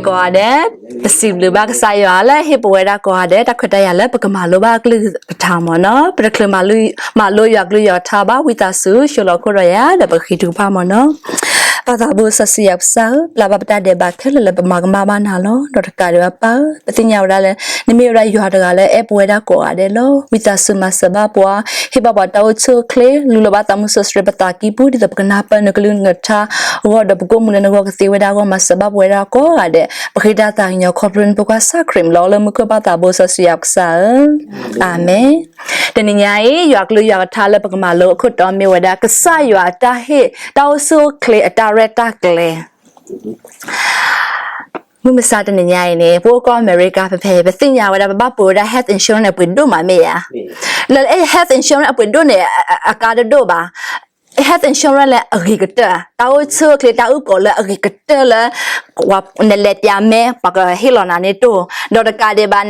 ကိးဂၤဒဲး, ပစံးဘျုးဘၣ်ကစၢ်ယွၤလၢဟ့ၣ်ပဝဲဒၣ်ကိးဂၤဒဲး တၢ်ခွဲးတၢ်ယာ်လၢပကမၤလိဘၣ်အကလုၢ်ကထါမ့ၢ်နီၤ. ပတချုးမၤလိယွၤကလုၢ်ယွၤကထါဘၣ် ဝံသးစူၤ ဆှၢလီၤခိၣ်ဒီးယၤ ဒီးပဃ့ထုကဖၣ်မ့ၢ်နီၤ. ပၢ်သးဘိစီဆှံယွၤကစၢ်ဧၢ, ပျၢ်ဘၣ်ပတၢ်ဒဲးဘးခဲလၢာ်လၢပမၤကမၣ်ဘၣ်နၤလီၤ. ဒီးတကးဒံးဘၣ်ပၢ်ဧၢ, ပသ့ၣ်ညါဝဲဒၣ်လၢ နမ့ၢ်ဝဲဒၣ်ယွၤတဂၤလၢအဲၣ်ပဝဲဒၣ်ကိးဂၤဒဲးလီၤ. ဝံသးစူၤမၤစၢၤဘၣ်ပှၤ, ဟ့ၣ်ဘၣ်ပှၤတၢ်အိၣ်ဆူၣ်အိၣ်ချ့, လူလီၤဘၣ်သးမုၢ်စီဆှံပသးကံၢ်ပူၤ ဒ်သိးပကနၢ်ပၢၢ်နကလုၢ်နကထါအဂီၢ် ဒီးပကအိၣ်မူလၢနဂီၢ်ကသ့ဝဲဒၣ်အဂီၢ် မၤစၢၤဘၣ်ပဝဲဒၣ်ကိးဂၤဒဲး. ပဃ့တၢ်သးကညီၤခီဖျိနဖိခွါကစၢ်ခရံာ် လၢအလၢမူခိၣ် ပၢ်သးဘိစီဆှံယွၤကစၢ်ဧၢ, အၤမ့ၣ်. တနံၤညါအံၤ ယွၤကလုၢ်ယွၤကထါလၢပကမၤလိအခိၣ်တီမ့ၢ်ဝဲဒၣ် ကစၢ်ယွၤတၢ်ဟ့ၣ်တၢ်အိၣ်ဆူၣ်အိၣ်ချ့အတၢ်ရဲၣ်တၢ်ကျဲၤ မုၢ်မဆါတနံၤညါအံၤန့ၣ် ပအိၣ်ကီၢ်အမဲရကၤဖဲဖဲ ပသ့ၣ်ညါဝဲဒၣ် ပဘၣ်ပှ့ၤဝဲဒၣ် health insurance န့ၣ် အပှ့ၤဒိၣ်မးမ့ၢ်ဧါ. လၢ health insurance အပှ့ၤဒိၣ်န့ၣ် အကါတဒိၣ်ဘၣ်. health insurance လၢအဂ့ၤကတၢၢ်, တၢ်အိၣ်ဆူၣ်အိၣ်ချ့ တၢ်အုၣ်ကီၤလၢအဂ့ၤကတၢၢ်လၢ နလဲၤပျးမဲ ပှၤကဟ့ၣ်လီၤနၤန့ၣ်တိၢ်, ဒီးတကးဒံးဘၣ်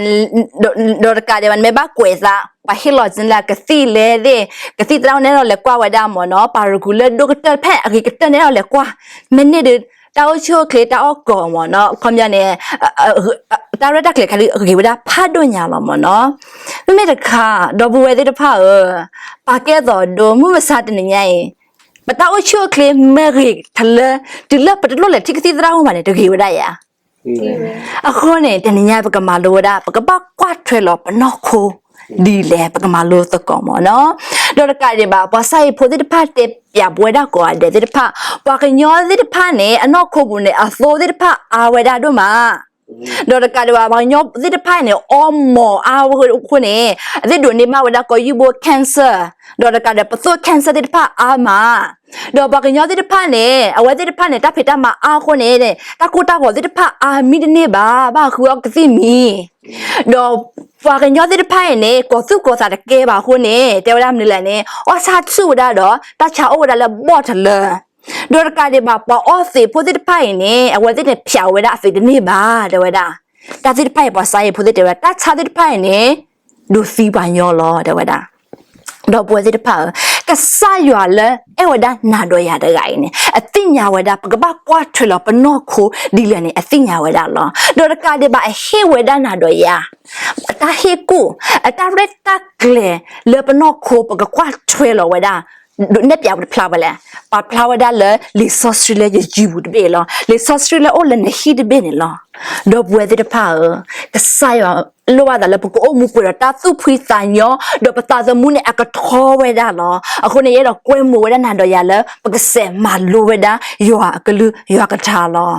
ဒီးတကးဒံးဘၣ် နမ့ၢ်ဘၣ်ကွဲးသး ပှၤဟ့ၣ်လီၤက့ၤလၢကသံၣ်လဲၣ်သ့ၣ် ကသံၣ်သရၣ်န့ၣ်ဒီးလဲၤကွၢ်ဝဲဒၣ်မ့ၢ်နီၤ, ပှၤရကူလၢဒိၣ်ကတၢၢ်ဖဲအဂ့ၤကတၢၢ်န့ၣ်ဒီးလဲၤကွၢ်, မ့ၢ်န့ၢ်ဒီး တၢ်အိၣ်ဆူၣ်အိၣ်ချ့ တၢ်အီၣ်ကီၤမ့ၢ်နီၤ, ခီပညီန့ၣ် တၢ်ရဲၣ်တၢ်ကျဲၤခဲလၢာ်အဂ့ၤဝဲဒၣ်ဖးဒိၣ်ညါလီၤမ့ၢ်နီၤ. မ့မ့ၢ်တခါ ဒီပုၢ်ဝဲၢ်သ့ၣ်တဖၣ်ဧၢ, ပာ်ကဲသိးဒိ မုၢ်မဆါတနံၤညါအံၤ ပတၢ်အိၣ်ဆူၣ်အိၣ်ချ့မ့ၢ်ဂ့ၤထလၢ တုၤလၢပတလိၣ်လဲၤထံၣ်ကသံၣ်သရၣ်အိၣ်ဘၣ်န့ၣ် တဂ့ၤဝဲဒၣ်ဧါ. အဃိန့ၣ် တနံၤညါပကမၤလိဝဲဒၣ် ပကဘၣ်ကွၢ်ထွဲလီၤပနီၢ်ခိ ဒ်လဲၣ် ပကမၤလိသကိးမ့ၢ်နီၤ. ဒီးတကးဒံးဘၣ် ပှၤကစၢ်ဟံၣ်ဖိသ့ၣ်တဖၣ်တဲပၠးပဝဲဒၣ်ကိးဂၤဒဲးသ့ၣ်တဖၣ်, ပှၤကညီသ့ၣ်တဖၣ်န့ၣ် အနီၢ်ခိပူၤန့ၣ် အသိသ့ၣ်တဖၣ်အါဝဲဒၣ်ဒိၣ်မး ဒီးတကးဒံးဘၣ် ပှၤကညီသ့ၣ်တဖၣ်အံၤန့ၣ် အီမိာ်အါဝဲအဃိန့ၣ် အသ့ၣ်ဒိးန့ၢ်ဘၣ်ဝဲဒၣ်ကီၢ်ယူၢ်ဘိ cancer, ဒီးတကးဒံး ပသိၣ် cancer သ့ၣ်တဖၣ်အါမး, ဒီးပှၤကညီသ့ၣ်တဖၣ်န့ၣ် အဝဲသ့ၣ်တဖၣ်န့ၣ် တၢ်ဖံးတၢ်မၤအါအဃိန့ၣ် တၢ်ကိၢ်တၢ်ဂီၤသ့ၣ်တဖၣ်အါမံတန့ၢ်ဘၣ်, ဘၣ်ဃုအီၣ်ကသံၣ်မံၤ ဒီးပှၤကညီသ့ၣ်တဖၣ်အံၤန့ၣ် ကီၤသူၣ်ကီၤသးတကဲဘၣ်အဃိန့ၣ် တဲဝဲဒၣ်မနုၤလဲၣ်န့ၣ် အီၣ်ဆၣ်ဆူၣ်ဝဲဒၣ်ဒီး တၢ်ဆါအိၣ်ဝဲဒၣ်လၢဘီၣ်တလၢ ဒီးတကးဒံးဘၣ် ပှၤအီသံးဖိသ့ၣ်တဖၣ်အံၤန့ၣ် အဝဲသ့ၣ်န့ၣ် ဖၠးဝဲဒၣ်အသံးတန့ၢ်ဘၣ် တဲဝဲဒၣ်. တၢ်သ့ၣ်တဖၣ်အံၤ ပှၤကစၢ်ဟံၣ်ဖိသ့ၣ်တဲဝဲဒၣ် တၢ်ဆါသ့ၣ်တဖၣ်အံၤန့ၣ် ဒိးသံပှၤညီလီၤ တဲဝဲဒၣ်. ဒီပုၢ်ဝဲၢ်သ့ၣ်တဖၣ်ဧၢ, ကစၢ်ယွၤလၢအဲၣ်ဝဲဒၣ်နၤဒီးယၤတဂၤအံၤန့ၣ် အသ့ၣ်ညါဝဲဒၣ် ပကဘၣ်ကွၢ်ထွဲလီၤပနီၢ်ခိဒ်လဲၣ်န့ၣ် အသ့ၣ်ညါဝဲဒၣ်လီၤ. ဒီးတကးဒံးဘၣ် အဟ့ၣ်ဝဲဒၣ်နၤဒီးယၤ အတၢ်ဟ့ၣ်ကူၣ် အတၢ်ရဲၣ်တၢ်ကျဲၤလၢပနီၢ်ခိ ပကကွၢ်ထွဲလီၤဝဲဒၣ် ဒိးနဲၣ်ပၠးဝဲတဖျါဝဲလဲၣ်, ပာ်ဖျါဝဲဒၣ်လၢလံာ်စီဆှံလၢယယုၢ်ပူၤတဘ့ၣ်လီၤ. လံာ်စီဆှံလၢအိၣ်လၢနဟံၣ်တဘ့ၣ်န့ၣ်လီၤ. ဒီပုၢ်ဝဲၢ်သ့ၣ်တဖၣ်ဧၢ, ကစၢ်ယွၤလိၣ်ဘၣ်သးလၢပကအိၣ်မူပှဲၤဒီးတၢ်သူၣ်ဖှံသးညီ, ဒီးပသးသမူန့ၣ်အကထီဝဲဒၣ်လီၤ. အဃိန့ၣ် ယအဲၣ်ဒိးကွဲမုာ်ဝဲဒၣ်နၤဒီးယၤလၢ ပကစးမၤလိဝဲဒၣ်ယွၤအကလုၢ်ယွၤကထါလီၤ.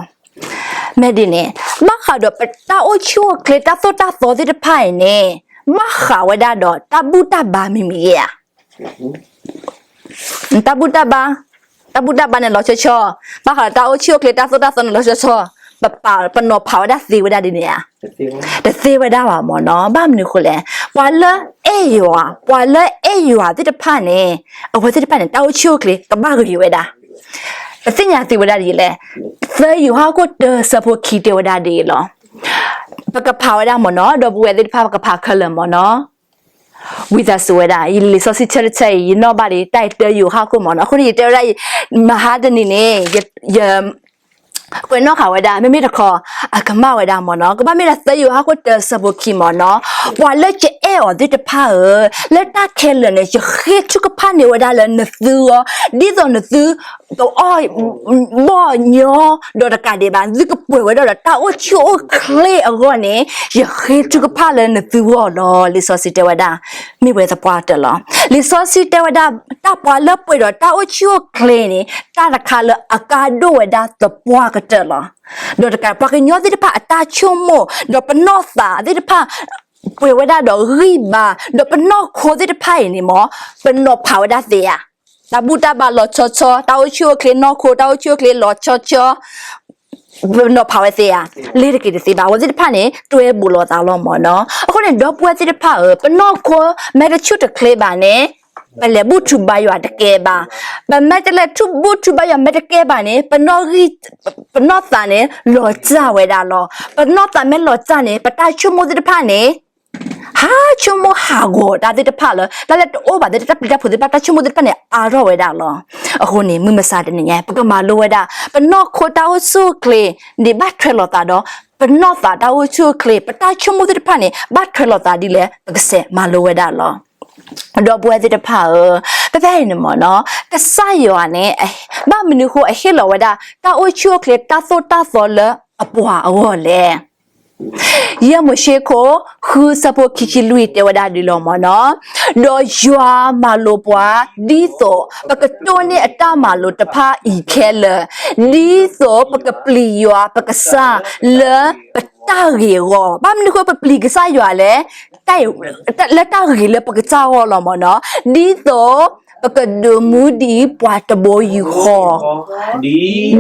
မ့ၢ်ဒ်န့ၣ် ဘၣ်ဃးဒီးပတၢ်အိၣ်ဆူၣ်အိၣ်ချ့တၢ်သိၣ်တၢ်သီသ့ၣ်တဖၣ်အံၤန့ၣ် ဘၣ်ဃးဝဲဒၣ်ဒီးတၢ်ဘူၣ်တၢ်ဘါမံၤမံၤဧါ. တၢ်ဘူၣ်တၢ်ဘါ, တၢ်ဘူၣ်တၢ်ဘါန့ၣ်လီၤဆီဆီ, ဘၣ်ဃးဒီးတၢ်အိၣ်ဆူၣ်အိၣ်ချ့တၢ်သိၣ်တၢ်သီန့ၣ်လီၤဆီဆီ, ပပာ်ပနီၤဖးဝဲဒၣ်သ့ဝဲဒၣ်ဒ်န့ၣ်ဧါ. တသ့ဝဲဒၣ်ဘၣ်မ့ၢ်နီၤ. ဘၣ်မနုၤအဃိလဲၣ်, ပှၤလၢအဲၣ်ယွၤ, ပှၤလၢအဲၣ်ယွၤသ့ၣ်တဖၣ်န့ၣ် အဝဲသ့ၣ်တဖၣ်န့ၣ် တၢ်အိၣ်ဆူၣ်အိၣ်ချ့ကဘၣ်ဂ့ၤဝဲဒၣ်. ပသ့ၣ်ညါသ့ဝဲဒၣ်ဒ်လဲၣ်, သၢယိၤဟၣ်ခိၣ်တၢဆၢဖိခံတဲဝဲဒၣ်ဒ်အံၤလီၤ. ပကဖးဝဲဒၣ်မ့ၢ်နီၤ, ဒီပုၢ်ဝဲၢ်သ့ၣ်တဖၣ် ပကဖးခဲလၢာ်မ့ၢ်နီၤ. ဝံသးစူၤဝဲဒၣ်, ယလံာ်စီဆှံဆၢတဆၢအံၤ ယနီၣ်ဘၣ်ဒ်တၢ်အံၤတၢယိၤဟၣ်ခိၣ်မ့ၢ်နီၤ. အဃိန့ၣ် ယတဲဝဲဒၣ်, မဟါတနံၤန့ၣ် ယကွဲးနီၣ်ဃာ်ဝဲဒၣ် မ့မ့ၢ်တခီ အကမၣ်ဝဲဒၣ်မ့ၢ်နီၤ. ကဘၣ်မ့ၢ်ဒၣ်သၢယိၤဟၣ်ခိၣ်တၢဆၢဖိခံမ့ၢ်နီၤ. ပှၤလၢယအဲၣ်အီၤသ့ၣ်တဖၣ်ဧၢ, လၢတၢ်ခဲလၢာ်န့ၣ် ယဃ့ထုကဖၣ်န့ၢ်ဝဲဒၣ်လၢနသုဂီၢ်, ဒ်သိးနသု ကအီၣ်ဘီၣ်ညီ, ဒီးတကးဒံးဘၣ် သုကပှဲၤဝဲဒၣ်ဒီးတၢ်အိၣ်ဆူၣ်အိၣ်ချ့အဂီၢ်န့ၣ် ယဃ့ထုကဖၣ်လၢနသုဂီၢ်လီၤ. လံာ်စီဆှံတဲဝဲဒၣ်, မ့ၢ်ပှဲၤသပှၢ်တၢၢ်လီၤ. လံာ်စီဆှံတဲဝဲဒၣ်, တၢ်ပှၤလၢပှဲၤဒီးတၢ်အိၣ်ဆူၣ်အိၣ်ချ့န့ၣ် တၢ်တခါလၢအကါဒိၣ်ဝဲဒၣ်သပှၢ်ကတၢၢ်လီၤ. ဒီးတကး ပှၤကညီသ့ၣ်တဖၣ်အတၢ်ဆိကမိၣ်, ဒီးပနီၢ်သးသ့ၣ်တဖၣ် ပှဲၤဝဲဒၣ်ဒီးဂံၢ်ဘါ, ဒီးပနီၢ်ခိသ့ၣ်တဖၣ်အံၤန့ၣ်မ့ၢ် ပနီၤဖးဝဲဒၣ်သ့ဧါ. တၢ်ဘူၣ်တၢ်ဘါလီၤဆီဆီ, တၢ်အိၣ်ဆူၣ်အိၣ်ချ့နီၢ်ခိ, တၢ်အိၣ်ဆူၣ်အိၣ်ချ့လီၤဆီဆီ, ပနီၤဖးဝဲသ့ဧါ. လ့ၤတက့ၤတသ့ဘၣ်. အဝဲသ့ၣ်တဖၣ်န့ၣ် တွဲဘူးလိာ်သးလီၤမ့ၢ်နီၤ. အဃိန့ၣ် ဒီပုၢ်ဝဲၢ်သ့ၣ်တဖၣ်ဧၢ, ပနီၢ်ခိမ့ၢ်တဆူၣ်တချ့ဘၣ်န့ၣ် ပလဲၤဘူၣ်ထူဘါယွၤတကဲဘၣ်. ပမ့ၢ်တလဲၤထူၣ်ဘူၣ်ထူဘါယွၤမ့ၢ်တကဲဘၣ်န့ၣ် ပနီၢ်ဂံၢ်, ပနီၢ်သးန့ၣ် လီၤစၢ်ဝဲဒၣ်လီၤ. ပနီၢ်သးမ့ၢ်လီၤစၢ်န့ၣ် ပတၢ်ဆိကမိၣ်သ့ၣ်တဖၣ်န့ၣ် ဟးဆိကမိၣ်ဟးဂီၤတၢ်သ့ၣ်တဖၣ်လၢ တၢ်လၢတအိၣ်ဘၣ်သ့ၣ်တဖၣ် တၢ်ပျံၤတၢ်ဖုးသ့ၣ်တဖၣ် တၢ်ဆိကမိၣ်သ့ၣ်တဖၣ်န့ၣ် အါထီၣ်ဝဲဒၣ်လီၤ. အဃိန့ၣ် မုၢ်မဆါတနံၤညါ ပကမၤလိဝဲဒၣ် ပနီၢ်ခိတၢ်အိၣ်ဆူၣ်အိၣ်ချ့ ဒ်ဘၣ်ထွဲလိာ်သးဒီး ပနီၢ်သးတၢ်အိၣ်ဆူၣ်အိၣ်ချ့ ပတၢ်ဆိကမိၣ်သ့ၣ်တဖၣ်န့ၣ် ဘၣ်ထွဲလိာ်သးဒ်လဲၣ် ပကစးမၤလိဝဲဒၣ်လီၤ. ဒီပုၢ်ဝဲၢ်သ့ၣ်တဖၣ်ဧၢ, ဖဲဖဲအံၤန့ၣ်မ့ၢ်နီၤ ကစၢ်ယွၤန့ၣ် ဘၣ်မနုၤဃိအဟ့ၣ်လီၤဝဲဒၣ် တၢ်အိၣ်ဆူၣ်အိၣ်ချ့တၢ်သိၣ်တၢ်သီလၢအပှၤအဂီၢ်လဲၣ်. ယဲၢ်မိၤၡ့ခိၣ် ဃုဆၢဖိခံဆံလွံၢ် တဲဝဲဒၣ်ဒ်လီၤမ့ၢ်နီၤ, ဒီးယွၤမၤလိာ်ပှၤ ဒ်သိးပကတိၢ်န့ၢ်အတၢ်မၤလိာ်တဖၣ်အံၤခဲလၢာ်, ဒ်သိးပကပျံၤယွၤပကစၢ် လၢပတၢ်ဂ့ၤအဂီၢ်, ဘၣ်မနုၤဃိပပျံၤကစၢ်ယွၤလဲၣ်, လၢတၢ်ဂ့ၤလၢပကစၢ်အဂီၢ်လီၤမ့ၢ်နီၤ, ဒ်သိးပကဒုးမူဒ်ပှၤတဘိယူၢ်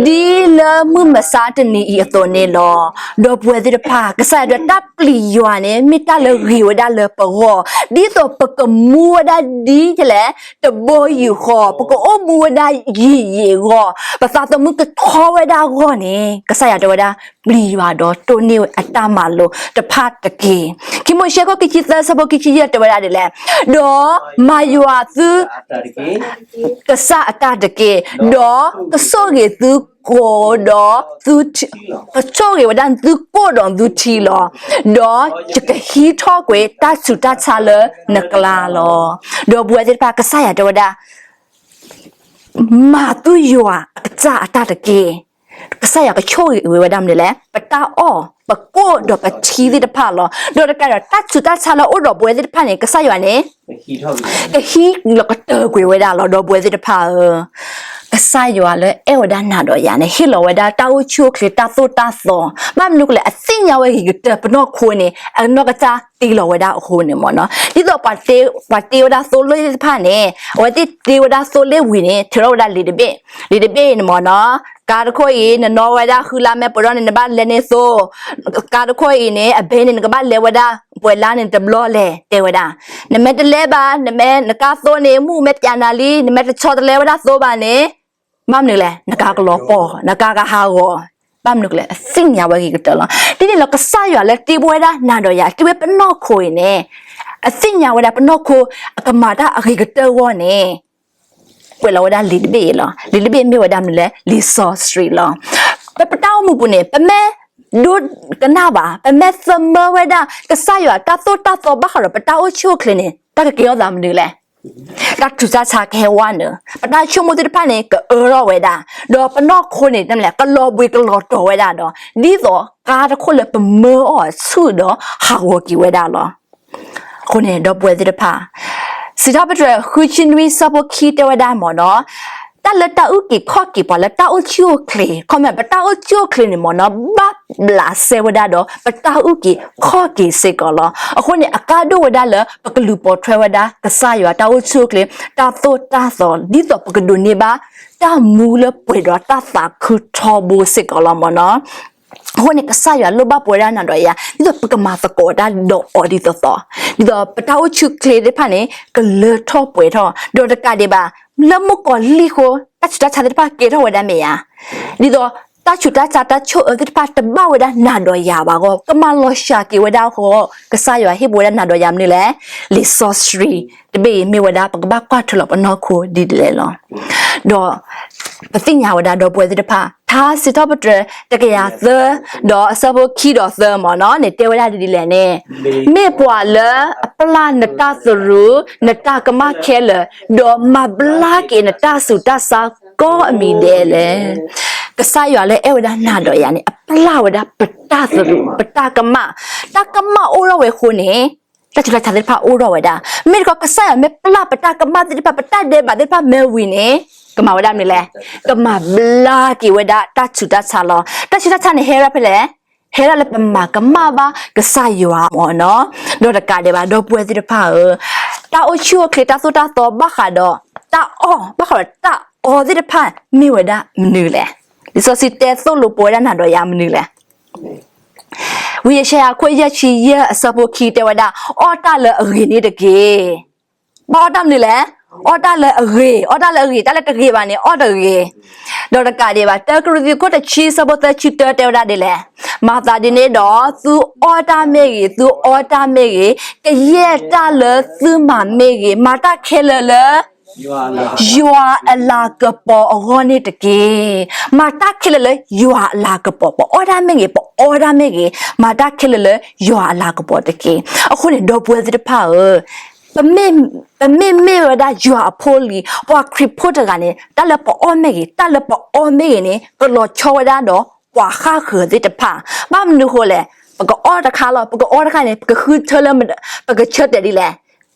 ဃီ ဒ်လၢမုၢ်မဆါတနံၤအံၤအသိးန့ၣ်လီၤ. ဒီပုၢ်ဝဲၢ်သ့ၣ်တဖၣ် ကစၢ်ယွၤဒီးတၢ်ပျံၤယွၤန့ၣ် မ့ၢ်တၢ်လၢဂ့ၤဝဲဒၣ်လၢပဂီၢ်, ဒ်သိးပကမူဝဲဒၣ်ဒ်လဲၣ်, တဘိယူၢ်ဃီ, ပကအိၣ်မူဝဲဒၣ်ယံာ်ယံာ်အဂီၢ်, ပသးသမူကထီဝဲဒၣ်အဂီၢ်န့ၣ် ကစၢ်ယွၤတဲဝဲဒၣ် ပျံၤယွၤဒီးတိၢ်န့ၢ်အတၢ်မၤလိာ်တဖၣ်တက့ၢ်. ခံမိၤၡ့ခိၣ်ခံဆံသၢဆၢဖိခံဆံယဲၢ်တဲဝဲဒၣ်ဒ်လဲၣ်, ဒီးမၤယွၤသု ကစၢ်အတၢ်တက့ၢ်, ဒီးကဆိၣ်ဂ့ၤသုကိၣ်ဒီးသုထံ, ကဆိၣ်ဂ့ၤဝဲဒၣ်သုကိၣ်ဒီးသုထံလီၤ. ဒီးယကဟံးထီၣ်ကွံာ်တၢ်ဆူးတၢ်ဆါလၢနကျါလီၤ. ဒီပုၢ်ဝဲၢ်သ့ၣ်တဖၣ် ကစၢ်ယွၤတဲဝဲဒၣ် မၤသုယွၤအကစၢ်အတၢ်တက့ၢ်. ကစၢ်ယွၤကဆိၣ်ဂ့ၤဝဲဒၣ်မနုၤလဲၣ်, ပတၢ်အီၣ်, ပကိၣ်ဒီးပထံသ့ၣ်တဖၣ်လီၤ. ဒီးတကးဒီးတၢ်ဆူးတၢ်ဆါလၢအအိၣ်ဒီးပုၢ်ဝဲၢ်သ့ၣ်တဖၣ်န့ၣ် ကစၢ်ယွၤန့ၣ် ကဟံးလီၤကတၢၢ်ကွံာ်ဝဲဒၣ်လီၤ. ဒီပုၢ်ဝဲၢ်သ့ၣ်တဖၣ်ဧၢ, ကစၢ်ယွၤလၢအဲၣ်ဝဲဒၣ်နၤဒီးယၤန့ၣ် ဟ့ၣ်လီၤဝဲဒၣ်တၢ်အိၣ်ဆူၣ်အိၣ်ချ့တၢ်သိၣ်တၢ်သီ, ဘၣ်မနုၤကလဲၣ် အသ့ၣ်ညါဝဲဂ့ၤကတၢၢ်ပနီၢ်ခိန့ၣ် အနီၢ်ကစၢ်တ့လီၤဝဲဒၣ်အဃိန့ၣ်မ့ၢ်နီၤ, ဒ်သိးပှၤတ့ဝဲဒၣ်သိလ့ၣ်သ့ၣ်တဖၣ်န့ၣ် အဝဲသ့ၣ်တ့ဝဲဒၣ်သိလ့ၣ်ဝံၤန့ၣ် ထုးထီၣ်ဝဲဒၣ်လံာ်တဘ့ၣ်, လံာ်တဘ့ၣ်အံၤန့ၣ်မ့ၢ်နီၤ, ကါတခိၣ်အံၤ နနီၣ်ဝဲဒၣ်ဃုလါမဲာ်ပှဲၤထီၣ်န့ၣ် နဘၣ်လဲၤန့ၢ်သိ, ကါတခိၣ်အံၤန့ၣ် အဘဲန့ၣ် နကဘၣ်လဲၤဝဲဒၣ် ပှဲၤလါန့ၣ်တဘျီလဲၣ် တဲဝဲဒၣ်, နမ့ၢ်တလဲၤဘၣ်, နမ့ၢ်နကါသိန့ၣ် မူၣ်မ့ၢ်ပျးနၤလံ, နမ့ၢ်တဆီတလဲဝဲဒၣ်သိဘၣ်န့ၣ် ဘၣ်မနုၤလဲၣ်, နကါကလီၤပှီၢ်, နကါကဟးဂီၤ, ဘၣ်မနုၤကလဲၣ် အသ့ၣ်ညါဝဲဂ့ၤကတၢၢ်လီၤ. ဒ်န့ၣ်လီၤ ကစၢ်ယွၤလၢတ့ဝဲဒၣ်နၤဒီးယၤ တ့ဝဲပနီၢ်ခိအံၤန့ၣ် အသ့ၣ်ညါဝဲဒၣ်ပနီၢ်ခိ အကမၤတၢ်အဂ့ၤကတၢၢ်အဂီၢ်န့ၣ် ပှဲၤလီၤဝဲဒၣ်လံာ်တဘ့ၣ်အံၤလီၤ. လံာ်တဘ့ၣ်မ့ၢ်ဝဲဒၣ်မနုၤလဲၣ်, လံာ်စီဆှံလီၤ. ပပတၢ်အိၣ်မူပူၤန့ၣ် ပမ့ၢ်ဒိကနၣ်ဘၣ်, ပမ့ၢ်သမၢဝဲဒၣ် ကစၢ်ယွၤတၢ်သိၣ်တၢ်သီဘၣ်ဃးဒီးပတၢ်အိၣ်ဆူၣ်အိၣ်ချ့န့ၣ် တၢ်ကကဲထီၣ်သးမနုၤလဲၣ်. တၢ်ဆူးတၢ်ဆါကဟဲဝဲနုာ်, ပတၢ်ဆိကမိၣ်သ့ၣ်တဖၣ်န့ၣ် ကအၢထီၣ်ဝဲဒၣ်, ဒီးပနီၢ်ခိန့ၣ် ကလီၤဘှံးကလီၤတီၤဝဲဒၣ်ဒီး ဒ်သိးကါတခိၣ်လၢပမၢအီၤဆူၣ်ဒီးဟးဂီၤက့ၤဝဲဒၣ်လီၤ. အဃိန့ၣ် ဒီပုၢ်ဝဲၢ်သ့ၣ်တဖၣ်, စံးထီၣ်ပတြၢၤ ဃုဆံနွံ ဆၢဖိခံ တဲဝဲဒၣ်မ့ၢ်နီၤ, တၢ်လၢတၢ်အုၣ်က့ၤခီၣ်က့ၤပှၤလၢတၢ်အိၣ်ဆူၣ်အိၣ်ချ့, ခီမ့ၢ် ပတၢ်အိၣ်ဆူၣ်အိၣ်ချ့န့ၣ်မ့ၢ်နီၤ ဘၣ်ဘျးစဲဝဲဒၣ်ဒီး ပတၢ်အုၣ်က့ၤခီၣ်က့ၤစ့ၢ်ကီးလီၤ. အဃိန့ၣ် အကါဒိၣ်ဝဲဒၣ်လၢ ပကလူၤပိာ်ထွဲဝဲဒၣ် ကစၢ်ယွၤတၢ်အိၣ်ဆူၣ်အိၣ်ချ့ တၢ်သိၣ်တၢ်သီ ဒ်သိးပကဒိးန့ၢ်ဘၣ် တၢ်မူလၢပှဲၤဒီးတၢ်သးခုထီဘိစ့ၢ်ကီးလီၤမ့ၢ်နီၤ. အဃိန့ၣ် ကစၢ်ယွၤလိၣ်ဘၣ်ပဝဲဒၣ်နၤဒီးယၤ ဒ်သိးပကမၤသကိးတၢ်ဒီးအီၤဒ်သိးသိး, ဒ်သိးပတၢ်အိၣ်ဆူၣ်အိၣ်ချ့သ့ၣ်တဖၣ်န့ၣ် ကလၢထီၣ်ပှဲၤထီၣ်, ဒီးတကးဒံးဘၣ် လၢမုၣ်ကီၤလံၢ်အဃိ တၢ်ဆူးတၢ်ဆါသ့ၣ်တဖၣ်ကဲထီၣ်ဝဲဒၣ်မ့ၢ်ဧါ. ဒ်သိး တၢ်ဆူးတၢ်ဆါ တၢ်ဆိၣ်အၢသ့ၣ်တဖၣ်တဘၣ်ဝဲဒၣ်နၤဒီးယၤဘၣ်အဂီၢ် ကမၤလီၤစှၤက့ၤဝဲဒၣ်အဃိ ကစၢ်ယွၤဟ့ၣ်ပဝဲဒၣ်နၤဒီးယၤမနုၤလဲၣ်, လံာ်စီဆှံတဘ့ၣ်အံၤမ့ၢ်ဝဲဒၣ် ပကဘၣ်ကွၢ်ထွဲလီၤပနီၢ်ခိဒ်လဲၣ်လီၤ. ဒီး ပသ့ၣ်ညါဝဲဒၣ်ဒီပုၢ်ဝဲၢ်သ့ၣ်တဖၣ် ထါစံးထီၣ်ပတြၢၤ တကယၤသၢ ဒီးအဆၢဖိခံဒီးသၢမ့ၢ်နီၤန့ၣ် တဲဝဲဒၣ်ဒ်လဲၣ်န့ၣ်, မ့ၢ်ပှၤလၢအပျၢ်နတၢ်သရူး နတၢ်ကမၣ်ခဲလၢာ်, ဒီးမၤဘျါက့ၤနတၢ်ဆူးတၢ်ဆါကိးအမံၤဒဲးလဲၣ်. ကစၢ်ယွၤလၢအဲၣ်ဝဲဒၣ်နၤဒီးယၤန့ၣ် အပျၢ်ဝဲဒၣ်ပတၢ်သရူး ပတၢ်ကမၣ်, တၢ်ကမၣ်အိၣ်ထီၣ်ဝဲအဃိန့ၣ် တၢ်ဆူးတၢ်ဆါသ့ၣ်တဖၣ်အိၣ်ထီၣ်ဝဲဒၣ်. မ့ၢ်တခီ ကစၢ်ယွၤမ့ၢ်ပျၢ်ပတၢ်ကမၣ်သ့ၣ်တဖၣ် ပတၢ်ဒဲးဘးသ့ၣ်တဖၣ်မ့ၢ်ဝံၤန့ၣ် ကမၤဝဲဒၣ်မနုၤလဲၣ်, ကမၤဘျါက့ၤဝဲဒၣ်တၢ်ဆူးတၢ်ဆါလီၤ. တၢ်ဆူးတၢ်ဆါန့ၣ်ဟဲဒၣ်ဖဲလဲၣ်, ဟဲဒၣ်လၢပမၤကမၣ်ဘၣ်ကစၢ်ယွၤမ့ၢ်နီၤ. ဒီးတကးဒံးဘၣ် ဒီပုၢ်ဝဲၢ်သ့ၣ်တဖၣ်ဧၢ, တၢ်အိၣ်ဆူၣ်အိၣ်ချ့တၢ်သိၣ်တၢ်သီဘၣ်ဃးဒီး တၢ်အီၣ် ဘၣ်ဃးဒီးတၢ်အီသ့ၣ်တဖၣ်မ့ၢ်ဝဲဒၣ်မနုၤလဲၣ်. လံာ်စီဆှံတဲသိၣ်လိပဝဲဒၣ်နၤဒီးယၤမနုၤလဲၣ်. ဝံယၡါယၤ အခိၣ်ယဲၢ်ဆံယဲၢ် အဆၢဖိခံ တဲဝဲဒၣ်, အီၣ်တၢ်လၢအဂ့ၤန့ၣ်တက့ၢ်. ဘၣ်အီၣ်တၢ်မနုၤလဲၣ်, အီၣ်တၢ်လၢအဂ့ၤ, အီၣ်တၢ်လၢအဂ့ၤ, တၢ်လၢတဂ့ၤဘၣ်န့ၣ် အီၣ်တဂ့ၤ. ဒီးတကးဒံးဘၣ် တၢကရံၣ်သူး အခိၣ်တဆံ အဆၢဖိသၢဆံတၢ တဲဝဲဒၣ်ဒ်လဲၣ်, မၤသးဒ်န့ၣ်ဒီး သုအီၣ်တၢ်မ့ၢ်ဂ့ၤ, သုအီတၢ်မ့ၢ်ဂ့ၤ, ကယဲၢ်တၢ်လၢသုမၤမ့ၢ်ဂ့ၤ, မၤတၢ်ခဲလၢာ်လၢ ယွၤအလၤကပီၤအဂီၢ်န့ၣ်တက့ၢ်. မၤတၢ်ခဲလၢာ်လၢယွၤအလၤကပီၤ, ပအီၣ်တၢ်မ့ၢ်ဂ့ၤ, ပအီတၢ်မ့ၢ်ဂ့ၤ, မၤတၢ်ခဲလၢာ်လၢယွၤအလၤကပီၤတက့ၢ်. အဃိန့ၣ် ဒီပုၢ်ဝဲၢ်သ့ၣ်တဖၣ်ဧၢ, ပမ့မ့ၢ်ဝဲဒၣ်ယွၤအဖိလံၤ, ပှၤခရံာ်ဖိတဂၤန့ၣ် တၢ်လၢပအီၣ်မ့ၢ်ဂ့ၤ, တၢ်လၢပအီမ့ၢ်ဂ့ၤန့ၣ် ကလီၤဆီဝဲဒၣ်ဒီး ပှၤဃၣ်ဃၢၤသ့ၣ်တဖၣ်. ဘၣ်မနုၤဃိလဲၣ်, ပကအီၣ်တခါလီၤ, ပကအီတခါန့ၣ် ပကဃုထၢလၢ, ပကဆၢတဲာ်ဒ်လဲၣ်.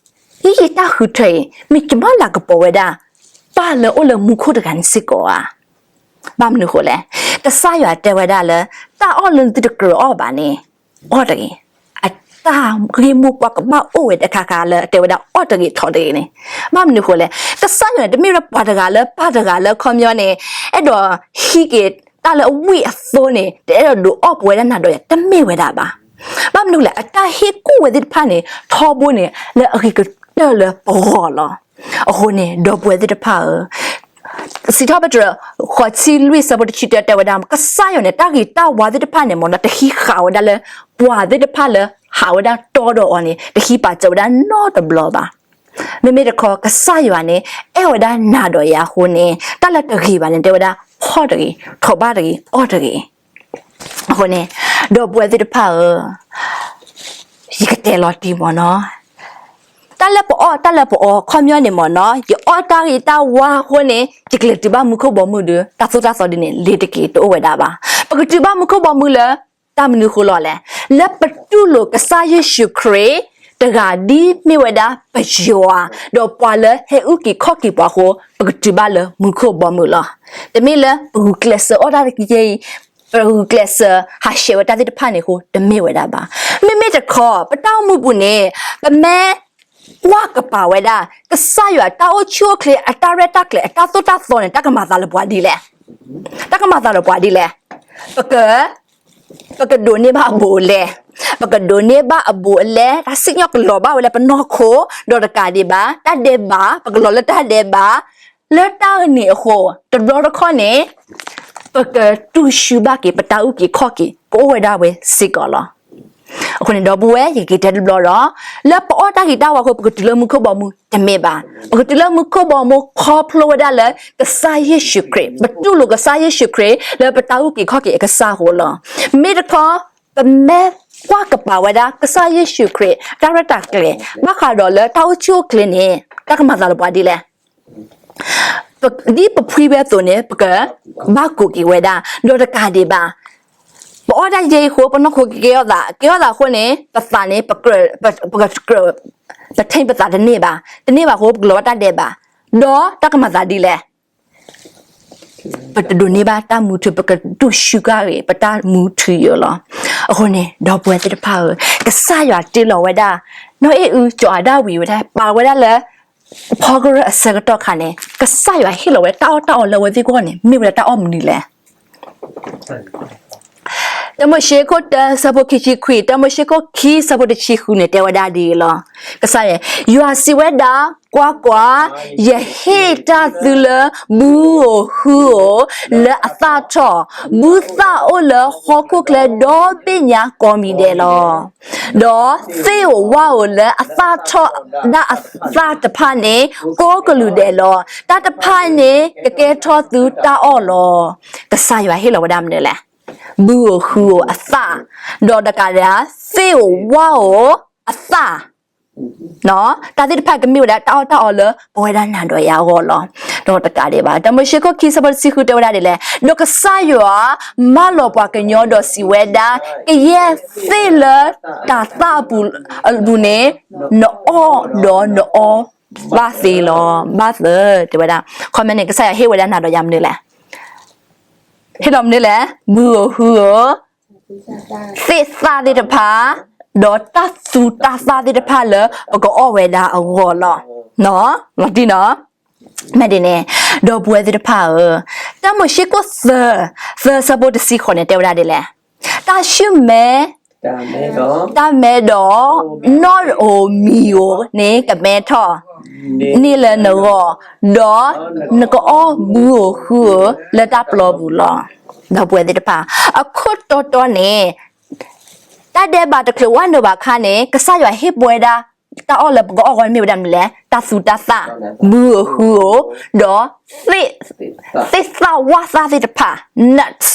ဟံၣ်ယတၢ်ဃုထၢအံၤ မ့ၢ်ကမၣ်လၤကပီၤဝဲဒၣ် ပၢ်လၢအိၣ်လၢမူခိၣ်တဂၤန့ၣ်စ့ၢ်ကီးဧါ. ဘၣ်မနုၤဃိလဲၣ်, ကစၢ်ယွၤတဲဝဲဒၣ်လၢ တၢ်အီၣ်လၢသုတကြၢးအီၣ်ဘၣ်န့ၣ် အီၣ်တဂ့ၤ, အတၢ်ဂ့ၢ်မိၢ်ပှၢ်ကဘၣ်အိၣ်ဝဲတခါခါလၢအတဲဝဲဒၣ်အီၣ်တဂ့ၤထီၣ်တဂ့ၤန့ၣ်. ဘၣ်မနုၤဃိလဲၣ်, ကစၢ်ယွၤန့ၣ် တမ့ၢ်ဝဲပှၤတဂၤလၢပၢ်တဂၤလၢခီပညီန့ၣ် အဲၣ်ဒိးဟံးက့ၤတၢ်လၢအဝံၣ်အသိန့ၣ် တအဲၣ်ဒိးဒုးအီၣ်ပဝဲဒၣ်နၤဒီးယၤ တမ့ၢ်ဝဲဒၣ်ဘၣ်. ဘၣ်မနုၤလဲၣ်, အတၢ်ဟ့ၣ်ကူၣ်ဝဲသ့ၣ်တဖၣ်န့ၣ် ထီဘိန့ၣ် လၢအဂ့ၤကတၢၢ်လၢပဂီၢ်လီၤ. အဃိန့ၣ် ဒီပုၢ်ဝဲၢ်သ့ၣ်တဖၣ်ဧၢ, စံးထီၣ်ပတြၢၤ ဃိးဆံလွံၢ်ဆၢဖိတဆံတၢတဲဝဲဒၣ် ကစၢ်ယွၤန့ၣ် တၢ်ဂ့ၤတၢ်ဝါသ့ၣ်တဖၣ်န့ၣ်မ့ၢ်နီၤ တဟံးဃာ်ဝဲဒၣ်လၢ ပှၤသ့ၣ်တဖၣ်လၢဟးဝဲဒၣ်တီဒီးအီၤန့ၣ် တဟံးပာ်စၢၤဝဲဒၣ်နီတဘျီဘၣ်. မ့မ့ၢ်တခီ ကစၢ်ယွၤန့ၣ် အဲၣ်ဝဲဒၣ်နၤဒီးယၤအဃိန့ၣ် တၢ်လၢတဂ့ၤဘၣ်န့ၣ် တဲဝဲဒၣ် ဖီၣ်တဂ့ၤ, ထိးဘၣ်တဂ့ၤ, အီၣ်တဂ့ၤ. အဃိန့ၣ် ဒီပုၢ်ဝဲၢ်သ့ၣ်တဖၣ်ဧၢ, ယကတဲလီၤတံၢ်မ့ၢ်နီၤ, တၢ်လၢပအီၣ် တၢ်လၢပအီ ခီပညီန့ၣ်မ့ၢ်နီၤ ယအီၣ်တၢ်ဂ့ၤတၢ်ဝါအဃိန့ၣ် ယကလဲၤတုၤဘၣ်မူခိၣ်ဘီမုၢ်ဒီး တၢ်သိၣ်တၢ်သီဒ်န့ၣ် လ့ၤတက့ၤ တအိၣ်ဝဲဒၣ်ဘၣ်. ပကတုၤဘၣ်မူခိၣ်ဘီမုၢ်လၢ တၢ်မနုၤဃိလီၤလဲၣ်. လၢပတူၢ်လိာ်ကစၢ်ယ့ၣ်ၡူးခရံာ် တဂၤဒ်မ့ၢ်ဝဲဒၣ်ပယွၤ, ဒီးပှၤလၢဟဲအုၣ်က့ၤခီၣ်က့ၤပှၤအဃိ ပကတုၤဘၣ်လၢမူခိၣ်ဘီမုၢ်လီၤ. တမ့ၢ်လၢပဂုာ်ကျဲးစၢးအီၣ်တၢ်တက့ၢ်အံၤ, ပဂုာ်ကျဲးစၢးဟးဆှဲးဝဲတၢ်သ့ၣ်တဖၣ်န့ၣ်အဃိ တမ့ၢ်ဝဲဒၣ်ဘၣ်. မ့မ့ၢ်တခီ ပတၢ်အိၣ်မူပူၤန့ၣ် ပမ့ၢ်ကွၢ်ကပၤဝဲဒၣ် ကစၢ်ယွၤတၢ်အိၣ်ဆူၣ်အိၣ်ချ့ အတၢ်ရဲၣ်တၢ်ကျဲၤ အတၢ်သိၣ်တၢ်သီန့ၣ် တၢ်ကမၤသးလၢပှၤဒ်လဲၣ်. တၢ်ကမၤသးလၢပှၤဒ်လဲၣ်. ပက ပကဒိးန့ၢ်ဘၣ်အဘူးအလဲ, ပကဒိးန့ၢ်ဘၣ်အဘူးအလဲ, တၢ်စံၣ်ညီၣ်ကလီၤဘၣ်ဝဲလၢပနီၢ်ခိ, ဒီးတကးဒံးဘၣ် တၢ်ဒဲးဘး ပကလီၤလၢတၢ်ဒဲးဘး, လၢတၢ်န့ၣ်အဃိ တဘျီတခီၣ်န့ၣ် ပကတူၢ်ဆူၣ်ဘၣ်က့ၤ ပတၢ်အုၣ်က့ၤခီၣ်က့ၤ ကအိၣ်ဝဲဒၣ်ဝဲစ့ၢ်ကီးလီၤ. အဃိန့ၣ် ဒီပုၢ်ဝဲၢ် ယက့ၤတဲတဘျီဒီး လၢပအီၣ်တၢ်ဂ့ၤတၢ်ဝါအဃိ ပကတုၤလၢမူခိၣ်ဘီမုၢ် တမ့ၢ်ဘၣ်. ပကတုၤလၢမူခိၣ်ဘီမုၢ်ခီဖျိဝဲဒၣ်လၢ ကစၢ်ယ့ၣ်ၡူးခရံာ်, ပတူၢ်လိာ်ကစၢ်ယ့ၣ်ၡူးခရံာ် လၢပတၢ်အုၣ်က့ၤခီၣ်က့ၤအကစၢ်အဃိလီၤ. မ့ၢ်တခီ ပမ့ၢ်ကွၢ်ကပၤဝဲဒၣ် ကစၢ်ယ့ၣ်ၡူးခရံာ် တၢ်ရဲၣ်တၢ်ကျဲၤ ဘၣ်ဃးဒီးလၢတၢ်အိၣ်ဆူၣ်အိၣ်ချ့န့ၣ် တၢ်ကမၤသးလၢပှၤဒ်လဲၣ်. ဒ်ပဖှံဝဲအသိးန့ၣ် ပကဘၣ်ကူးက့ၤဝဲဒၣ်, ဒီးတကးဒံးဘၣ် ပအီၣ်တၢ်ယဲအံၤအဃိ ပနီၢ်ခိကကဲထီၣ်သး, ကဲထီၣ်သးအဃိန့ၣ် ပသးန့ၣ် ပကြၢး, ပကြၢး, ပထံၣ်ပသးတန့ၢ်ဘၣ်, တန့ၢ်ဘၣ်အဃိ ပကလီၤဘၣ်တၢ်ဒဲးဘး, ဒီးတၢ်ကမၤသးဒ်လဲၣ်. ပတဒိးန့ၢ်ဘၣ်တၢ်မူထူ, ပကတူၢ်ဆူၣ်က့ၤ ပတၢ်မူထူယိာ်လီၤ. အဃိန့ၣ် ဒီပုၢ်ဝဲၢ်သ့ၣ်တဖၣ်ဧၢ, ကစၢ်ယွၤတ့လီၤဝဲဒၣ် နီၢ်အ့ၣ်အု စီၤအၤဒၣ်ဝံၤဝဲဒၣ် ပာ်ဝဲဒၣ်လၢ ဖီကရၢၢ်အဆၢကတီၢ်ခါန့ၣ် ကစၢ်ယွၤဟ့ၣ်လီၤဝဲတၢ်အီၣ်တၢ်အီလၢအဝဲသ့ၣ်အဂီၢ်န့ၣ် မ့ၢ်ဝဲဒၣ်တၢ်အီၣ်မနုၤလဲၣ်. တၢမိၤၡ့ခိၣ်တၢ ဆၢဖိခံဆံခွံ, တၢမိၤၡ့ခိၣ်ခံ ဆၢဖိတဆံဃုန့ၣ် တဲဝဲဒၣ်ဒ်အံၤလီၤ. ကစၢ်ယွၤ, ယွၤစံးဝဲဒၣ်, ကွၢ်ကွၢ်, ယဟ့ၣ်တၢ်သုလၢ ဘုဧိၤဟုဧိၤ, လၢအသၣ်ထီၣ်, ဘုသၣ်အိၣ်လၢဟီၣ်ခိၣ်ချၢဒီဘ့ၣ်ညါကိးမံၤဒဲးလီၤ. ဒီးသ့ၣ်ဧိၤဝၣ်ဧိၤလၢအသၣ်ထီၣ်ဒၣ်အသၣ်တဖၣ်န့ၣ် ကိးကလုာ်ဒဲးလီၤ. တၢ်တဖၣ်န့ၣ်ကကဲထီၣ်သုတၢ်အီၣ်လီၤ. ကစၢ်ယွၤဟ့ၣ်လီၤဝဲဒၣ်မနုၤလဲၣ်. ဘုဧိၤဟုဧိၤအသၣ်, ဒီးတကးဒံး သ့ၣ်ဧိၤဝၣ်ဧိၤအသၣ် တၢ်သ့ၣ်တဖၣ်ကမ့ၢ်ဝဲဒၣ်တၢ်အီၣ်တၢ်အီလၢ ပဝဲဒၣ်နၤဒီးယၤအဂီၢ်လီၤ. ဒီးတကးဒံးဘၣ် တၢမိၤၡ့ခိၣ်ခံ ဆၢဖိတဆံဃုတဲဝဲဒၣ်ဒ်လဲၣ်, ဒီးကစၢ်ယွၤမၢလီၤပှၤကညီဒီးစံးဝဲဒၣ်, ကယဲၢ်သ့ၣ်လၢတၤသၣ်အပူၤန့ၣ် နအီၣ်ဒီးနအီဘၣ်သ့လီၤ. ဘၣ်သ့တဲဝဲဒၣ်, ခီမ့ၢ်န့ၣ် ကစၢ်ယွၤဟ့ၣ်ဝဲဒၣ်နၤဒီးယၤမနုၤလဲၣ်. ဟ့ၣ်လီၤမနုၤလဲၣ်, ဘုဧိၤဟုဧိၤ သ့ၣ်သၣ်သ့ၣ်တဖၣ်, ဒီးတၢ်သူတၢ်သၣ်သ့ၣ်တဖၣ်လၢပကအီၣ်ဝဲဒၣ်အဂီၢ်လီၤ. လီၤတံၢ်နီၤ, မ့ၢ်ဒ်န့ၣ်, ဒီပုၢ်ဝဲၢ်သ့ၣ်တဖၣ်ဧၢ, တၢမိၤၡ့ခိၣ်သၢ, သၢဆၢဖိတဆံဃိးန့ၣ် တဲဝဲဒၣ်ဒ်လဲၣ်, တၢ်ဆူၣ်မဲ တၢ်မဲဒီး နီၣ်ဧိၤမံၤဧိၤန့ၣ် ကမဲထီၣ်န့ၢ်လၢနဂီၢ်, ဒီးနကအီၣ်ဘုဧိၤဟုဧိၤလၢတၢ်ပျီပူၤလီၤ. ဒီပုၢ်ဝဲၢ်သ့ၣ်တဖၣ်, အခိၣ်တီတီန့ၣ် တၢ်ဒဲးဘးတချုးဝဲနုာ်ဘၣ်အခါန့ၣ် ကစၢ်ယွၤဟ့ၣ်ပဝဲဒၣ် တၢ်အီၣ်လၢပကအီၣ်အဂီၢ်န့ၣ်မ့ၢ်ဝဲဒၣ်မနုၤလဲၣ်, တၢ်သူတၢ်သၣ်, မုၢ်ဧိၤဃုဧိၤ, ဒီး သ့ၣ်သၣ်ဝၣ်သၣ်သ့ၣ်တဖၣ်, nuts,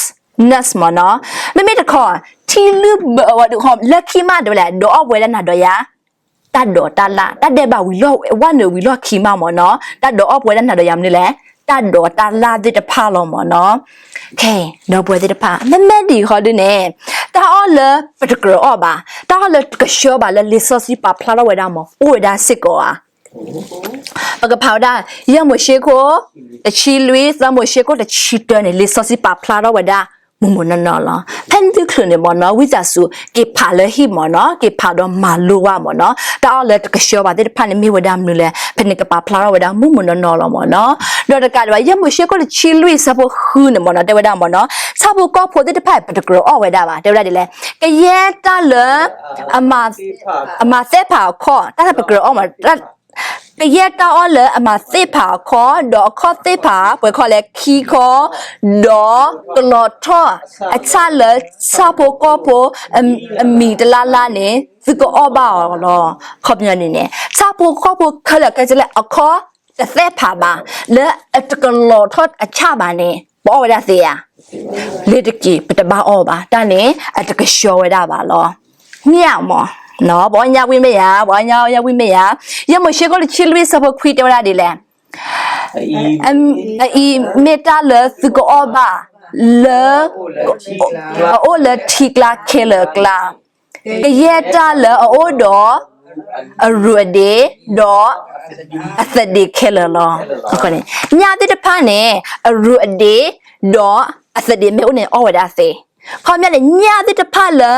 nuts မ့ၢ်နီၤ. မ့မ့ၢ်တခီ ထံလုၢ်ဘၢအဝဲဒၣ် လၢခံမးတဲဝဲလဲၣ် ဒိးအီၣ်ပဝဲဒၣ်နၤဒီးယၤ တၢ်ဒိးတၢ်လၣ်, တၢ်ဒဲးဘးဝံၤလီၢ် ဝၣ်နုာ်ဝံၤလီၢ်ခံမးမ့ၢ်နီၤ. တၢ်ဒိးအီၣ်ပဝဲဒၣ်နၤဒီးယၤမနုၤလဲၣ်, တၢ်ဒိးတၢ်လၣ်သ့ၣ်တဖၣ်လီၤမ့ၢ်နီၤ. ခဲ ဒီပုၢ်ဝဲၢ်သ့ၣ်တဖၣ် မ့မ့ၢ်ဒ်အံၤဃီဒုန့ၣ် တၢ်အီၣ်လၢပတကြၢးအီၣ်ဘၣ်, တၢ်အီၣ်လၢတကဆှီဘၣ်လၢလံာ်စီဆှံပာ်ဖျါထီၣ်ဝဲဒၣ်မ့ၢ် အိၣ်ဝဲဒၣ်စ့ၢ်ကီးဧါ. ပကဖးဝဲဒၣ် ယဲၢ်မိၤၡ့ခိၣ် တဆံလွံၢ်, သၢမိၤၡ့ခိၣ် တဆံတၢန့ၣ် လံာ်စီဆှံပာ်ဖျါထီၣ်ဝဲဒၣ် မုၢ်မုၢ်နီၢ်နီၢ်လီၤ. ဖဲန့ၣ်တချုးန့ၣ်မ့ၢ်နီၤ ဝံသးစူၤ က့ၤဖးလၢဟံၣ်မ့ၢ်နီၤ, က့ၤဖးဒီးမၤလိဝဲမ့ၢ်နီၤ, တၢ်အီၣ်လၢတကဆှီဘၣ်သ့ၣ်တဖၣ်န့ၣ်မ့ၢ်ဝဲဒၣ်မနုၤလဲၣ်, ဖဲန့ၣ်ကပာ်ဖျါထီၣ်ဝဲဒၣ်မုၢ်မုၢ်နီၢ်နီၢ်လီၤမ့ၢ်နီၤ. ဒီးတကးဒံးဘၣ် ယဲၢ်မိၤၡ့ခိၣ် တဆံလွံၢ် ဆၢဖိဃုန့ၣ်မ့ၢ်နီၤ တဲဝဲဒၣ်မ့ၢ်နီၤ, ဆၣ်ဖိကီၢ်ဖိသ့ၣ်တဖၣ် ပတကြၢးအီၣ်ဝဲဒၣ်ဘၣ်, တဲဝဲဒၣ်ဒ်လဲၣ်, ကယဲၢ်တၢ်လၢ အမၤသ့ၣ်ဖးအခီၣ်, တၢ်လၢပကြၢးအီၣ်မ့ၢ် ကယဲၢ်တၢ်အီၣ်လၢအမၤသ့ၣ်ဖးအခီၣ်, ဒီးအခီၣ်သ့ၣ်ဖး ပှဲၤခီလဲၣ် ခံခီ, ဒီးကလီၤထီၣ် အဆၣ်လၢဆၣ်ဖိကီၢ်ဖိ အမံၤတလါလါန့ၣ် သုကအီၣ်ဘၣ်အီၤလီၤ. ခီပညီန့ၣ်န့ၣ် ဆၣ်ဖိကီၢ်ဖိခဲလၢာ်ခဲဆ့လၢအခီၣ်တသ့ၣ်ဖးဘၣ်, လၢအတကလီၤထီၣ်အဆၣ်ဘၣ်န့ၣ် ပအီၣ်ဝဲဒၣ်သ့ဧါ. လ့ၤတက့ၤ ပတဘၣ်အီၣ်ဘၣ်, တၢ်န့ၣ် အတကဆှီဝဲဒၣ်ဘၣ်လီၤ. ညၣ်မ့ၢ် ပအီၣ်ညၣ်ဝံၣ်မ့ၢ်ဧါ, ပအီၣ်ညၣ်ဝံၣ်မ့ၢ်ဧါ. ယဲၢ်မိၤၡ့ခိၣ် တဆံလွံၢ် ဆၢဖိခွံ တဲဝဲဒၣ်ဒ်လဲၣ်, အအံၤမ့ၢ်တၢ်လၢသုကအီၣ်ဘၣ် လၢ အအိၣ်လၢထံကျါခဲလၢာ်အကျါ, ကယဲၢ်တၢ်လၢအအိၣ်ဒီး အရူးအဒ့, ဒီးအသဒ့းခဲလၢာ်လီၤ. ညၣ်သ့ၣ်တဖၣ်န့ၣ် အရူးအဒ့, ဒီးအသဒ့းမ့ၢ်အိၣ်န့ၣ် အီၣ်ဝဲဒၣ်သ့. ခီပညီန့ၣ် ညၣ်သ့ၣ်တဖၣ်လၢ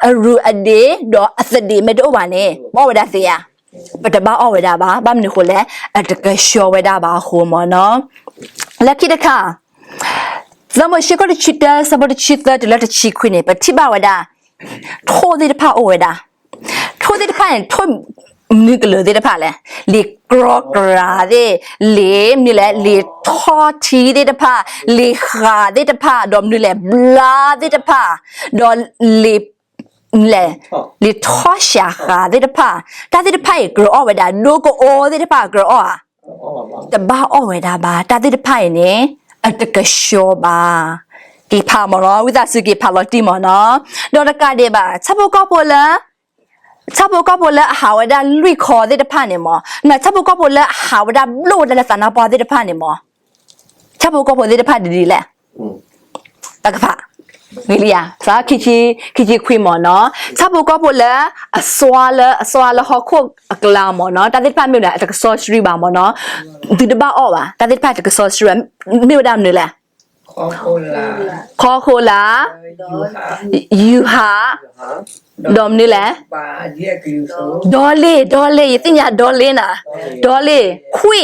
အရူးအဒ့ ဒီးအသဒ့းမ့ၢ်တအိၣ်ဘၣ်န့ၣ် ပအီၣ်ဝဲဒၣ်သ့ဧါ. ပတဘၣ်အီၣ်ဝဲဒၣ်ဘၣ်, ဘၣ်မနုၤအဃိလဲၣ်, အတကဆှီဝဲဒၣ်ဘၣ်အဃိမ့ၢ်နီၤ. လၢခံတခါ သၢမိၤၡ့ခိၣ် တဆံတၢ ဆၢဖိ တဆံသၢ တုၤလၢတဆံခွံန့ၣ် ပထံၣ်ဘၣ်ဝဲဒၣ် ထိၣ်သ့ၣ်တဖၣ်အိၣ်ဝဲဒၣ်. ထိၣ်သ့ၣ်တဖၣ်န့ၣ် ထိၣ်မနုၤကလုာ်သ့ၣ်တဖၣ်လဲၣ်, လံာ်ကြီကြၤသ့ၣ်, လံာ်မနုၤလဲၣ်, လံာ်ထီၣ်ထံသ့ၣ်တဖၣ်, လံာ်ဃာ်သ့ၣ်တဖၣ်, ဒီးမနုၤလဲၣ်, ဘျါသ့ၣ်တဖၣ်, ဒီးလံာ် လဲၣ်, လံာ်ထီၣ်စှၤဃာ်သ့ၣ်တဖၣ်, တၢ်သ့ၣ်တဖၣ်အံၤကြၢးအီၣ်ဝဲဒၣ်, ဒိကအိသ့ၣ်တဖၣ်ကြၢးအီၣ်ဧါ. တဘၣ်အီၣ်ဝဲဒၣ်ဘၣ်, တၢ်သ့ၣ်တဖၣ်အံၤန့ၣ် အတကဆှီဘၣ်. က့ၤဖးမ့ၢ်နီၤ, ဝံသးစူၤက့ၤဖးလီၤတံၢ်မ့ၢ်နီၤ. ဒီးတကးဒံးဘၣ် ဆၣ်ဖိကီၢ်ဖိလၢ ဆၣ်ဖိကီၢ်ဖိလၢအဟးဝဲဒၣ်လွံၢ်ခီသ့ၣ်တဖၣ်န့ၣ်မ့ၢ်, ဆၣ်ဖိကီၢ်ဖိလၢအဟးဝဲဒၣ်ဘျိၣ်ဝဲဒၣ်လၢသးနါပှၢ်သ့ၣ်တဖၣ်န့ၣ်မ့ၢ် ဆၣ်ဖိကီၢ်ဖိသ့ၣ်တဖၣ်ဒ်လဲၣ်, တၢ်ကဖး, ဝံၤလံဧါ, ခံဆံ, ခံဆံခွံမ့ၢ်နီၤ, ဆၣ်ဖိကီၢ်ဖိလၢ အစွါလၢ အစွါလၢဟီၣ်ခိၣ်အကျါမ့ၢ်နီၤ, တၢ်သ့ၣ်တဖၣ်မ့ၢ်ဝဲဒၣ် အတကစီဆှံဘၣ်မ့ၢ်နီၤ, သုတဘၣ်အီၣ်ဘၣ်, တၢ်သ့ၣ်တဖၣ်တကစီဆှံဘၣ်, မ့ၢ်ဝဲဒၣ်မနုၤလဲၣ်, ခီခိၣ်လၢ်, ယူၤဟး, ဒီးမနုၤလဲၣ်, ဒီလ့ၣ်, ဒီလ့ၣ်, ယသ့ၣ်ညါဒီလ့ၣ်နၤ, ဒီလ့ၣ်, ခွံ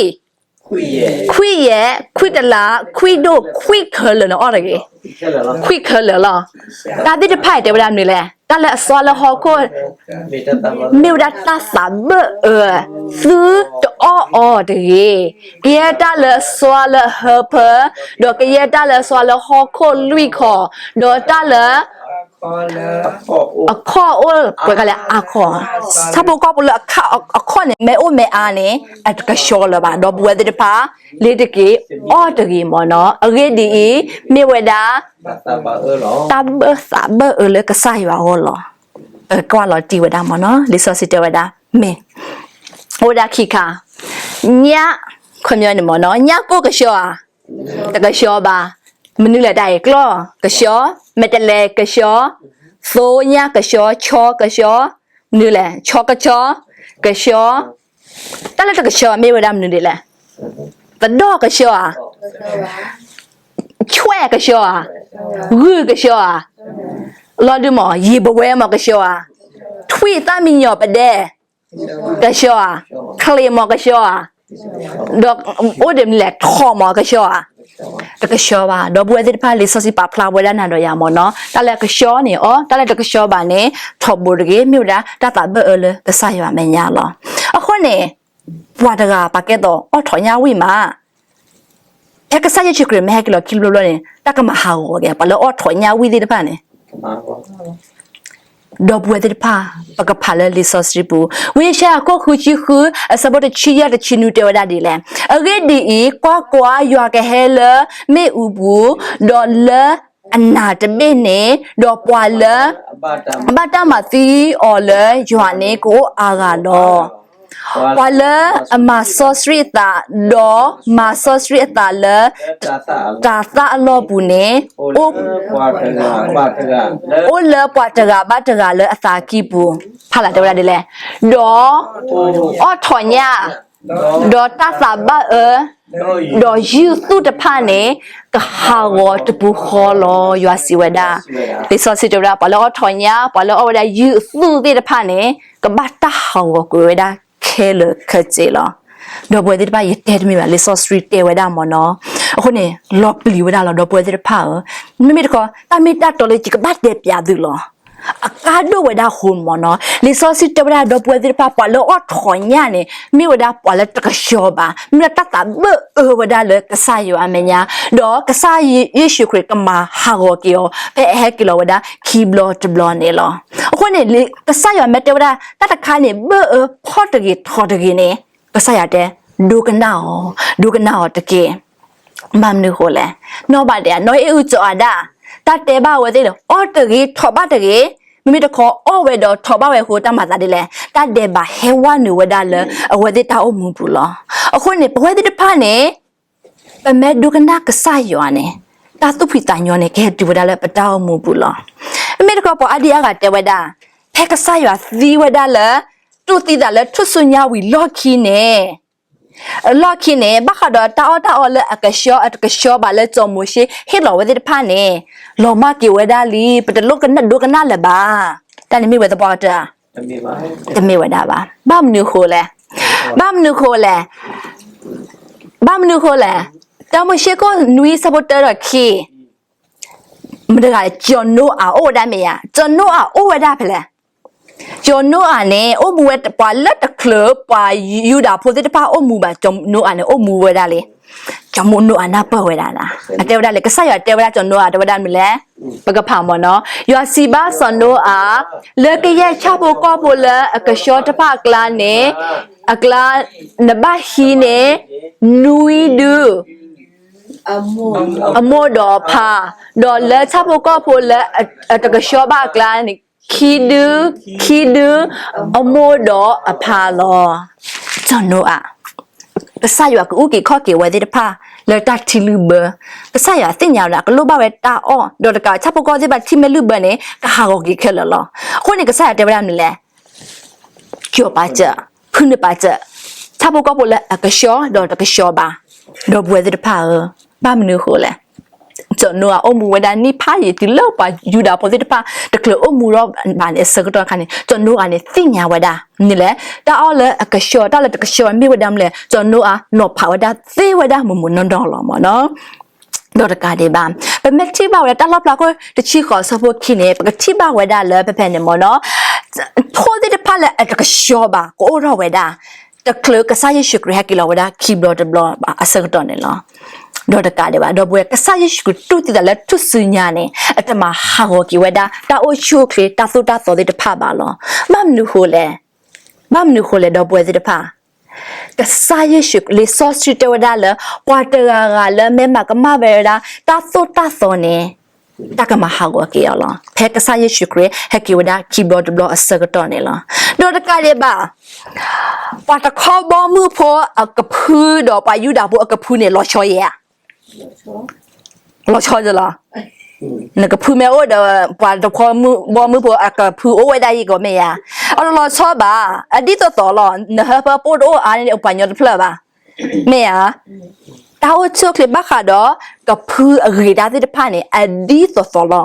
ခွံယဲၢ်, ခွံတလး, ခွံဒိၣ်, ခွံခဲလၢာ်န့ၣ်အီၣ်တဂ့ၤ, ခွံခဲလၢာ်လီၤ. တၢ်သ့ၣ်တဖၣ်အံၤတဲဝဲဒၣ်မနုၤလဲၣ်, တၢ်လၢအစွါလၢဟီၣ်ခိၣ် မ့ၢ်ဝဲဒၣ်တၢ်သးဘၢၣ်အၢ, သုတအီၣ်အီၤတဂ့ၤ. ကယဲၢ်တၢ်လၢအစွါလၢဟၢဖၢ, ဒီးကယဲၢ်တၢ်လၢအစွါလၢဟီၣ်ခိၣ်လွံၢ်ခီ, ဒီးတၢ်လၢ အခီၣ်အိၣ် ပှဲၤကလဲၣ်အခီၣ်, ဆၣ်ဖိကီၢ်ဖိလၢအခီၣ်န့ၣ် မ့ၢ်အိၣ်မ့ၢ်အါန့ၣ် အတကဆှီလၢၤဘၣ်, ဒီပုၢ်ဝဲၢ်သ့ၣ်တဖၣ် လ့ၤတက့ၤအီၣ်တဂ့ၤမ့ၢ်နီၤ. အဂ့ၢ်ဒ်အံၤ, မ့ၢ်ဝဲဒၣ် တၢ်ဘၢၣ်သးဘၢၣ်အၢလၢကစၢ်ယွၤအဂီၢ်လီၤ. ပကွၢ်လီၤတံၢ်ဝဲဒၣ်မ့ၢ်နီၤ, လံာ်စီဆှံတဲဝဲဒၣ် မ့ၢ် အိၣ်ဝဲဒၣ်ခံခါ, ညၣ်, ခီပညီန့ၣ်မ့ၢ်နီၤ, ညၣ်ကိၢ်ကဆှီဧါ, တကဆှီဘၣ်. မနုၤလဲၣ်, တၢ်အံၤကျီၢ်ကဆှီ, မဲာ်တဲးလဲးကဆှီ, သိညၣ်ကဆှီ, ဆီကဆှီ, မနုၤလဲၣ်, ဆီကဆီကဆှီ, တၢ်လၢတကဆှီဘၣ်မ့ၢ်ဝဲဒၣ်မနုၤဒ်လဲၣ်, သဒီၣ်ကဆှီဧါ, ဆွဲၣ်ကဆှီဧါ, ဂုၢ်ကဆှီဧါ, လီၤဒုးမ့ၢ် ယံာ်ပဝဲမ့ၢ်ကဆှီဧါ, ထွံၣ်သၣ်မံယီၤပဒဲ ကဆှီဧါ, ချ့ၣ်မ့ၢ်ကဆှီဧါ, ဒီးအိၣ်ဒံးမနုၤလဲၣ်, ထိၣ်မ့ၢ်ကဆှီဧါ, တကဆှီဘၣ်. ဒီပုၢ်ဝဲၢ်သ့ၣ်တဖၣ် လံာ်စီဆှံပာ်ဖျါဝဲဒၣ်နၤဒီးယၤမ့ၢ်နီၤ, တၢ်လၢကဆှီန့ၣ်အီၣ်, တၢ်လၢတကဆှီဘၣ်န့ၣ် ထိၣ်ဘိတဂ့ၤ, မ့ၢ်ဝဲဒၣ်တၢ်သးဘၢၣ်အၢလၢကစၢ်ယွၤအမဲာ်ညါလီၤ. အဃိန့ၣ် ပှၤတဂၤပာ်ကဲသိးအီၣ်ထိးညၣ်ဝံၣ်မး ဖဲကစၢ်ယ့ၣ်ၡူးခရံာ်မ့ၢ်ဟဲက့ၤလီၤခံဘျီဘျီန့ၣ် တၢ်ကမၤဟးဂီၤက့ၤ ပှၤလၢအီၣ်ထိးညၣ်ဝံၣ်သ့ၣ်တဖၣ်န့ၣ်, ဒီပုၢ်ဝဲၢ်သ့ၣ်တဖၣ် ပကဖးလၢလံာ်စီဆှံပူၤ, ဝံယၡါယၤခိၣ်ဃုဆံဃု အဆၢဖိတဆံယဲၢ်တဆံနွံတဲဝဲဒၣ်ဒ်လဲၣ်, အဂ့ၢ်ဒ်အံၤ, ကွၢ်ကွၢ်, ယွၤကဟဲလၢမ့ၣ်အူပူၤ, ဒီးလၢအနးတဘ့ၣ်န့ၣ်, ဒီးပှၤလၢအဘၣ်တၢ်မၤသံအီၤလၢယွၤန့ၣ်ကအိၣ်အါဂၤလီၤ. ပှၤလၢအမၤစီဆှံအသး, ဒီးမၤစီဆှံအသးလၢတၤသၣ်အလီၢ်ပူၤန့ၣ်, အိၣ်, အိၣ်လၢပှၤတဂၤဘၣ်တဂၤလၢအသးကံၢ်ပူၤ, ဖးလၢ်တဲဝဲဒၣ်ဒ်လဲၣ်, ဒီးအီၣ်ထိးညၣ်, ဒီးတၢ်သးဘၣ်အၢ, ဒီးယုၢ်သူၣ်တဖၣ်န့ၣ် ကဟးဂီၤတပူၤဃီလီၤ, ယွၤစံးဝဲဒၣ်. လံာ်စီဆှံတဲဝဲဒၣ် ပှၤလၢအီၣ်ထိးညၣ်, ပှၤလၢအီၣ်ဝဲဒၣ်ယုၢ်အသူၣ်သ့ၣ်တဖၣ်န့ၣ် ကဘၣ်တၢ်ဟးဂီၤကွံာ်ဝဲဒၣ်ခဲလၢာ်ခဲဆ့လီၤ. ဒီပုၢ်ဝဲၢ်သ့ၣ်တဖၣ် ယတဲတမ့ၢ်ဘၣ်, လံာ်စီဆှံတဲဝဲဒၣ်မ့ၢ်နီၤ. အဃိန့ၣ် လီၤပျံၤဝဲဒၣ်လီၤ ဒီပုၢ်ဝဲၢ်သ့ၣ်တဖၣ်ဧၢ, မ့မ့ၢ်တခီ တၢ်မ့ၢ်တၢ်တီလၢယကဘၣ်တဲပၠးသုလီၤ. အကါဒိၣ်ဝဲဒၣ်ဃိမ့ၢ်နီၤ, လံာ်စီဆှံတဲဝဲဒၣ် ဒီပုၢ်ဝဲၢ်သ့ၣ်တဖၣ် ပှၤလၢအီၣ်ထိးညၣ်န့ၣ် မ့ၢ်ဝဲဒၣ်ပှၤလၢတကဆှီဘၣ်, မ့ၢ်ဝဲဒၣ်တၢ်သးဘၣ်အၢဝဲဒၣ်လၢကစၢ်ယွၤအမဲာ်ညါ, ဒီးကစၢ်ယ့ၣ်ၡူးခရံာ်ကမၤဟးဂီၤက့ၤအီၤ ဖဲအဟဲက့ၤလီၤဝဲဒၣ်ခံဘျီတဘျီန့ၣ်လီၤ. အဃိန့ၣ် ကစၢ်ယွၤမ့ၢ်တဲဝဲဒၣ် တၢ်တခါန့ၣ် ဘၣ်အၢဖီၣ်တဂ့ၤထီၣ်တဂ့ၤန့ၣ် ကစၢ်ယွၤတဲ ဒိကနၣ်အီၤ, ဒိကနၣ်အီၤတက့ၢ်. ဘၣ်မနုၤဃိလဲၣ်, နီၢ်ဘၣ်ဒဲး နီၢ်အ့ၣ်အုၣ်ကၠီၤအၤဒၣ် တၢ်တဲဘၣ်အဝဲသ့ၣ်န့ၣ် အီၣ်တဂ့ၤ ထိးဘၣ်တဂ့ၤ, မ့မ့ၢ်တခီအီၣ်ဝဲဒီးထိးဘၣ်ဝဲအဃိ တၢ်မၤသးဒ်လဲၣ်, တၢ်ဒဲးဘးဟဲဝဲနုာ်ဝဲဒၣ်လၢအဝဲသ့ၣ်တၢ်အိၣ်မူပူၤလီၤ. အဃိန့ၣ် ပဝဲသ့ၣ်တဖၣ်န့ၣ် ပမ့ၢ်ဒိကနၣ်ကစၢ်ယွၤန့ၣ် တၢ်သူၣ်ဖှံသးညီန့ၣ် ကဟဲတုၤဝဲဒၣ်လၢပတၢ်အိၣ်မူပူၤလီၤ. မ့မ့ၢ်တခီ ပှၤအါဒံအါဂၤတဲဝဲဒၣ် ဖဲကစၢ်ယွၤသံဝဲဒၣ်လၢ တူၢ်သံသးလၢထူၣ်စုညါဝံၤလီၢ်ခံန့ၣ် အလီၢ်ခံန့ၣ် ဘၣ်ဃးဒီးတၢ်အီၣ်တၢ်အီလၢအကဆှီအတကဆှီဘၣ်လၢစီၤမိၤၡ့ဟ့ၣ်လီၤဝဲသ့ၣ်တဖၣ်န့ၣ် လီၤမၢ်က့ၤဝဲဒၣ်လံ, ပတလိၣ်ကနၣ်ဒိကနၣ်လၢၤဘၣ်. တၢ်န့ၣ်မ့ၢ်ဝဲသပှၢ်ကတၢၢ်ဧါ, တမ့ၢ်ဝဲဒၣ်ဘၣ်. ဘၣ်မနုၤဃိလဲၣ်, ဘၣ်မနုၤဃိလဲၣ်, ဘၣ်မနုၤဃိလဲၣ်, တၢမိၤၡ့ခိၣ်နွံဆၢဖိတၢဒီးခံ မတၤတဂၤလဲၣ်, စီၤနိအၤအိၣ်ဝဲဒၣ်မ့ၢ်ဧါ, စီၤနိအၤအိၣ်ဝဲဒၣ်ဖဲလဲၣ်. စီၤနိအၤန့ၣ် အိၣ်မူဝဲပှၤလၢတချုး ပှၤယူဒၤဖိသ့ၣ်တဖၣ်အိၣ်မူဘၣ်, စီၤနိအၤန့ၣ် အိၣ်မူဝဲဒၣ်လံ. စီၤနိအၤနၢ်ပၢၢ်ဝဲဒၣ်, အတဲဝဲဒၣ်လၢ ကစၢ်ယွၤတဲဝဲဒၣ်စီၤနိအၤ တဲဝဲဒၣ်မနုၤလဲၣ်, ပကဖးမ့ၢ်နီၤ, ယွၤစံးဘၣ်စီၤနိအၤ, လၢကယဲၢ်ဆၣ်ဖိကီၢ်ဖိလၢအကဆှီတဖၣ်အကျါန့ၣ်, အကျါ, နဘၣ်ဟံးန့ၢ် နွံဒု အမိၢ်ဒီးအဖါ, ဒီးလၢဆၣ်ဖိကီၢ်ဖိလၢအတကဆှီဘၣ်အကျါန့ၣ် ခံဒု, ခံဒု အမိၢ်ဒီးအဖါလီၤ. စီၤနိအၤ, ကစၢ်ယွၤကအုၣ်က့ၤခီၣ်က့ၤဝဲသ့ၣ်တဖၣ် လၢတၢ်ထံလုၢ်ဘၢ, ကစၢ်ယွၤသ့ၣ်ညါဝဲဒၣ် ကလိၣ်ဘၣ်ဝဲတၢ်အီၣ်, ဒီးတကးဆၣ်ဖိကီၢ်သ့ၣ်တဖၣ်ထံၣ်မ့ၢ်လုၢ်ဘၢန့ၣ် ကဟးဂီၤက့ၤခဲလၢာ်လီၤ. အဃိန့ၣ် ကစၢ်ယွၤတဲဝဲဒၣ်မနုၤလဲၣ်, ကၠီၤပာ်စၢၤ, ဖုနုာ်ပာ်စၢၤ, ဆၣ်ဖိကီၢ်ဖိလၢအကဆှီဒီးတကဆှီဘၣ်, ဒီပုၢ်ဝဲၢ်သ့ၣ်တဖၣ်ဧၢ, ဘၣ်မနုၤဃိလဲၣ်. စီၤနိအၤအိၣ်မူဝဲဒၣ်နံၣ်ဖးယံာ်တုၤလၢပှၤယူဒၤဖိသ့ၣ်တဖၣ် တချုးအိၣ်မူထီၣ်ဘၣ်န့ၣ်အဆၢကတီၢ်အခါန့ၣ် စီၤနိအၤန့ၣ်သ့ၣ်ညါဝဲဒၣ်, မနုၤလဲၣ်, တၢ်အီၣ်လၢအကဆှီ တၢ်လၢတကဆှီမ့ၢ်ဝဲဒၣ်မနုၤလဲၣ်, စီၤနိအၤနီၤဖးဝဲဒၣ်သ့ဝဲဒၣ်မုၢ်မုၢ်နီၢ်နီၢ်လီၤမ့ၢ်နီၤ. ဒီးတကးဒံးဘၣ်, ပမ့ၢ်ထံၣ်ဘၣ်ဝဲဒၣ်တၢ်လီၣ်ဖျါခိၣ်တဆံဃိးဆၢဖိခံန့ၣ် ပကထံၣ်ဘၣ်ဝဲဒၣ်လၢဖဲဖဲန့ၣ်မ့ၢ်နီၤ, ထိၣ်သ့ၣ်တဖၣ်လၢအတကဆှီဘၣ် ကအိၣ်ထီၣ်ဝဲဒၣ် တချုးကစၢ်ယ့ၣ်ၡူးခရံာ်ဟဲက့ၤလီၤဝဲဒၣ်ခံဘျီတဘျီဘၣ်အဆၢကတီၢ်န့ၣ်လီၤ. ဒီးတကးဒံးဘၣ် ဒီပုၢ်ဝဲၢ် ကစၢ်ယ့ၣ်ၡူးခရံာ်တူၢ်သံသးလၢထူၣ်စုညါန့ၣ် အတမၤဟးဂီၤက့ၤဝဲဒၣ် တၢ်အိၣ်ဆူၣ်အိၣ်ချ့ တၢ်သိၣ်တၢ်သီသ့ၣ်တဖၣ်ဘၣ်လီၤ. ဘၣ်မနုၤဃိလဲၣ်, ဘၣ်မနုၤဃိလဲၣ် ဒီပုၢ်ဝဲၢ်သ့ၣ်တဖၣ်, ကစၢ်ယ့ၣ်ၡူး လံာ်စီဆှံတဲဝဲဒၣ်လၢ ပှၤတဂၤဂၤလၢမ့ၢ်မၤကမၣ်ဝဲဒၣ် တၢ်သိၣ်တၢ်သီန့ၣ် တၢ်ကမၤဟးဂီၤက့ၤအီၤလီၤ. ဖဲကစၢ်ယ့ၣ်ၡူးခရံာ်ဟဲက့ၤဝဲဒၣ်ခံဘျီတဘျီအဆၢကတီၢ်န့ၣ်လီၤ. ဒီးတကးဒံးဘၣ်, ပှၤတခီဘီမုၢ်ဖိအကဖုဒီးပှၤယူဒၤဖိအကဖုန့ၣ် လီၤဆီယဲၢ်ဧါ. လီၤဆီယဲၢ်လီၤ. နကဖုမ့ၢ်အိၣ်ဒီး ပှၤတခီဘီမုၢ်ဖိအကဖုအိၣ်ဝဲဒၣ်အံၤကီးမ့ၢ်ဧါ. အလီၤဆီဘၣ်, အဒ်သိးသိးလီၤ. နဟၢဖၢပှၤတအိၣ်အါန့ၣ် ပှၤညီတဖျၢၣ်ဘၣ်. မ့ၢ်ဧါ. တၢ်အိၣ်ဆူၣ်အိၣ်ချ့ဘၣ်ဃးဒီး ကဖုအဂ့ၤတၢ်သ့ၣ်တဖၣ်န့ၣ် အဒ်သိးသိးလီၤ.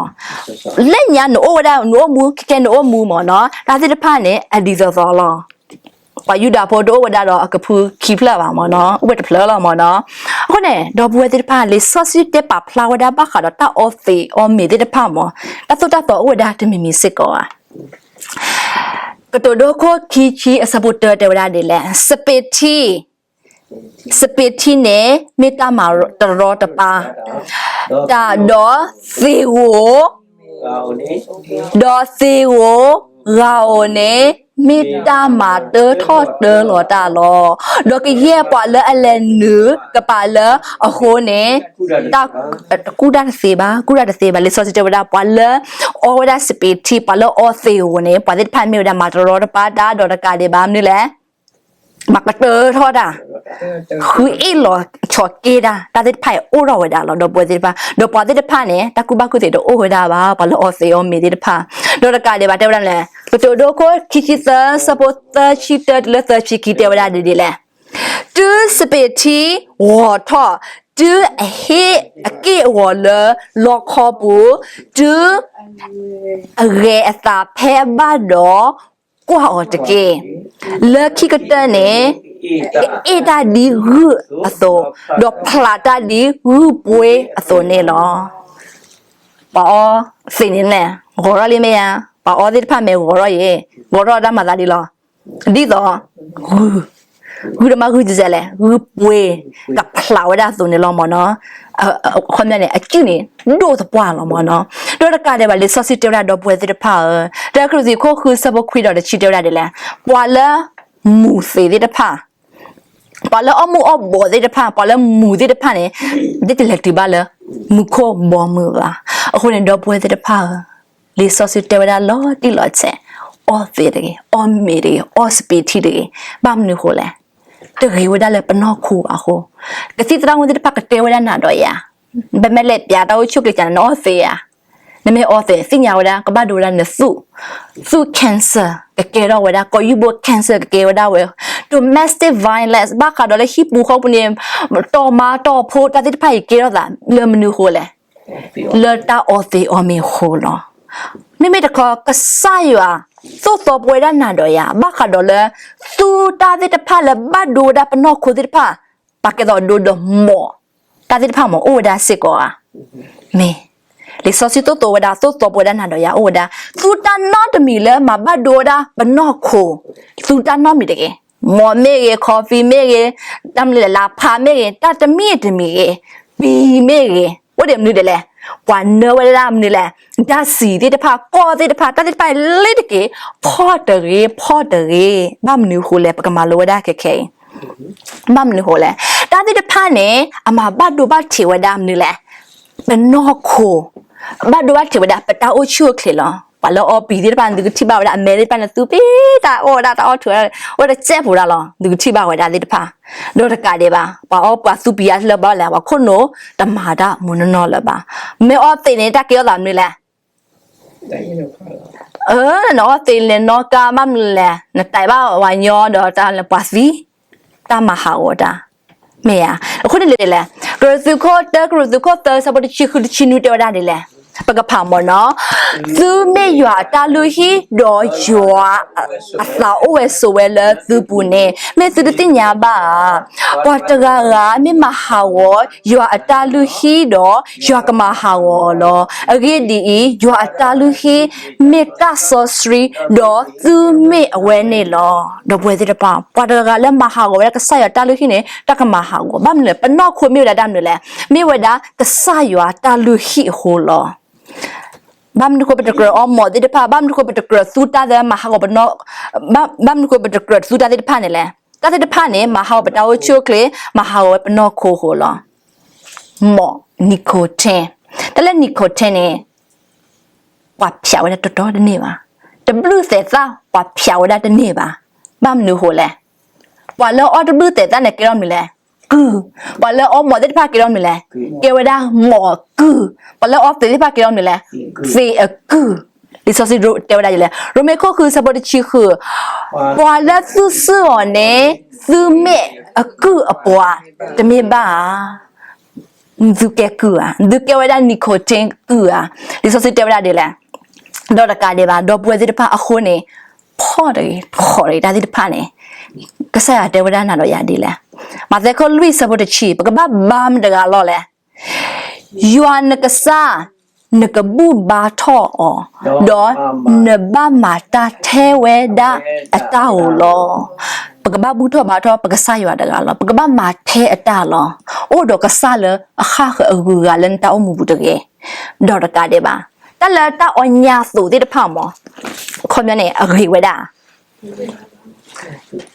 လၢညါနအိၣ်ဝဲဒၣ် နအိၣ်မူ ခဲကဲနအိၣ်မူမ့ၢ်နီၤ, တၢ်သ့ၣ်တဖၣ်န့ၣ် အဒ်သိးသိးလီၤ. ပှၤယူဒၤဖိတအိၣ်ဝဲဒၣ်ဒီးအကဖုခံဖျၢၣ်ဘၣ်မ့ၢ်နီၤ, အိၣ်ဝဲတဖျၢၣ်လီၤမ့ၢ်နီၤ. အဃိန့ၣ် ဒီပုၢ်ဝဲၢ်သ့ၣ်တဖၣ် လံာ်စီဆှံတဲပာ်ဖျါဝဲဒၣ်ဘၣ်ဃးဒီးတၢ်အီသံးအီမ့ၤသ့ၣ်တဖၣ်မ့ၢ်, တၢ်သိၣ်တၢ်သီအိၣ်ဝဲဒၣ်တမံၤမံၤစ့ၢ်ကီးဧါ. ကတိၤဒိခိၣ်ခံဆံအဆၢဖိတၢတဲဝဲဒၣ်ဒ်လဲၣ်, စပံးထံ, စပံးထံန့ၣ် မ့ၢ်တၢ်မၤတရီတပါ, တၢ်ဒီးသ့ၣ်ဧိၤ ဒီးသ့ၣ်ဧိၤ, ဂၤဧိၤန့ၣ် မ့ၢ်တၢ်မၤတၢထီၣ်တၢလီၤတၢ်လီၤ. ဒီးကယဲၢ်ပှၤလၢအလဲၤနုာ်ကပၤလၢအဃိန့ၣ် တကူၣ်တၢ်တသ့ဘၣ်, ကူၣ်တၢ်တသ့ဘၣ်. လံာ်စီဆှံတဲဝဲဒၣ် ပှၤလၢအီဝဲဒၣ်စပံးထံ, ပှၤလၢအအီသ့ၣ်ဧိၤန့ၣ် ပှၤသ့ၣ်တဖၣ်မ့ၢ်ဝဲဒၣ်မၤတရီတပါတၢ်, ဒီးတကးဒံးဘၣ်မနုၤလဲၣ်, မၤကတၢထီၣ်တၢ်, ဃုအ့ၣ်လီၤဆီးက့တၢ်, တၢ်သ့ၣ်တဖၣ်အံၤအိၣ်ထီၣ်ဝဲဒၣ်လီၤ. ဒီပုၢ်ဝဲၢ်သ့ၣ်တဖၣ်, ဒီးပှၤသ့ၣ်တဖၣ်န့ၣ် တၢ်ကူၣ်ဘၣ်ကူၣ်သ့တအိၣ်ဝဲဒၣ်ဘၣ်, ပှၤလၢအီသ့ၣ်အီမ့ၤသ့ၣ်တဖၣ်. ဒီးတကးဒံးဘၣ်တဲဝဲဒၣ်လဲၣ်, ကတိၤဒိခိၣ်ခံဆံသၢ ဆၢဖိသၢဆံတၢတုၤလၢသၢဆံခံ တဲဝဲဒၣ်ဒ်လဲၣ်, တုၤစပံးထံဂီၤထီၣ်, တုၤအဟ့ၣ်အက့ၢ်အဂီၤလၢလီခီပူၤ, တုၤအဂဲၤအသးဖဲအဘၣ်ဒီး ကွၢ်အီၤတက့ၢ်. လၢခံကတၢၢ်န့ၣ် ကအ့ၣ်တၢ်ဒ်ဂုၢ်အသိး, ဒီးဖျးတၢ်ဒ်ဂုၢ်ပှ့ၤအသိးန့ၣ်လီၤ. ပှၤအီသ့ၣ်န့ၣ်လဲၣ်, ဂီၤထီၣ်လံမ့ၢ်ဧါ, ပှၤအီသ့ၣ်တဖၣ်မ့ၢ်ဂီၤထီၣ်ယဲ, ဂီၤထီၣ်တၢ်မၤသးဒ်လီၤ. ဒ်သိး ဂုၢ်, ဂုၢ်တမ့ၢ်ဂုၢ်ကလဲၣ်, ဂုၢ်ပှ့ၤ, ကဖျးဝဲဒၣ်အသိးန့ၣ်လီၤမ့ၢ်နီၤ. အခီပညီန့ၣ် အစုၣ်န့ၣ် ဒိၣ်သပှၢ်လီၤမ့ၢ်နီၤ. ဒီးတကးဒံးဘၣ် လံာ်စီဆှံတဲဝဲဒၣ် ဒီပုၢ်ဝဲၢ်သ့ၣ်တဖၣ်ဧၢ, တၢကရူၢ်သူခိၣ်ဃုဆၢဖိခွံဒီးတဆံတဲဝဲဒၣ်ဒ်လဲၣ်, ပှၤလၢမူၤသ့ၣ်သ့ၣ်တဖၣ်, ပှၤလၢအီၣ်မူးအီၣ်ဘီးသ့ၣ်တဖၣ်, ပှၤလၢမူၤသ့ၣ်တဖၣ်န့ၣ် ဒ်တလဲၤတုၤဘၣ်လၢ မူခိၣ်ဘီမုၢ်ဘၣ်. အဃိန့ၣ် ဒီပုၢ်ဝဲၢ်သ့ၣ်တဖၣ်ဧၢ, လံာ်စီဆှံတဲဝဲဒၣ်လီၤတံၢ်လီၤဆဲး, အီသ့ၣ်တဂ့ၤ, အီမ့ၤတဂ့ၤ, အီစပံးထံတဂ့ၤ. ဘၣ်မနုၤဃိလဲၣ်, တဂ့ၤဝဲဒၣ်လၢပနီၢ်ခိအဃိ, ကသံၣ်သရၣ်မုၣ်သ့ၣ်တဖၣ်ကတဲဝဲဒၣ်နၤဒီးယၤ, ပမ့ၢ်လဲၤပျးတၢ်အိၣ်ဆူၣ်အိၣ်ချ့ကန့ၣ် နအီသ့ၣ်ဧါ. နမ့ၢ်အီသ့ၣ် သ့ၣ်ညါဝဲဒၣ် ကဘၣ်ဒိဝဲဒၣ်နသူၣ်, သူၣ် cancer ကကဲထီၣ်ဝဲဒၣ်, ကိးယူၢ်ဘိ cancer ကကဲဝဲဒၣ်ဝဲ, domestic violence ဘၣ်ဃးဒီးလၢဟံၣ်ပူၤဃီပူၤန့ၣ်, တီၢ်မါတီၢ်ဖိတၢ်သ့ၣ်တဖၣ်အံၤကဲထီၣ်သးလၢမနုၤဃိလဲၣ်, လၢတၢ်အီသ့ၣ်အီမ့ၤအဃိလီၤ. မ့မ့ၢ်တခီ ကစၢ်ယွၤသိၣ်သီပဝဲဒၣ်နၤဒီးယၤ ဘၣ်ဃးဒီးလၢ သူတၢ်သ့ၣ်တဖၣ်လၢဘၣ်ဒိဝဲဒၣ်ပနီၢ်ခိသ့ၣ်တဖၣ်, ပာ်ကဲသိးဒိဒီးမိး, တၢ်သ့ၣ်တဖၣ်မ့ၢ်အိၣ်ဝဲဒၣ်စ့ၢ်ကီးဧါ. မ့ၢ် လံာ်စီဆှံသိၣ်သီဝဲဒၣ်, သိၣ်သီပဝဲဒၣ်နၤဒီးယၤအိၣ်ဝဲဒၣ်, သူတၢ်နီတမံၤလၢမၤဘၣ်ဒိဝဲဒၣ်ပနီၢ်ခိ, သူတၢ်နီတမံၤတဂ့ၤ, မိးမ့ၢ်ဂ့ၤ, coffee မ့ၢ်ဂ့ၤ, တၢ်မနုၤလဲၣ်, လါဖးမ့ၢ်ဂ့ၤ, တၢ်တမံၤတမံၤဂ့ၤ, ပံၤမ့ၢ်ဂ့ၤ, အိၣ်ဒီးမနုၤဒ်လဲၣ်, ပှၤနၢဝဲဒၣ်မနုၤလဲၣ်, ဓာတ်ဆီသ့ၣ်တဖၣ်, ကီၢ်သ့ၣ်တဖၣ်, တၢ်သ့ၣ်တဖၣ်လၢတက့ၢ်, ဖီၣ်တဂ့ၤ, ဖီၣ်တဂ့ၤ. ဘၣ်မနုၤဃိလဲၣ် ပကမၤလိဝဲဒၣ်ခဲခဲအံၤ ဘၣ်မနုၤဃိလဲၣ်, တၢ်သ့ၣ်တဖၣ်န့ၣ် အမၤဘၣ်ဒိဘၣ်ထံးဝဲဒၣ်မနုၤလဲၣ်, ပနီၢ်ခိ, ဘၣ်ဒိဘၣ်ထံးဝဲဒၣ် ပတၢ်အိၣ်ဆူၣ်အိၣ်ချ့လီၤ. ပှၤလၢအီပံၤသ့ၣ်တဖၣ်န့ၣ် သုကထံၣ်ဘၣ်ဝဲဒၣ် အမဲာ်သ့ၣ်တဖၣ်န့ၣ် သူပံၤတၢ်အီၣ်ဝဲဒၣ် တၢ်အီၣ်ထုးဝဲဒၣ် အိၣ်တစဲးဖိဒၣ်လီၤ. သုကထံၣ်ဘၣ်ဝဲဒၣ်သ့ၣ်တဖၣ်, ဒီးတကးဒံးဘၣ် ပှၤအီပှၤသူပံၤအါလၢဘၣ်လဲၣ် ပှၤခိၣ်နူာ်တမၤတၢ်မ့ၢ်နီၢ်နီၢ်လၢၤဘၣ်. မ့ၢ်အီသ့ၣ်န့ၣ် တၢ်ကဲထီၣ်သးမနုၤလဲၣ် နအီသ့ၣ်လဲၤနီၢ်ကါ ဘၣ်မနုၤလဲၣ်, နတဲာ်ဘၣ်ဝၤညီဒီးတၢ်လၢပှၤသံ, တၢ်မၤဟးဂီၤတၢ်, မ့ၢ်ဧါ. အဃိန့ၣ်လဲၣ်လဲၣ်, ကရူၢ်သူခိၣ်တၢ ကရူၢ်သူခိၣ်သၢ ဆၢဖိတဆံဃုတဆံနွံတဲဝဲဒၣ်ဒ်လဲၣ်, ပကဖးမ့ၢ်နီၤ, သုမ့ၢ်ယွၤအတၢ်လုၢ်ဟံၣ် ဒီးယွၤအသးအိၣ်ဝဲဆိးဝဲလၢသုပူၤန့ၣ် မ့ၢ်သုတသ့ၣ်ညါဘၣ်ဧါ. ပှၤတဂၤဂၤမ့ၢ်မၤဟးဂီၤယွၤအတၢ်လုၢ်ဟံၣ်ဒီး ယွၤကမၤဟးဂီၤအီၤလီၤ. အဂ့ၢ်ဒ်အံၤ, ယွၤအတၢ်လုၢ်ဟံၣ်မ့ၢ်တၢ်စီဆှံ, ဒီးသုမ့ၢ်အဝဲန့ၣ်လီၤ. ဒီပုၢ်ဝဲၢ်သ့ၣ်တဖၣ်, ပှၤတဂၤဂၤလၢမၤဟးဂီၤဝဲဒၣ်ကစၢ်ယွၤတၢ်လုၢ်ဟံၣ်န့ၣ် တၢ်ကမၤဟးဂီၤ. ဘၣ်မနုၤလဲၣ်, ပနီၢ်ခိမ့ၢ်ဝဲဒၣ်တၢ်မနုၤလဲၣ်, မ့ၢ်ဝဲဒၣ်ကစၢ်ယွၤတၢ်လုၢ်ဟံၣ်အဃိလီၤ. ဘၣ်မနုၤဃိပတကြၢးအီမိာ်သ့ၣ်တဖၣ်, ဘၣ်မနုၤဃိပတကြၢးသူတၢ်သ့ၣ်မၤဟးဂီၤပနီၢ်, ဘၣ်မနုၤဃိပတကြၢးသူတၢ်သ့ၣ်တဖၣ်န့ၣ်လဲၣ်. တၢ်သ့ၣ်တဖၣ်န့ၣ် မၤဟးဂီၤပတၢ်အိၣ်ဆူၣ်အိၣ်ချ့, မၤဟးဂီၤဝဲပနီၢ်ခိအဃိလီၤ. မိာ် nicotine, တၢ်လၢ nicotine န့ၣ် ပှၤဖျးဝဲဒၣ်တတီတန့ၢ်ဘၣ်. တဘျုးသဲးသၣ် ပှၤဖျးဝဲဒၣ်တန့ၢ်ဘၣ်. ဘၣ်မနုၤအဃိလဲၣ်. ပှၤလၢအီၣ်တဘျုးသဲးသၣ်န့ၣ် ကဲထီၣ်မနုၤလဲၣ်, ကုၢ်. ပှၤလၢအီမိာ်သ့ၣ်တဖၣ်ကဲထီၣ်မနုၤလဲၣ်, ကဲဝဲဒၣ်မိာ်ကုၢ်. ပှၤလၢအီသံးသ့ၣ်တဖၣ်ကဲထီၣ်မနုၤလဲၣ်, သံးအကုၢ်. လံာ်စီဆှံတဲဝဲဒၣ်ဒ်လဲၣ်, ရိမ့ၤခိၣ်ဃုဆၢဖိတဆံဃု, ပှၤလၢသုစုၣ်အီၤန့ၣ် သုမ့ၢ်အကုၢ်အပှၤတမ့ၢ်ဘၣ်ဧါ. သုကဲကုၢ်ဧါ, သုကဲဝဲဒၣ် nicotine ကုၢ်ဧါ. လံာ်စီဆှံတဲဝဲဒၣ်ဒ်လဲၣ်, ဒီးတကးဒံးဘၣ် ဒီပုၢ်ဝဲၢ်သ့ၣ်တဖၣ်အဃိန့ၣ်, ဖီၣ်တဂ့ၤ, ထီၣ်တဂ့ၤ တၢ်သ့ၣ်တဖၣ်န့ၣ်, ကစၢ်ယွၤတဲဝဲဒၣ်နၤဒီးယၤဒ်လဲၣ်. မးသဲခိၣ်လွံၢ်ဆၢဖိတဆံ, ပကဘၣ်ဘါမတဂၤလီၤလဲၣ်. ယွၤနကစၢ် နကဘူၣ်ဘါထီၣ်အီၤ, ဒီးနဘၣ်မၤတၢ်ထဲဝဲဒၣ်အတၢ်ဧိၤလီၤ. ပကဘၣ်ဘူၣ်ထီၣ်ဘါထီၣ်ပကစၢ်ယွၤတဂၤလီၤ. ပကဘၣ်မၤထဲအတၢ်လီၤ. အိၣ်ဒီးကစၢ်လၢအဃၣ်ဃၢၤအဂုၤအဂၤလၢနတၢ်အိၣ်မူပူၤတဂ့ၤ. ဒီးတကးဒံးဘၣ် တၢ်လၢတၢ်အီၣ်ညါသိးသ့ၣ်တဖၣ်မး, ခီပညီန့ၣ် အဂ့ၤဝဲဒၣ်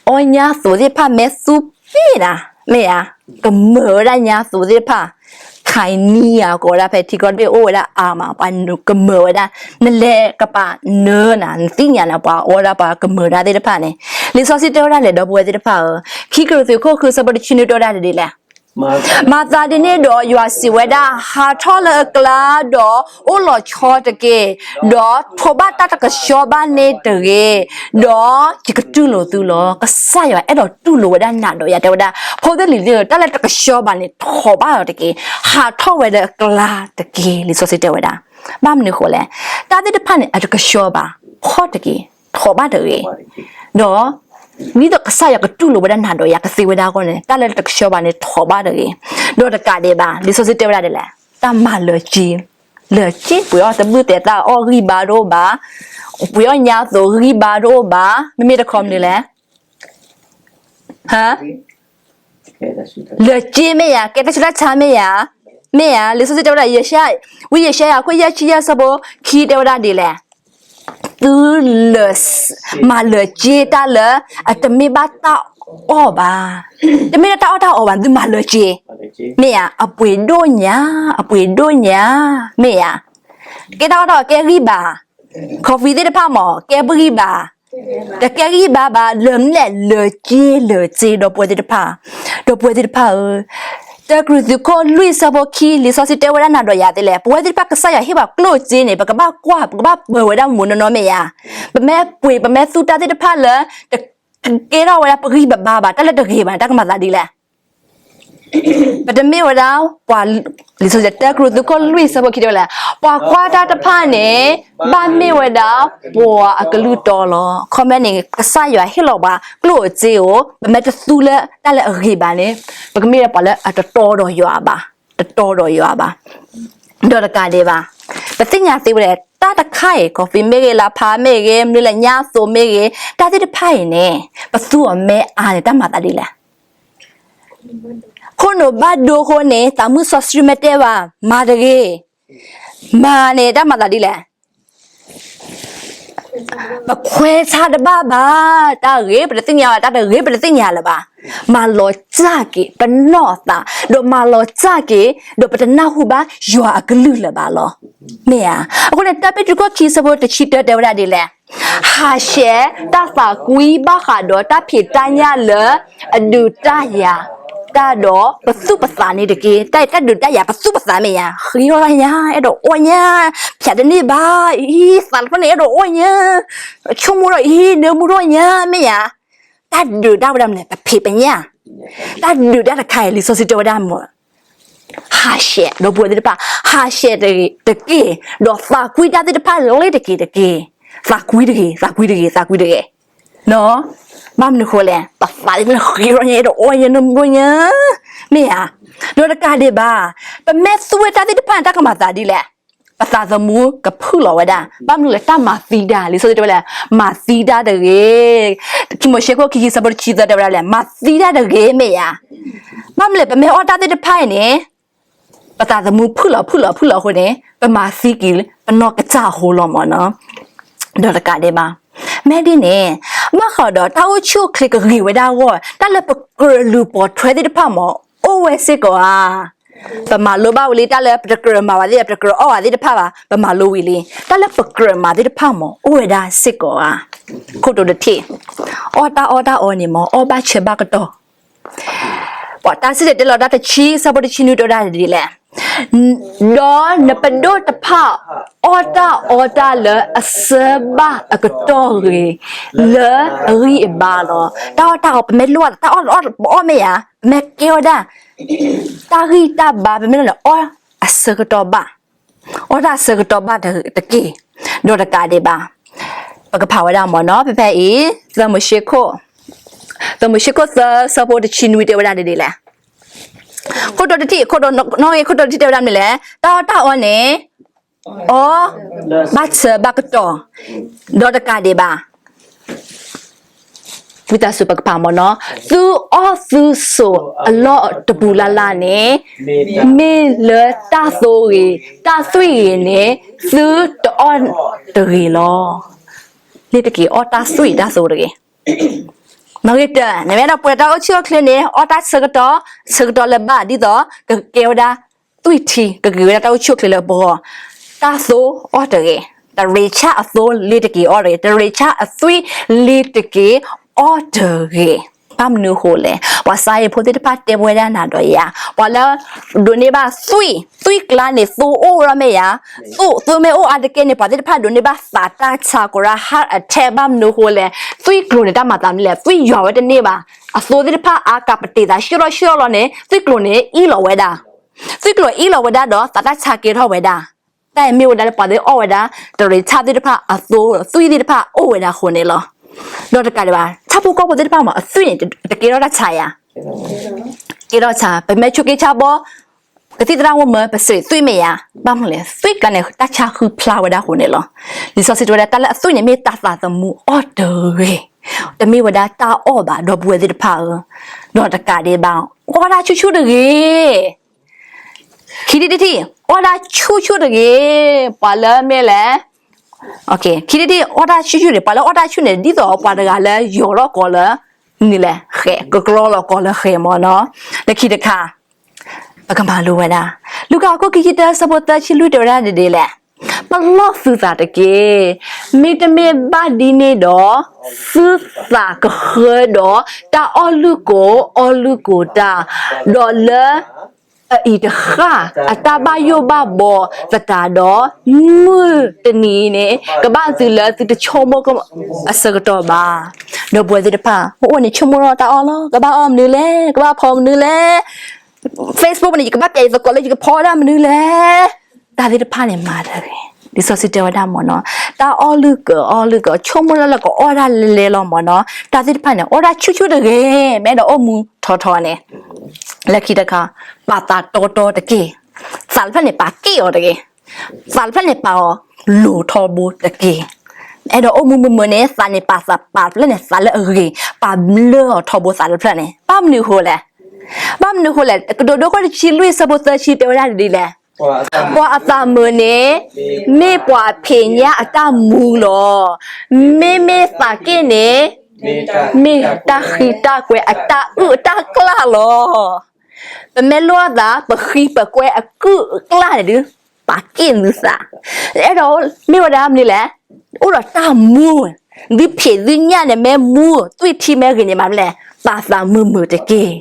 အီၣ်ညါသိးသ့ၣ်တဖၣ်မ့ၢ်သူပ့ၢ်နၤ, မ့ၢ်ဧါ, ကမၢၢ်ဝဲဒၣ်ညါသိးသ့ၣ်တဖၣ်, ခါနံယၤကိးဝဲဒၣ်ဖဲထံကီၢ်တဘ့ၣ်အိၣ်ဝဲဒၣ်အါမး, ပှၤကမၢၢ်ဝဲဒၣ်, နလဲၤကပာ်နၢနၤ, နသ့ၣ်ညါနၤ ပှၤအီၣ်ဒၣ်ပှၤကမၢၢ်ဒၣ်သ့ၣ်တဖၣ်န့ၣ်, လံာ်စီဆှံတဲဝဲဒၣ်လဲၣ် ဒီပုၢ်ဝဲၢ်သ့ၣ်တဖၣ်ဧၢ, ခံကရံၣ်သူးခိၣ်ဃုဆၢဖိတဆံနွံတဲဝဲဒၣ်ဒ်လဲၣ် မၤသးဒ်န့ၣ်ဒီး ယွၤစံးဝဲဒၣ်, ဟးထီၣ်လၢအကျါ, ဒီးအိၣ်လီၤဆီတက့ၢ်, ဒီးထိးဘၣ်တၢ်တကဆှီဘၣ်န့ၣ်တဂ့ၤ, ဒီးယကတူၢ်လိာ်သုလီၤ. ကစၢ်ယွၤအဲၣ်ဒိးတူၢ်လိာ်ဝဲဒၣ်နၤဒီးယၤ တဲဝဲဒၣ်, ဖိသ့ၣ်လံၤသ့ၣ်ဧၢ, တၢ်လၢတကဆှီဘၣ်န့ၣ် ထိးဘၣ်အီၤတက့ၢ်, ဟးထီၣ်ဝဲလၢအကျါတက့ၢ်, လံာ်စီဆှံတဲဝဲဒၣ်. ဘၣ်မနုၤဃိလဲၣ်, တၢ်သ့ၣ်တဖၣ်န့ၣ် အတကဆှီဘၣ်, ဖီၣ်တက့ၢ်, ထိးဘၣ်တဂ့ၤ, ဒီး ဒ်သိးကစၢ်ယွၤကတူၢ်လိာ်ဝဲဒၣ်နၤဒီးယၤ ကသ့ဝဲဒၣ်အဂီၢ်န့ၣ် တၢ်လၢတကဆှီဘၣ်န့ၣ် ထိးဘၣ်တဂ့ၤ, ဒီးတကးဒံးဘၣ် လံာ်စီဆှံတဲဝဲဒၣ်ဒ်လဲၣ်, တၢ်မၤလၢၤက့, လၢၤက့ ပှ့ၤအီၣ်တဘုၣ်တဲာ်သၣ်အီၣ်ဂံၢ်ဘါတအိၣ်ဘၣ်, ပှ့ၤအီၣ်ညါသိးဂံၢ်ဘါတအိၣ်ဘၣ်, မ့မ့ၢ်တခီမနုၤလဲၣ် ဟါ, လၢၤက့မ့ၢ်ဧါ, ကဲတၢ်ဆူးတၢ်ဆါမ့ၢ်ဧါ, မ့ၢ်ဧါ, လံာ်စီဆှံတဲဝဲဒၣ်, ဝံယၡါယၤ ခိၣ်ယဲၢ်ဆံယဲၢ်ဆၢဖိခံတဲဝဲဒၣ်ဒ်လဲၣ်, သုလၢၤ, မၤလၢၤက့တၢ်လၢ အတမ့ၢ်ဘၣ်တၢ်အီၣ်ဘၣ်, တမ့ၢ်လၢတၢ်အီၣ်တၢ်အီဘၣ်, သုမၤလၢၤက့, မ့ၢ်ဧါ, အပှ့ၤဒိၣ်ညါ, အပှ့ၤဒိၣ်ညါ, မ့ၢ်ဧါ, ကဲတၢ်အီၣ်တၢ်အီကဲဂံၢ်ဘါ, coffee သ့ၣ်တဖၣ်မး ကဲပဂံၢ်ဘါ, တကဲဂံၢ်ဘါဘၣ်, လၢမနုၤလဲၣ်, လၢၤက့ လၢၤက့ ဒီပုၢ်ဝဲၢ်သ့ၣ်တဖၣ်, ဒီပုၢ်ဝဲၢ်သ့ၣ်တဖၣ်ဧၢ, တၢကရံၣ်သူးခိၣ်လွံၢ်ဆၢဖိခံ လံာ်စီဆှံတဲဝဲဒၣ်နၤဒီးယၤဒ်လဲၣ်, ပဝဲသ့ၣ်တဖၣ်ကစၢ်ယွၤဟ့ၣ်ပှၤကျိၣ်စ့န့ၣ် ပကဘၣ်ကွၢ် ပကဘၣ်ပၢၤဝဲဒၣ်မ့ၢ်နီၢ်နီၢ်မ့ၢ်ဧါ, ပမ့ၢ်ပှ့ၤ ပမ့ၢ်သူတၢ်သ့ၣ်တဖၣ်လၢ တကဲထီၣ်ဝဲဒၣ်ပဂံၢ်ပဘါဘၣ်, တၢ်လၢတဂ့ၤဘၣ်န့ၣ် တၢ်ကမၤသးဒ်လဲၣ် ပတမ့ၢ်ဝဲဒၣ် ပှၤ, လံာ်စီဆှံ တၢကရံၣ်သူးခိၣ်လွံၢ်ဆၢဖိခံတဲဝဲလဲၣ်, ပှၤကွၢ်တၢ်တဖၣ်န့ၣ် ဘၣ်မ့ၢ်ဝဲဒၣ် ပှၤအကလုၢ်တီလီၤ. ခီမ့ၢ်န့ၣ် ကစၢ်ယွၤဟ့ၣ်လီၤပှၤကျိၣ်စ့ဧိၤ, ပမ့ၢ်တသူလၢတၢ်လၢအဂ့ၤဘၣ်န့ၣ် ပကမ့ၢ်ပှၤလၢအတတီဒီးယွၤဘၣ်, တတီဒီးယွၤဘၣ်. ဒီးတကးဒံးဘၣ်, ပသ့ၣ်ညါသ့ဝဲဒၣ် တၢ်တခါအံၤ coffee မ့ၢ်ဂ့ၤ, လါဖးမ့ၢ်ဂ့ၤ, မနုၤလဲၣ် ညါသိးမ့ၢ်ဂ့ၤ, တၢ်သ့ၣ်တဖၣ်အံၤန့ၣ် ပသူအီၤမ့ၢ်အါန့ၣ် တၢ်မၤသးဒ်လဲၣ် ခိၣ်နူာ်ဘၣ်ဒိအဃိန့ၣ် သးမုၢ်စီဆှံမ့ၢ်တဲဘၣ် မၤတဂ့ၤ, မၤန့ၣ် တၢ်မၤသးဒ်လဲၣ်, ပခွဲးဆါတဘၣ်ဘၣ်, တၢ်ဂ့ၤပတသ့ၣ်ညါဘၣ်, တၢ်တဂ့ၤပတသ့ၣ်ညါလၢၤဘၣ်, မၤလီၤစၢ်က့ၤ ပနီၢ်သး, ဒီးမၤလီၤစၢ်က့ၤ ဒီးပတနၢ်ဟူဘၣ်ယွၤအကလုၢ်လၢၤဘၣ်လီၤ. မ့ၢ်ဧါ, အဃိန့ၣ် တၢပ့းတရူးခိၣ်ခံဆၢဖိတဆံတၢတဲဝဲဒၣ်ဒ်လဲၣ်, ဟးဆှဲးတၢ်သးကွံဘၣ်ဃးဒီးတၢ်ဖံးတၢ်ညၣ်လၢအဒုးတၢ်ယၤ တၢ်ဒီးပသူၣ်ပသးန့ၣ်တက့ၢ်. တၢ်အံၤတၢ်ဒုးတၢ်ယၤပသူၣ်ပသးမ့ၢ်ဧါ, ဃ့အီၣ်ညါ, အဲၣ်ဒိးအီၣ်ညါ, ဖျးတန့ၢ်ဘၣ်, အံၤသးတဖျၢၣ်န့ၣ် အဲၣ်ဒိးအီၣ်ညါ, ဆိကမိၣ်ဒီးအံၤ နၢမူထီၣ်ညါ မ့ၢ်ဧါ. တၢ်ဒုးတၢ်ဝဲဒၣ်မနုၤလဲၣ်, ပဖံးပညၣ်, တၢ်ဒုးတၢ်တခါအံၤ လံာ်စီဆှံတဲဝဲဒၣ်မ့ၢ် ဟးဆှဲး, ဒီပုၢ်ဝဲၢ်သ့ၣ်တဖၣ် ဟးဆှဲးတဂ့ၤတက့ၢ်, ဒီးသးကွံတၢ်သ့ၣ်တဖၣ်လၢတက့ၢ်တက့ၢ်, သးကွံတဂ့ၤ, သးကွံတဂ့ၤ, သးကွံတဂ့ၤ. ဘၣ်မနုၤဃိလဲၣ်, ပသးသ့ၣ်တဖၣ်ဃ့အီၣ်ညါ, အဲၣ်ဒိးအီၣ်ညါ, နၢမူထီၣ်ညါ, မ့ၢ်ဧါ. ဒီးတကးဒံးဘၣ်, ပမ့ၢ်သူဝဲတၢ်သ့ၣ်တဖၣ်န့ၣ် တၢ်ကမၤသးဒ်လဲၣ်, ပသးသမူကဖုၣ်လီၤဝဲဒၣ်. ဘၣ်မနုၤလဲၣ်, တၢ်မၤသံတၢ်, လံာ်စီဆှံတဲဝဲလဲၣ်, မၤသံတၢ်တဂ့ၤ. ခံမိၤၡ့ခိၣ်ခံဆၢဖိတဆံသၢတဲဝဲဒၣ်လဲၣ်, မၤသံတၢ်တဂ့ၤ မ့ၢ်ဧါ. ဘၣ်မနုၤလဲၣ်, ပမ့ၢ်အီၣ်တၢ်သ့ၣ်တဖၣ်အံၤန့ၣ် ပသးသမူဖုၣ်လီၤဖုၣ်လီၤဖုၣ်လီၤအဃိန့ၣ် ပမၤသံက့ၤပနီၢ်ကစၢ်အဃိလီၤမ့ၢ်နီၤ. ဒီးတကးဒံးဘၣ်, မ့ၢ်ဒ်န့ၣ် ဘၣ်ဃးဒီးတၢ်အိၣ်ဆူၣ်အိၣ်ချ့ကဂ့ၤဝဲဒၣ်အဂီၢ် တၢ်လၢပကြၢးလူၤပိာ်ထွဲသ့ၣ်တဖၣ်မ့ၢ် အိၣ်ဝဲစ့ၢ်ကီးဧါ. ပမၤလိဘၣ်ဝံၤလံ တၢ်လၢပတကြၢးမၤဘၣ်သ့ၣ် ပတကြၢးအီၣ်ဘၣ်သ့ၣ်တဖၣ်ဘၣ် ပမၤလိဝံၤလံ. တၢ်လၢပကြၢးမၤသ့ၣ်တဖၣ်မ့ၢ် အိၣ်ဝဲဒၣ်စ့ၢ်ကီးဧါ. ခိၣ်တိၤတထံၣ်, အီၣ်တၢ်အီၣ်တၢ်အီန့ၣ်မ့ၢ် အီၣ်ဘၣ်ဆၢဘၣ်ကတီၢ် ပှၤတၢ်စံၣ်တဲၤတဲလီၤတၢ်တဆံ ဆၢဖိတဆံနွံတဲဝဲဒၣ်ဒ်လဲၣ်, ဒီးနပဒိၣ်တဖၣ် အီၣ်တၢ်အီတၢ်လၢအဆၢဘၣ်အကတီၢ်ဂ့ၤ လၢအဂံၢ်အဘါလီၤ. တၢ်အီၣ်တၢ်အီ ပမ့ၢ်လိၣ်တၢ်အီၣ် ပအီၣ်မ့ၢ်ဧါ, ပမ့ၢ်ကဲဝဲဒၣ် တၢ်ဂံၢ်တၢ်ဘါ ပမ့ၢ်လိၣ်န့ၣ် အီၣ်အဆၢကတီၢ်ဘၣ် အီၣ်တၢ်အဆၢကတီၢ်ဘၣ်တက့ၢ်. ဒီးတကးဒံးဘၣ်, ပကဖးဝဲဒၣ်မ့ၢ်နီၤ ဖဲဖဲအံၤ သၢမိၤၡ့ခိၣ်, သၢမိၤၡ့ခိၣ်သၢ ဆၢဖိတဆံနွံတဲဝဲဒၣ်ဒ်လဲၣ်, ခိၣ်တိၤတထံၣ် ခိၣ်တိၤနီၣ်ဂံၢ် ခိၣ်တိၤတထံၣ်တဲဝဲဒၣ်မနုၤလဲၣ်, တၢ်အီၣ်တၢ်အီန့ၣ် အီၣ်ဘၣ်ဆၢဘၣ်ကတီၢ်, ဒီးတကးဒံးဘၣ် တ ဝံသးစူၤပကဖးမ့ၢ်နီၤ, သုအီၣ်သုဆိးအလီၢ်တပူၤလၢ်လၢ်န့ၣ် မ့ၢ်လၢတၢ်သိဂ့ၤ, တၢ်သွံၣ်ဂ့ၤန့ၣ် သုတအီၣ်တဂ့ၤလီၤ. လ့ၤတက့ၤအီၣ်တၢ်သွံၣ်တၢ်သိတဂ့ၤ. နီၣ်ဂံၢ်တၢ, နမ့ၢ်အဲၣ်ဒိးပှဲၤတၢ်အိၣ်ဆူၣ်အိၣ်ချ့န့ၣ် အီၣ်တၢ်ဆၢကတီၢ်, ဆၢကတီၢ်လၢၤဘၣ် ဒ်သိး ကကဲဝဲဒၣ်သွံၣ်ထံ ကဂ့ၤဝဲဒၣ်တၢ်အိၣ်ဆူၣ်အိၣ်ချ့လၢပဂီၢ်, တၢ်သိအီၣ်တဂ့ၤ, တရ့ၤဆၣ်အသိလ့ၤတက့ၤအီၣ်တဂ့ၤ, တရ့ၤဆၣ်အသွံၣ်လ့ၤတက့ၤအီၣ်တဂ့ၤ. ဘၣ်မနုၤအဃိလဲၣ်, ပှၤစါယံၤဖိသ့ၣ်တဖၣ်တဲဝဲဒၣ်နၤဒီးယၤ, ပှၤလၢ ဒိးန့ၢ်ဘၣ်သွံၣ်, သွံၣ်ကျါန့ၣ် သိအိၣ်ဝဲဒီးမ့ၢ်ယၤ, သိ, သိမ့ၢ်အိၣ်အါတက့ၢ်န့ၣ် ပှၤသ့ၣ်တဖၣ်ဒိးန့ၢ်ဘၣ်သးတၢ်ဆါကိးဒၣ် heart attack ဘၣ်မနုၤအဃိလဲၣ်, သွံၣ်ကျိၤန့ၣ်တၢ်မၤသးမနုၤလဲၣ်, သွံၣ်ယွၤဝဲတန့ၢ်ဘၣ်, အသိသ့ၣ်တဖၣ်အါကးပတ့ၤသးဆှၢလီၤဆှၢလီၤန့ၣ် သွံၣ်ကျိၤန့ၣ် အ့ၣ်လီၤဝဲဒၣ်, သွံၣ်ကျိၤအ့ၣ်လီၤဝဲဒၣ်ဒီး သးတၢ်ဆါကဲထီၣ်ဝဲဒၣ်, တၢ်အံၤမ့ၢ်ဝဲဒၣ်လၢပှၤသ့ၣ်အီၣ်ဝဲဒၣ် တရ့ၤဆၣ်သ့ၣ်တဖၣ်အသိ သွံၣ်သ့ၣ်တဖၣ်အိၣ်ဝဲဒၣ်အဃိန့ၣ်လီၤ. ဒီးတကးဒံးဘၣ် ဆၣ်ဖိကီၢ်ဖိသ့ၣ်တဖၣ်မ့ၢ် အသွံၣ်န့ၣ် တကဲထီၣ်တၢ်ဆါယၤ, ကဲထီၣ်ဆါ, ပမ့ၢ်ဆိးက့ဆါဘီ ကသံၣ်သရၣ်မုၣ်မ့ၢ် ပစံးသွံၣ်မ့ၢ်ယၤ, ဘၣ်မနုၤလဲၣ်, သွံၣ်ကျါန့ၣ် တၢ်ဆါဃုဖျါဝဲဒၣ်အဃိန့ၣ်လီၤ. လံာ်စီဆှံတဲဝဲဒၣ် တၢ်လၢအသွံၣ်န့ၣ် မ့ၢ်တၢ်သးသမူအီၣ်တဂ့ၤ, တမ့ၢ်ဝဲဒၣ်တၢ်အီၣ်ဘၣ် ဒီပုၢ်ဝဲၢ်သ့ၣ်တဖၣ်ဧၢ, ဒီးတကးဒံးဘၣ် အီၣ်တၢ်ဆူၣ်ဆူၣ်တဂ့ၤ. ခံထံၣ်တထံၣ်, အီၣ်တၢ်ဆူၣ်ဆူၣ်တဂ့ၤ, ပှၤလၢမ့ၢ်လဲၣ်, ခံထံၣ်တထံၣ် အီၣ်တၢ်ဆူၣ်ဆူၣ်န့ၣ် ပှၤလၢအီၣ်တၢ်ဆူၣ်န့ၣ် ဒ်သိးပှၤတဂၤလၢယီၤထီၣ်ကီးလၢ နုၤလဲၣ်, ဃဲး, ကကြီလီၤကီးလၢဃဲးမ့ၢ်နီၤ, လၢခံတခါ ပကမၤလိဝဲဒၣ်, လူၤကၣ်အခိၣ်ခံဆံတၢ ဆၢဖိသၢဆံလွံၢ်တဲဝဲဒၣ်ဒ်လဲၣ်, ပလီၢ်သုသးတက့ၢ်. မ့တမ့ၢ်ဘၣ်ဒ်န့ၣ်ဒီး သုသးကဃၢဒီးတၢ်အီၣ်လုၢ်ကိာ်အီလုၢ်ကိာ်တၢ်, ဒီးလၢ အအံၤတဃၣ် အတၢ်ဘၣ်ယိၣ်ဘၣ်ဘီသတးဒီး မုၢ်တနံၤန့ၣ် ကဘၣ်သုလၢသုတဆိကမိၣ်အဆၢကတီၢ်ဘၣ်. ဒီပုၢ်ဝဲၢ်သ့ၣ်တဖၣ် မ့ၢ်အိၣ်န့ၣ် ဆိကမိၣ်ထီၣ်တၢ်အီၣ်လီၤ, ကဘၣ်အီၣ်မနုၤလဲၣ်, ကဘၣ်ဖီမနုၤလဲၣ်, Facebook န့ၣ် ယကဘၣ်ပျဲယသကိးလၢယကဖီဒၣ်မနုၤလဲၣ်, တၢ်သ့ၣ်တဖၣ်န့ၣ်မၤတဂ့ၤ. လံာ်စီဆှံတဲဝဲဒၣ်မ့ၢ်နီၤ, တၢ်အီၣ်လုၢ်ကၢၤအီလုၢ်ကၢၤ ဆိကမိၣ်လၢလၢကအီၣ်ဒၣ်လဲၤလဲၤလီၤမ့ၢ်နီၤ, တၢ်သ့ၣ်တဖၣ်န့ၣ် အီၣ်ဒၣ်ဆူၣ်ဆူၣ်တဂ့ၤ, မ့ၢ်အဲၣ်ဒိးအိၣ်မူထီထီန့ၣ် လၢခံတခါ ပာ်သးတီတီတက့ၢ်. သးတဖျၢၣ်န့ၣ် ပာ်က့ၣ်အီၤတဂ့ၤ. သးတဖျၢၣ်န့ၣ် ပာ်အီၤလိၤထီဘိတက့ၢ်. အဲၣ်ဒိးအိၣ်မူမုာ်မုာ်န့ၣ် သးန့ၣ်ပာ်သးပာ်တဖျၢၣ်န့ၣ် သးလၢအဂ့ၤ, ပာ်ဘျၢအီၤထီဘိသးတဖျၢၣ်န့ၣ် ဘၣ်မနုၤအဃိလဲၣ်. ဘၣ်မနုၤအဃိလဲၣ်, ကတိၤဒိခိၣ်တဆံလွံၢ်ဆၢဖိသၢဆံတဲဝဲဒၣ်ဒ်လဲၣ်, ပှၤအသးမုာ်န့ၣ် မ့ၢ်ပှၤဖံးညၣ်အတၢ်မူလီၤ. မ့မ့ၢ်သးက့ၣ်န့ၣ် မ့ၢ်တၢ်ဃံတၢ်ကွဲးအတၢ်အုၣ်အတၢ်ကျၣ်လီၤ. ပမ့ၢ်လိၣ်အသး ပဃံပကွဲအကုၣ်အကျၣ်န့ၣ်ဒုး ပာ်က့ၣ်သုသး. အဲၣ်ဒိးမ့ၢ်ဝဲဒၣ်မနုၤလဲၣ်, အိၣ်ဒီးတၢ်မူ, သုဖံးသုညၣ်န့ၣ်မ့ၢ်မူ, သွံၣ်ထံမ့ၢ်ဂ့ၤန့ၣ် မၤမနုၤလဲၣ်, ပာ်သးမုာ်မုာ်တက့ၢ်.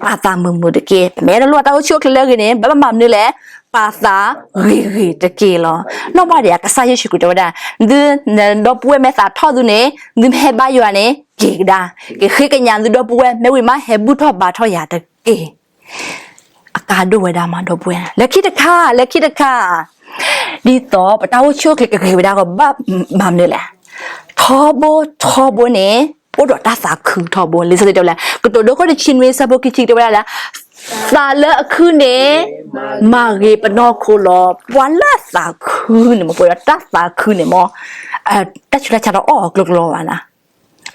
ပာ်သးမုာ်မုာ်တက့ၢ်. ပမ့ၢ်အဲၣ်ဒိးလိၣ်ဘၣ်တၢ်အိၣ်ဆူၣ်အိၣ်ချ့လၢအဂ့ၤန့ၣ် ဘၣ်မၤမနုၤလဲၣ်, ပာ်သးဂ့ၤဂ့ၤတက့ၢ်လီၤ. နီၢ်ဘၣ်ဒံးဧါ, ကစၢ်ယ့ၣ်ၡူးခရံာ်တဲဝဲဒၣ်, သုဒီပုၢ်ဝဲၢ်မ့ၢ်သးထီၣ်သုန့ၣ် သုမ့ၢ်ဟဲဘါယွၤန့ၣ် က့ၤကဒါ, ကဃ့ကညးသုဒီပုၢ်ဝဲၢ် မ့ၢ်ဝံၤမးဟဲဘူၣ်ထီၣ်ဘါထီၣ်ယၤတက့ၢ်. အကါဒိၣ်ဝဲဒၣ်မး ဒီပုၢ်ဝဲၢ်, လၢခံတခါ လၢခံတခါ ဒ်သိးပတၢ်အိၣ်ဆူၣ်အိၣ်ချ့ကဂ့ၤဝဲဒၣ်အဂီၢ် ဘၣ်မၤမနုၤလဲၣ်, ထီဘိထီဘိန့ၣ် အိၣ်ဒီးတၢ်သးခုထီဘိ. လံာ်စီဆှံတဲဝဲလဲၣ်, ကတိၤဒိခိၣ်တဆံနွံဆၢဖိခံဆံတဲဝဲဒၣ်လၢ သးလၢအခုန့ၣ် မၤဂ့ၤပနီၢ်ခိလီၤ. ပှၤလၢအသးခုန့ၣ် မ့ၢ်ပှၤဒီးတၢ်သးခုန့ၣ်မ့ၢ် တၢ်ဆူးတၢ်ဆါတအီၣ်အီၤကျိၤကျိၤဘၣ်နၤ,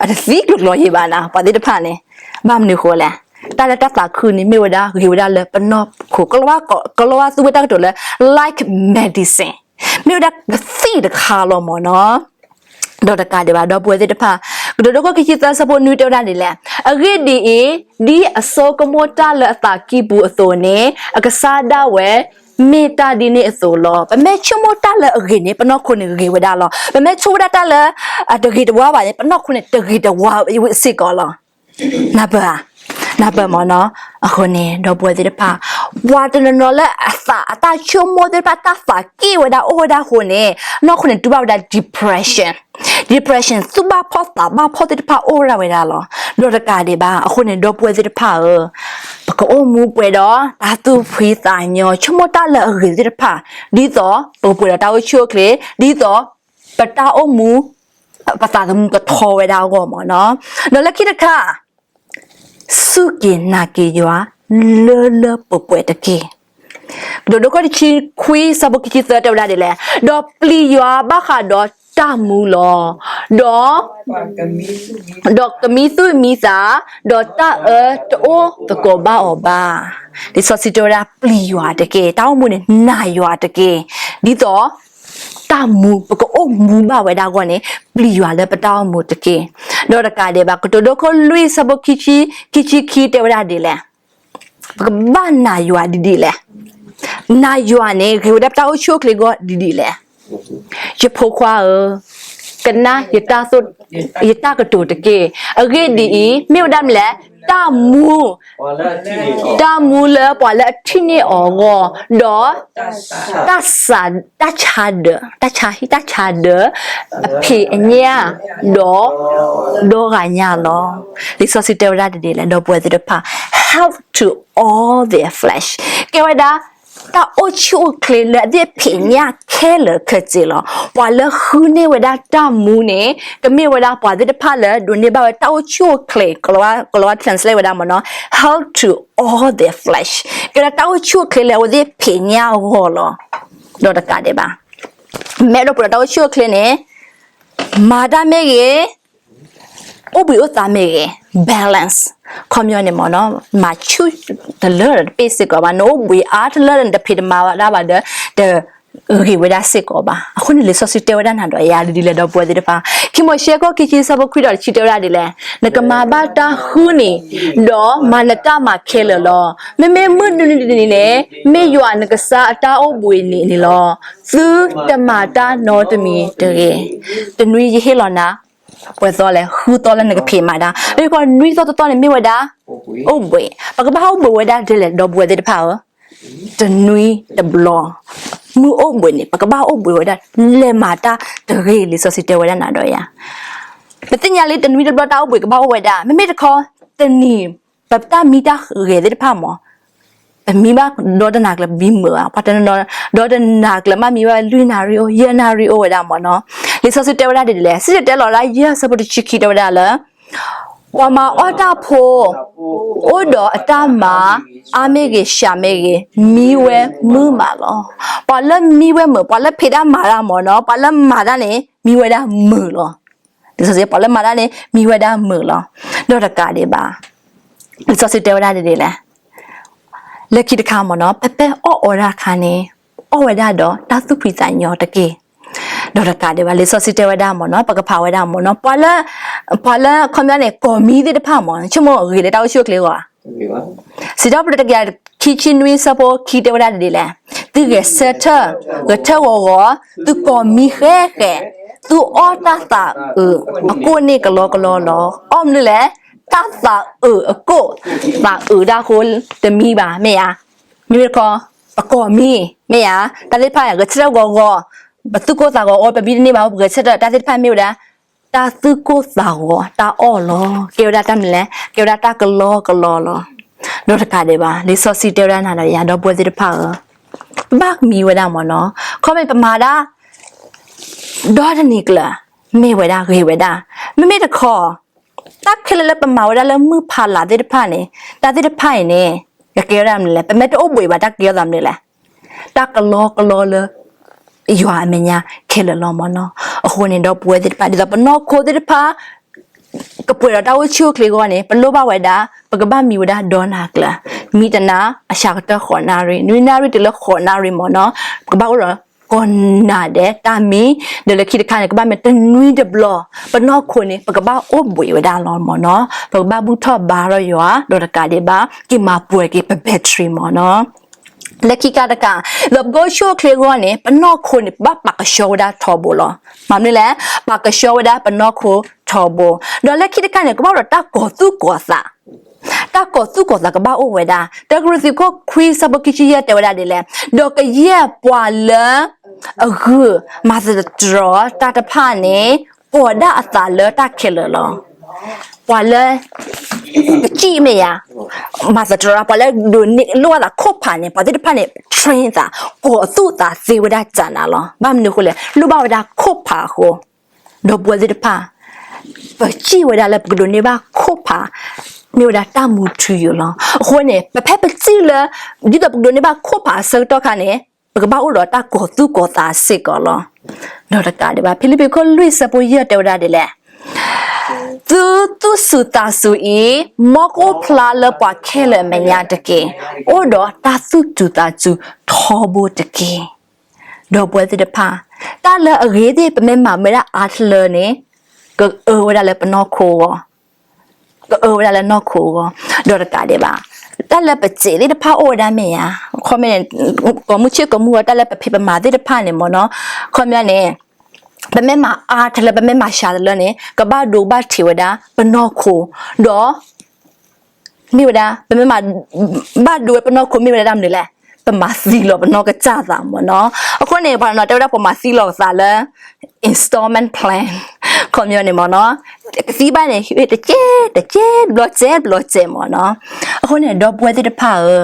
အတသံကျိၤကျိၤယံၤဘၣ်နၤ, ပှၤသ့ၣ်တဖၣ်န့ၣ်, ဘၣ်မနုၤအဃိလဲၣ်, တၢ်လၢတၢ်သးခုန့ၣ် မ့ၢ်ဝဲဒၣ်ဂ့ၤဝဲဒၣ်လၢပနီၢ်ခိ, ကလီၤဝါသူဝဲတၢ်ကတိၤလၢ like medicine, မ့ၢ်ဝဲဒၣ်ကသံၣ်တခါလီၤမ့ၢ်နီၤ. ဒီးတကးဒံးဘၣ် ဒီပုၢ်ဝဲၢ်သ့ၣ်တဖၣ်, ကတိၤဒိခိၣ်ခံဆံသၢဆၢဖိနွံတဲဝဲဒၣ်ဒ်လဲၣ်, အဂ့ၢ်ဒ်အံၤ, ဒ်အဆိကမိၣ်တၢ်လၢအသးကံၢ်ပူၤအသိးန့ၣ် အကစၢ်ဒၣ်ဝဲ မ့ၢ်တၢ်ဒ်န့ၣ်အသိးလီၤ. ပမ့ၢ်ဆိကမိၣ်တၢ်လၢအဂ့ၤန့ၣ် ပနီၢ်ခိန့ၣ်ဂ့ၤဝဲဒၣ်လီၤ. ပမ့ၢ်ဆိကမိၣ်ဝဲဒၣ်တၢ်လၢ အတဂ့ၤတဝါဘၣ်န့ၣ် ပနီၢ်ခိန့ၣ်တဂ့ၤတဝါစ့ၢ်ကီးလီၤ. နၢ်ပၢၢ်ဧါ, နၢ်ပၢၢ်မ့ၢ်နီၤ. အဃိန့ၣ် ဒီပုၢ်ဝဲၢ်သ့ၣ်တဖၣ်, ပှၤတနီၤနီၤလၢအသးအတၢ်ဆိကမိၣ်သ့ၣ်တဖၣ် တၢ်သးက့ၣ်ဝဲဒၣ်အိၣ်ဝဲဒၣ်အဃိန့ၣ် နီၢ်ခိန့ၣ်တူၢ်ဘၣ်ဝဲဒၣ် depression, depression သူၣ်ဘၣ်ဖှီၣ်သးဘၣ်ဖှီၣ်သ့ၣ်တဖၣ်အိၣ်ဝဲဒၣ်ဝဲဒၣ်လီၤ. ဒီးတကးဒံးဘၣ် အဃိန့ၣ် ဒီပုၢ်ဝဲၢ်သ့ၣ်တဖၣ်ဧၢ, ပကအိၣ်မူပှဲၤဒီးတၢ်သူၣ်ဖှံသးညီ ဆိကမိၣ်တၢ်လၢအဂ့ၤသ့ၣ်တဖၣ် ဒ်သိးပကပှဲၤဒီးတၢ်အိၣ်ဆူၣ်အိၣ်ချ့, ဒ်သိးပတၢ်အိၣ်မူ ပသးသမူကထီဝဲဒၣ်အဂီၢ်မ့ၢ်နီၤ. ဒီးလၢခံတခါ စူၢ်က့ၤနာ်က့ၤယွၤ လၢလၢပှဲၤပှဲၤတက့ၢ်. ကတိၤဒိခိၣ်တဆံခွံဆၢဖိခံဆံသၢတဲဝဲဒၣ်ဒ်လဲၣ်, ဒီးပျံၤယွၤဘၣ်ဃးဒီး တၢ်မူလီၤ. ဒီး ဒီးကမံသူၣ်မံသး, ဒီးတၢ်အၢတအိၣ်သကိးဘၣ်အီၤဘၣ်. လံာ်စီဆှံတဲဝဲဒၣ် ပျံၤယွၤတက့ၢ်. တၢ်အိၣ်မူန့ၣ် နာ်ယွၤတက့ၢ်. ဒ်သိး တၢ်မူ ပကအိၣ်မူဘၣ်ဝဲဒၣ်အဂီၢ်န့ၣ် ပျံၤယွၤလၢပတၢ်အိၣ်မူတက့ၢ်. ဒီးတကးဒံးဘၣ် ကတိၤဒိခိၣ်လွံၢ်ဆၢဖိခံဆံ, ခံဆံခံတဲဝဲဒၣ်ဒ်လဲၣ်. ပကဘၣ်နာ်ယွၤဒ်ဒ်လဲၣ်. နာ်ယွၤန့ၣ် ဂ့ၤဝဲဒၣ်ပတၢ်အိၣ်ဆူၣ်အိၣ်ချ့အဂီၢ်ဒ်ဒ်လဲၣ်. ယဖိခွါဧၢ, ကနၣ် ယတၢ်ကတိၤတက့ၢ်. အဂ့ၢ်ဒ်အံၤ, မ့ၢ်ဝဲဒၣ်မနုၤလဲၣ်, တၢ်မူ, တၢ်မူလၢပှၤလၢအထံၣ်န့ၢ်အီၤအဂီၢ်, ဒီး တၢ်ဆါ, တၢ်ဆါဒၢး, တၢ်ဆါ, တၢ်ဆါဒၢး အဖံးအညၣ်, ဒီး ဒီဂၤညၣ်လီၤ. လံာ်စီဆှံတဲဝဲဒၣ်ဒ်လဲၣ်, ဒီပုၢ်ဝဲၢ်သ့ၣ်တဖၣ်, health to all their flesh, ကဲဝဲဒၣ် တၢ်အိၣ်ဆူၣ်အိၣ်ချ့လၢအသ့ၣ်ဖံးညၣ်ခဲလၢာ်ခဲဆ့လီၤ. ပှၤလၢဃုန့ၢ်ဝဲဒၣ်တၢ်မူန့ၣ် ကမ့ၢ်ဝဲဒၣ်ပှၤသ့ၣ်တဖၣ်လၢဒိးန့ၢ်ဘၣ်ဝဲတၢ်အိၣ်ဆူၣ်အိၣ်ချ့, ကလီၤဝါ translate ဝဲဒၣ်မ့ၢ်နီၤ, health to all their flesh, ကဲဒၣ်တၢ်အိၣ်ဆူၣ်အိၣ်ချ့လၢအဝဲသ့ၣ်ဖံးညၣ်အဂီၢ်လီၤ. ဒီးတကးဒံးဘၣ်, မ့ၢ်ဒီပုၢ်ဝဲၢ်တၢ်အိၣ်ဆူၣ်အိၣ်ချ့န့ၣ် မၤတၢ်မ့ၢ်ဂ့ၤ, အိၣ်ဘှံးအိၣ်သါမ့ၢ်ဂ့ၤ, balance, ခီပညီန့ၣ်မ့ၢ်နီၤ, မၤဆူၣ်တလၢဒီးတပ့ၢ်စ့ၢ်ကီးဘၣ်, နအိၣ်ဘှံးအါတလၢဒီးနတဖံးတမၤဝဲဒၣ်ဘၣ်ဒီး တဂ့ၤဝဲဒၣ်စ့ၢ်ကီးဘၣ်. အဃိန့ၣ် လံာ်စီဆှံတဲဝဲဒၣ်နၤဒီးယၤဒ်လဲၣ် ဒီပုၢ်ဝဲၢ်သ့ၣ်တဖၣ်, ခံမိၤၡ့ အခိၣ်ခံဆံ အဆၢဖိခွံဒီးတဆံတဲဝဲဒၣ်ဒ်လဲၣ်, နကမၤဘၣ်တၢ်ဃုန့ၣ်, ဒီးမၤနတၢ်မၤခဲလၢာ်လီၤ. မ့မ့ၢ်မုၢ်တနံၤတနံၤန့ၣ် မ့ၢ်ယွၤနကစၢ်အတၢ်အိၣ်ဘှံးနံၤန့ၣ်လီၤ. သုတမၤတၢ်နီတမံၤတဂ့ၤ. တနွံယဟ့ၣ်လီၤနၤ ပှဲၤသီလဲၣ်, ဃုသီလၢနကဖံးမၤတၢ်, လၢကီးနွံသီတသီန့ၣ်မ့ၢ်ဝဲဒၣ် အိၣ်ဘှံး, ပကဘၣ်အိၣ်ဘှံးဝဲဒၣ်ဒ်လဲၣ် ဒီပုၢ်ဝဲၢ်သ့ၣ်တဖၣ်ဧၢ, တနွံတဘျီ, မုၢ်အိၣ်ဘှံးန့ၣ် ပကဘၣ်အိၣ်ဘှံးဝဲဒၣ် လဲၤမၤတၢ်တဂ့ၤ, လံာ်စီဆှံတဲဝဲဒၣ်နၤဒီးယၤ, ပသ့ၣ်ညါလံ တနွံတဘျီတၢ်အိၣ်ဘှံးကဘၣ်အိၣ်ဝဲဒၣ်, မ့မ့ၢ်တခီ တနံၤ ပတၢ်မံတၢ်ဂဲၤသ့ၣ်တဖၣ်မ့ၢ် ပမံဘၣ်ဒီတနၤကျၢၤပမံမုာ်ဧါ, ပှၤတနီၤနီၤ ဒီတနၤကျၢၤမ့ၢ်မံဘၣ်လွံၢ်နၣ်ရံၣ်အိၣ် ယဲၢ်နၣ်ရံၣ်အိၣ်ဝဲဒၣ်မ့ၢ်နီၤ, လံာ်စီဆှံတဲဝဲဒၣ်ဒ်လဲၣ်, စံၣ်တဲၤတဲလီၤဒၣ်ယဲၢ်ဆၢဖိတဆံခံတဲဝဲဒၣ်လၢ ပှၤမၤအီၣ်တၢ်ဖိ အိၣ်ဒီးအတၢ်မၤ အါမ့ၢ်ဂ့ၤ စှၤမ့ၢ်ဂ့ၤ မံဝဲမုာ်မးလီၤ. ပှၤလၢမံဝဲမုာ်, ပှၤလၢဖံးတၢ်မၤတၢ်မ့ၢ်နီၤ, ပှၤလၢမၤတၢ်န့ၣ် မံဝဲဒၣ်မုာ်လီၤ. လံာ်စီဆှံ ပှၤလၢမၤတၢ်န့ၣ် မံဝဲဒၣ်မုာ်လီၤ. ဒီးတကးဒံးဘၣ်, လံာ်စီဆှံတဲဝဲဒၣ်ဒ်လဲၣ်, လၢခံတခါမ့ၢ်နီၤ ပပဲအီၣ်အီတၢ်အခါန့ၣ် အီၣ်ဝဲဒၣ်ဒီးတၢ်သူၣ်ဖှံသးညီတက့ၢ်. ဒီးတကးဒံးဘၣ် လံာ်စီဆှံတဲဝဲဒၣ်မ့ၢ်နီၤ ပကဖးဝဲဒၣ်မ့ၢ်နီၤ ပှၤလၢ, ပှၤလၢခီပညီန့ၣ် ကီၢ်မံသ့ၣ်တဖၣ်မ့ၢ် ဆိကမိၣ်ဂ့ၤလၢတၢ်အိၣ်ဆူၣ်အိၣ်ချ့အဂီၢ်ဧါ. စံးထီၣ်ပတြၢၤတကယၤခံဆံနွံဆၢဖိခံတဲဝဲဒၣ်ဒ်လဲၣ်, သုဂဲၤဆၢထၢၣ်, ဂဲၤဆၢထၢၣ်ဂီၤဂီၤ, သုကီၢ်မံဃဲးဃဲး, သုအီၣ်တၢ်သးအုးအကိၣ်န့ၣ်ကလီကလီလီၤ. အီၣ်မနုၤလဲၣ်, တၢ်သးအုးအကိၣ်, သးအုးတၢ်ဃိတမံဘၣ် မ့ၢ်ဧါ. မ့မ့ၢ်တခီ ပကီၢ်မံ မ့ၢ်ဧါ, တၢ်သ့ၣ်တဖၣ်ဂဲၤဆၢထၢၣ်ဂီၤဂီၤ, ပသူၣ်ကိၢ်သးဂီၤအိၣ် ပမံတန့ၢ်ဘၣ် ပဂဲၤဆၢထၢၣ် တၢ်သ့ၣ်တဖၣ်မ့ၢ်ဝဲဒၣ် တၢ်သူၣ်ကိၢ်သးဂီၤတၢ်အီၣ်လီၤ. ကဲဝဲဒၣ်တၢ်မနုၤလဲၣ်, ကဲဝဲဒၣ်တၢ်ကလီကလီလီၤ. ဒီးတကးဒံးဘၣ် လံာ်စီဆှံတဲဝဲဒၣ်နၤဒီးယၤ ဒီပုၢ်ဝဲၢ်သ့ၣ်တဖၣ်ဧၢ, ပဘၣ်မံဝဲဒၣ်မ့ၢ်နီၤ, ခီမ့ၢ်ပမၤဒၣ် ဒီတနံၤကျၢၤ မ့ၢ်ဝဲဒၣ်ဂ့ၤဝဲဒၣ်, မ့မ့ၢ်တခီ တၢ်ခဲလၢာ်လၢပမၤဝဲဒၣ်လၢမုၢ်ဖးလၢ်သ့ၣ်တဖၣ်န့ၣ် တၢ်သ့ၣ်တဖၣ်အံၤန့ၣ် ကကဲဝဲဒၣ်မနုၤလဲၣ်, ပမ့ၢ်တအိၣ်ဘှံးဘၣ် တၢ်ကဲထီၣ်သးမနုၤလဲၣ်, တၢ်ကလီကလီလၢ ယွၤအမဲာ်ညါခဲလၢာ်လီၤမ့ၢ်နီၤ. အဃိန့ၣ် ဒီပုၢ်ဝဲၢ်သ့ၣ်တဖၣ် ဒ်သိးပနီၢ်ခိသ့ၣ်တဖၣ် ကပှဲၤဒီးတၢ်အိၣ်ဆူၣ်အိၣ်ချ့အဂီၢ်န့ၣ် ပလိၣ်ဘၣ်ဝဲဒၣ် ပကဘၣ်မံဝဲဒၣ်ဒီနၤကျၢၤ, မံတနၤအစှၤကတၢၢ်ဃိးနၣ်ရံၣ်, နွံနၣ်ရံၣ်တုၤလၢဃိးနၣ်ရံၣ်မ့ၢ်နီၤ, ပကဘၣ်အိၣ်ဒီးကိးနၤဒဲးတၢ်မံ, ဒီးလၢခံတခါန့ၣ် ကဘၣ်မ့ၢ်တနွံတဘျီ, ပနီၢ်ခိန့ၣ် ပကဘၣ်အိၣ်ဘှံးဝဲဒၣ်လီၤမ့ၢ်နီၤ, ပကဘၣ်ဘူၣ်ထီၣ်ဘါထီၣ်ယွၤ ဒီးတကးဒံးဘၣ် က့ၤမၤပှဲၤက့ၤပ battery မ့ၢ်နီၤ. လၢခံကတခါ ဒီးပကအိၣ်ဆူၣ်အိၣ်ချ့အဂီၢ်န့ၣ် ပနီၢ်ခိန့ၣ် ပဘၣ်ပာ်ကဆှီဝဲဒၣ်ထီဘိလီၤ. မ့ၢ်မနုၤလဲၣ်, ပာ်ကဆှီဝဲဒၣ်ပနီၢ်ခိထီဘိ, ဒီးလၢခံတခါန့ၣ် ကဘၣ်အိၣ်ဒီးတၢ်ကီၤသူၣ်ကီၤသး, တၢ်ကီၤသူၣ်ကီၤသးကဘၣ်အိၣ်ဝဲဒၣ်. တၢကရံၣ်သူးခိၣ်ခွံဆၢဖိခံဆံယဲၢ်တဲဝဲဒၣ်ဒ်လဲၣ်, ဒီးကယဲၢ်ပှၤလၢ အဂုာ်မၤသတြီၤတၢ်တဖၣ်န့ၣ် ကိးဒၣ်အသးလၢတၢ်ခဲလၢာ်လီၤ. ပှၤလၢ ပစံၣ်မ့ၢ်ယၤ, မၤသတြီၤ ပှၤလၢဒိးန့ၢ်လိၣ်ဘၣ်သးခိၣ်ဖးန့ၣ် ပှၤသ့ၣ်တဖၣ်န့ၣ် train သး, ကိးသူၣ်သးသ့ဝဲဒၣ်စှၤနၤလီၤ. ဘၣ်မနုၤအဃိလဲၣ်, လိၣ်ဘၣ်ဝဲဒၣ်ခိၣ်ဖးအဃိ, ဒီပုၢ်ဝဲၢ်သ့ၣ်တဖၣ် ပစံၣ်ဝဲဒၣ်လၢပကဒိးန့ၢ်ဘၣ်ခိၣ်ဖး မ့ၢ်ဝဲဒၣ်တၢ်မူထူယိာ်လီၤ. အဃိန့ၣ် ပဖဲပစံၣ်လၢ ဒ်သိးပကဒိးန့ၢ်ဘၣ်ခိၣ်ဖးအဆၢကတီၢ်ခါန့ၣ် ပကဘၣ်အိၣ်ဒီးတၢ်ကီၤသူၣ်ကီၤသးစ့ၢ်ကီးလီၤ. ဒီးတကးဒံးဘၣ် ဖံလံးပံၤခိၣ်လွံၢ်ဆၢဖိယဲၢ်တဲဝဲဒၣ်ဒ်လဲၣ်, သုသူၣ်စူၤသးစူၤအံၤ, မ်ကအိၣ်ဖျါလၢပှၤခဲလၢာ်အမဲာ်ညါတက့ၢ်. အိၣ်ဒီးတၢ်သူၣ်စူၤသးစူၤထီဘိတက့ၢ်. ဒီပုၢ်ဝဲၢ်သ့ၣ်တဖၣ်, တၢ်လၢအဂ့ၤသ့ၣ် ပမ့ၢ်မၤမ့ၢ်ဒၣ်အါတလၢန့ၣ်, ကအၢဝဲဒၣ်လၢပနီၢ်ခိအဂီၢ်, ကအၢဝဲဒၣ်လၢနီၢ်ခိအဂီၢ်. ဒီးတကးဒံးဘၣ်, တၢ်လၢပစဲးသ့ၣ်တဖၣ်အိၣ်ဝဲဒၣ်မ့ၢ်ဧါ, ခီမ့ၢ်န့ၣ်, ကိးမုၢ်ဆ့ၣ်ကိးမုၢ်ဂီၤ တၢ်လၢပဖံးပမၤသ့ၣ်တဖၣ်န့ၣ်မ့ၢ်နီၤ, ခီမ့ၢ်န့ၣ်, ပမ့ၢ်မၤအါတလၢ ပမ့ၢ်မၤစှၤတလၢန့ၣ် ကဘၣ်ဒိဘၣ်ထံးဝဲဒၣ်ပနီၢ်ခိ, ဒီး မ့ၢ်ဝဲဒၣ် ပမ့ၢ်မၤ ဘၣ်ဒိဝဲပနီၢ်ခိ မ့ၢ်ဝဲဒၣ်တၢ်မနုၤလဲၣ်, ပမၤသံလီၤပနီၢ်ကစၢ်သးမ့ၢ်နီၤ. အဃိန့ၣ် ပှၤနီၤတဲဝဲဒၣ် ပမၤသံလီၤပသးလၢ installment plan ခီမ့ၢ်န့ၣ်မ့ၢ်နီၤ, ကသံဘၣ်န့ၣ် တကဲ တကဲ ဘျီစဲး ဘျီစဲးမ့ၢ်နီၤ. အဃိန့ၣ် ဒီပုၢ်ဝဲၢ်သ့ၣ်တဖၣ်ဧၢ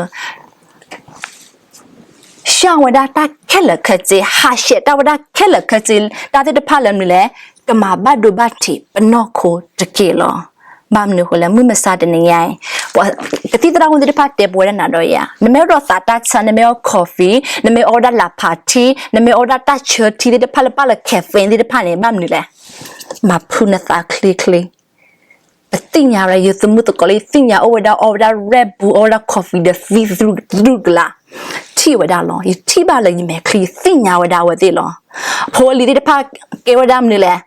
ဆှၢဝဲဒၣ်တၢ်ခဲလၢာ်ခဲဆ့, ဟးဆှဲးတၢ်ဝဲဒၣ်ခဲလၢာ်ခဲဆ့, တၢ်သ့ၣ်တဖၣ်လၢမနုၤလဲၣ်, ကမၤဘၣ်ဒိဘၣ်ထံးပနီၢ်ခိတက့ၢ်လီၤ. ဘၣ်မနုၤအဃိလဲၣ်, မုၢ်မဆါတနံၤညါအံၤ, ပှၤကသံၣ်သရၣ်မုၣ်သ့ၣ်တဖၣ်တဲပဝဲဒၣ်နၤဒီးယၤ, နမ့ၢ်အိၣ်ဒီးသးတၢ်ဆါ, နမ့ၢ်အီၣ် coffee, နမ့ၢ်အီၣ်ဝဲဒၣ်လၢ်ဖးထံ, နမ့ၢ်အီၣ်ဝဲဒၣ်တၢ်ဆၢထံသ့ၣ်တဖၣ်လၢပၢ်လၢ caffeine သ့ၣ်တဖၣ်န့ၣ် ဘၣ်မနုၤလဲၣ်, မၤဖုးနသးချ့ချ့ ပသ့ၣ်ညါဝဲဒၣ် ယသမုၢ်သကိးလၢယသ့ၣ်ညါအိၣ်ဝဲဒၣ် အီဝဲဒၣ် Red Bull, အီဝဲဒၣ် coffee ဒီးသံသရူးကလး, ထံၣ်ဝဲဒၣ်လီၤ. ယထံၣ်ဘၣ်လၢယမဲာ်ချံ, ယသ့ၣ်ညါဝဲဒၣ်အဝဲသ့ၣ်လီၤ. ဖိလံၤသ့ၣ်တဖၣ်ကဲဝဲဒၣ်မနုၤလဲၣ်,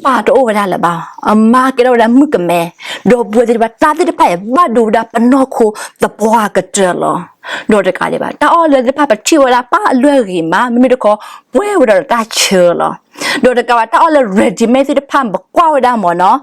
ပၢ်တအိၣ်ဝဲဒၣ်လၢၤဘၣ်, အမါကဲထီၣ်ဝဲဒၣ်မုၣ်ကမဲ, ဒီပုၢ်ဝဲၢ်သ့ၣ်တဖၣ် တၢ်သ့ၣ်တဖၣ်အံၤ ဘၣ်ဒိဝဲဒၣ်ပနီၢ်ခိသပှၢ်ကတၢၢ်လီၤ. ဒီးတကးဒံးဘၣ် တၢ်အီၣ်လၢသ့ၣ်တဖၣ် ပထံၣ်ဝဲဒၣ်ပၢ်အလွဲၢ်ဂ့ၤမး, မ့မ့ၢ်တခီ ပှဲၤဝဲဒၣ်ဒီးတၢ်ဆၢလီၤ. ဒီးတကးဘၣ် တၢ်အီၣ်လၢ ready made သ့ၣ်တဖၣ် ပကွၢ်ဝဲဒၣ်မ့ၢ်နီၤ,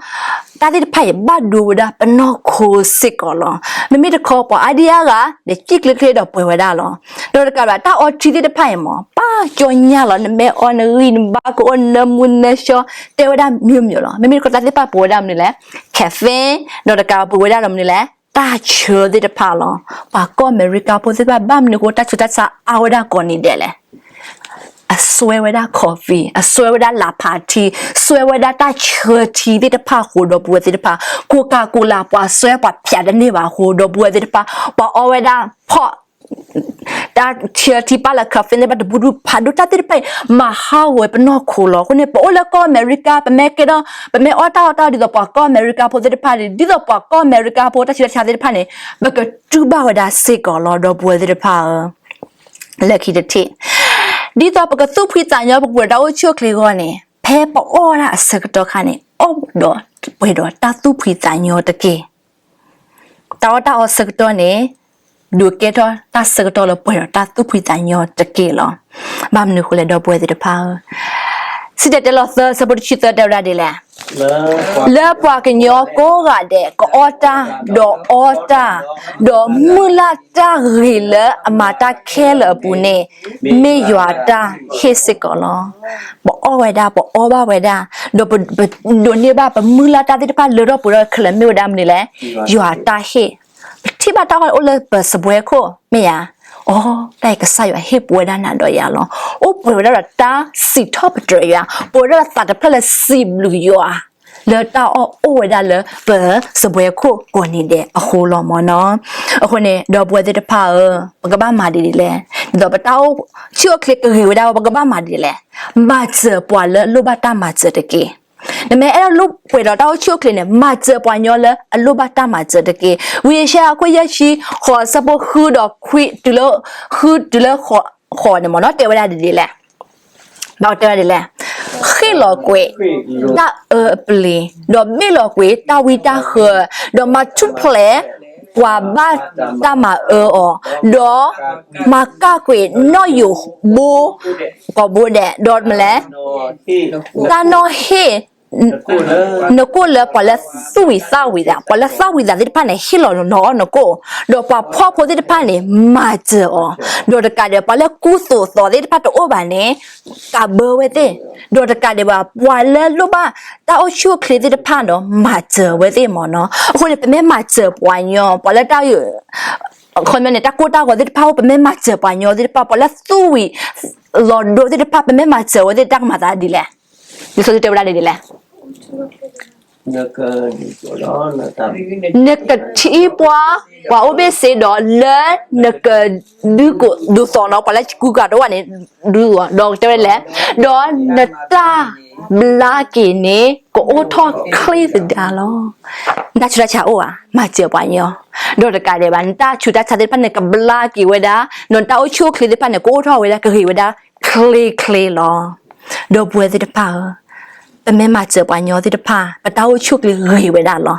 တၢ်သ့ၣ်တဖၣ်အံၤ ဘၣ်ဒိဝဲဒၣ်ပနီၢ်ခိစ့ၢ်ကီးလီၤ. မ့မ့ၢ်တခီ ပှၤအါဒံအါဂၤ ဒီးစံၣ်ချ့ချ့ဒီးပှဲၤဝဲဒၣ်လီၤ. ဒီးတကးဘၣ် တၢ်အီထံသ့ၣ်တဖၣ်အံၤမ့ၢ် ပၢ်ကၠီညါလီၤ, နမ့ၢ်အီနဂံၢ်နဘါကအိၣ်နၢမူနၢဆှီ တဲဝဲဒၣ် မျိုးမျိုး လီၤ. မ့မ့ၢ်တခီ တၢ်သ့ၣ်တဖၣ်ပှဲၤဝဲဒၣ်မနုၤလဲၣ်, caffeine, ဒီးတကးဘၣ်ပှဲၤဝဲဒၣ်ဒီးမနုၤလဲၣ်, တၢ်ဆၢသ့ၣ်တဖၣ်လီၤ. ပှၤကီၢ်အမဲရကၤဖိသ့ၣ်တဖၣ် ဘၣ်မနုၤအဃိ တၢ်ဆူးတၢ်ဆါအါဝဲဒၣ်ကိးနံၤဒဲးလဲၣ်. အစွဲဝဲဒၣ် coffee, အစွဲဝဲဒၣ်လၢ်ဖးထံ, စွဲဝဲဒၣ်တၢ်ဆၢထံသ့ၣ်တဖၣ်အဃိ ဒီပုၢ်ဝဲၢ်သ့ၣ်တဖၣ်, Coca-Cola ပှၤစွဲပှၤဖျးတန့ၢ်ဘၣ်အဃိ ဒီပုၢ်ဝဲၢ်သ့ၣ်တဖၣ်, ပှၤအီဝဲဒၣ် pot တၢ်ဆၢထံ ပၢ်လၢ caffeine သ့ၣ်တဖၣ် တဘူးဒုးဖးဒိၣ် တၢ်သ့ၣ်တဖၣ်အံၤ မၤဟးဂီၤဝဲပနီၢ်ခိလီၤ. အဃိန့ၣ် ပအိၣ်လၢကီၢ်အမဲရကၤ ပမ့ၢ်ကဲထီၣ် ပမ့ၢ်အီၣ်တၢ်အီၣ်တၢ်အီဒ်သိးပှၤကီၢ်အမဲရကၤဖိသ့ၣ်တဖၣ်န့ၣ် ဒ်သိးပှၤကီၢ်အမဲရကၤဖိ တၢ်ဆူးတၢ်ဆါသ့ၣ်တဖၣ်န့ၣ် ပကတူၢ်ဘၣ်ဝဲဒၣ်စ့ၢ်ကီးလီၤ ဒီပုၢ်ဝဲၢ်သ့ၣ်တဖၣ်ဧၢ. လၢခံတထံၣ်, ဒ်သိးပကသူၣ်ဖှံသးညီ ပကပှဲၤဒီးတၢ်အိၣ်ဆူၣ်အိၣ်ချ့အဂီၢ်န့ၣ် ဖဲပအီၣ်ဝဲဒၣ်အဆၢကတီၢ်ခါန့ၣ် အီၣ်ဒီးပှဲၤဒီးတၢ်သူၣ်ဖှံသးညီတက့ၢ်. တၢ်အီၣ်တၢ်အီဆၢကတီၢ်န့ၣ် ဒုးကဲထီၣ်တၢ်ဆၢကတီၢ်လၢပှဲၤဒီးတၢ်သူၣ်ဖှံသးညီတက့ၢ်လီၤ. ဘၣ်မနုၤအဃိလဲၣ် ဒီပုၢ်ဝဲၢ်သ့ၣ်တဖၣ်ဧၢ, စံၣ်တဲၤတဲလီၤသၢ ဆၢဖိတဆံသၢ တဲဝဲဒၣ်ဒ်လဲၣ်, လၢပှၤကညီကိးဂၤဒဲး ကအီၣ်တၢ် ဒီးအီတၢ်, ဒီးမုၢ်လၢ်တၢ်ဂ့ၤလၢအမၤတၢ်ခဲလၢာ်အပူၤန့ၣ် မ့ၢ်ယွၤအတၢ်ဟ့ၣ်စ့ၢ်ကီးလီၤ. ပအီၣ်ဝဲဒၣ် ပအီဘၣ်ဝဲဒၣ်, ဒီးပဒိးန့ၢ်ဘၣ်ပမုၢ်လၢ်တၢ်သ့ၣ်တဖၣ်လၢထီၣ်ပှဲၤထီၣ်ခဲလၢာ် မ့ၢ်ဝဲဒၣ်မနုၤလဲၣ်, ယွၤအတၢ်ဟ့ၣ်. ပထံၣ်ဘၣ်တၢ်အီၣ်အိၣ်လၢပစပွဲခိၣ် မ့ၢ်ဧါ, အိ တၢ်အံၤကစၢ်ယွၤဟ့ၣ်ပဝဲဒၣ်နၤဒီးယၤလီၤ. အိၣ်ပှဲၤဝဲဒၣ်ဒီးတၢ်စံးထီၣ်ပတြၢၤယွၤ, ပှဲၤဝဲဒၣ်ဒီးသးတဖျၢၣ်လၢစံးဘျုးယွၤ လၢတၢ်အီၣ်အိၣ်ဝဲဒၣ်လၢပစပွဲခိၣ်ကိးနံၤဒဲးအဃိလီၤမ့ၢ်နီၤ. အဃိန့ၣ် ဒီပုၢ်ဝဲၢ်သ့ၣ်တဖၣ်ဧၢ, ပကဘၣ်မၤဒ်လဲၣ်, ဒ်သိးပတၢ်အိၣ်ဆူၣ်အိၣ်ချ့ကဂ့ၤဝဲဒၣ် ပကဘၣ်မၤဒ်လဲၣ်, မၤစၢၤပှၤလၢအလိၣ်ဘၣ်တၢ်မၤစၢၤတက့ၢ်. နမ့ၢ်အဲၣ်ဒိးလိၣ်ပှဲၤဒီးတၢ်အိၣ်ဆူၣ်အိၣ်ချ့န့ၣ် မၤစၢၤပှၤကညီလၢအလိၣ်ဘၣ်တၢ်မၤစၢၤတက့ၢ်. ဝံယၡါယၤ အခိၣ်ယဲၢ်ဆံဃိး ဆၢဖိဃုဒီးခွံတုၤလၢ, ဃုတုၤလၢ ဃိးန့ၣ်မ့ၢ်နီၤ တဲဝဲဒၣ်ဒ်လဲၣ်, တဲဝဲဒၣ်ဒ်လဲၣ်, ဃ့ၣ်လီၤကွံာ်တၢ်အၢအပျ့ၤ, ဒီးဘ့ၣ်လီၤကွံာ်တၢ်ဝံတၢ်ဃၢၤ, ဒီးမၤထူၣ်ဖျဲးပှၤဘၣ်တၢ်မၤအၢအီၤ, ဒီးမၤကၢ်ကွံာ်နီၣ်ယိးဘိ ကိးဘိဒဲး, ဒီးမနုၤလဲၣ်, တၢ်နီၣ်ဟ့ၣ် နကိၣ်လၢပှၤလၢသူၣ်ဝံၤသးဝံၤသး, ပှၤလၢသးဝံၤသးသ့ၣ်တဖၣ်န့ၣ် ဟ့ၣ်လီၤနီၤအီၣ်နကိၣ်, ဒီးပှၤဖှီၣ်ဖိသ့ၣ်တဖၣ်န့ၣ် မၤစၢၤအီၤ, ဒီးတကးဒီး ပှၤလၢကူသိးသိးသ့ၣ်တဖၣ်တအိၣ်ဘၣ်န့ၣ် ကးဘၢဝဲသ့ၣ်, ဒီးတကးဒံးဘၣ် ပှၤလၢလိၣ်ဘၣ်တၢ်အိၣ်ဆူၣ်အိၣ်ချ့သ့ၣ်တဖၣ်ဒီး မၤစၢၤဝဲသ့ၣ်မ့ၢ်နီၤ. အဃိန့ၣ် ပမ့ၢ်မၤစၢၤပှၤကညီ, ပှၤလၢတၢ် ခီပညီန့ၣ် တၢ်ကိၢ်တၢ်ဂီၤသ့ၣ်တဖၣ်အိၣ် ပမ့ၢ်မၤစၢၤပှၤကညီသ့ၣ်တဖၣ်, ပှၤလၢသူၣ်ဝံၤလီၤဒိသ့ၣ်တဖၣ် ပမ့ၢ်မၤစၢၤဝဲသ့ၣ် တၢ်ကမၤသးဒ်လဲၣ်. လံာ်စီဆှံတဲဝဲဒၣ်ဒ်လဲၣ်. နကထံၣ်ပှၤ, ပှၤအိၣ်ဘ့ၣ်စ့ဒီး လၢနကဒုးကိးဒုးသိးနီၤ ပှၤလၢကူကၤတအိၣ်ဘၣ်န့ၣ်, ဒုးသိး ဒီးတဲဝဲလဲၣ်, ဒီးနတၢ်ဘျါက့ၤန့ၣ် ကအိၣ်ထီၣ်ချ့သဒါလီၤ. နတၢ်ဆူးတၢ်ဆါအိၣ်ဧါ, မၤစၢၤပှၤကညီ, ဒီးတကးဒံးဘၣ် နတၢ်ဆူးတၢ်ဆါသ့ၣ်တဖၣ်န့ၣ် ကဘျါက့ၤဝဲဒၣ်, ဒီးနတၢ်အိၣ်ဆူၣ်အိၣ်ချ့သ့ၣ်တဖၣ်န့ၣ် ကအိၣ်ထီၣ်ဝဲဒၣ် ကဂ့ၤဝဲဒၣ်ချ့ချ့လီၤ. ဒီပုၢ်ဝဲၢ်သ့ၣ်တဖၣ်ဧၢ, ပမ့ၢ်မၤစၢၤပှၤကညီသ့ၣ်တဖၣ် ပတၢ်အိၣ်ဆူၣ်အိၣ်ချ့ဂ့ၤဝဲဒၣ်လီၤ.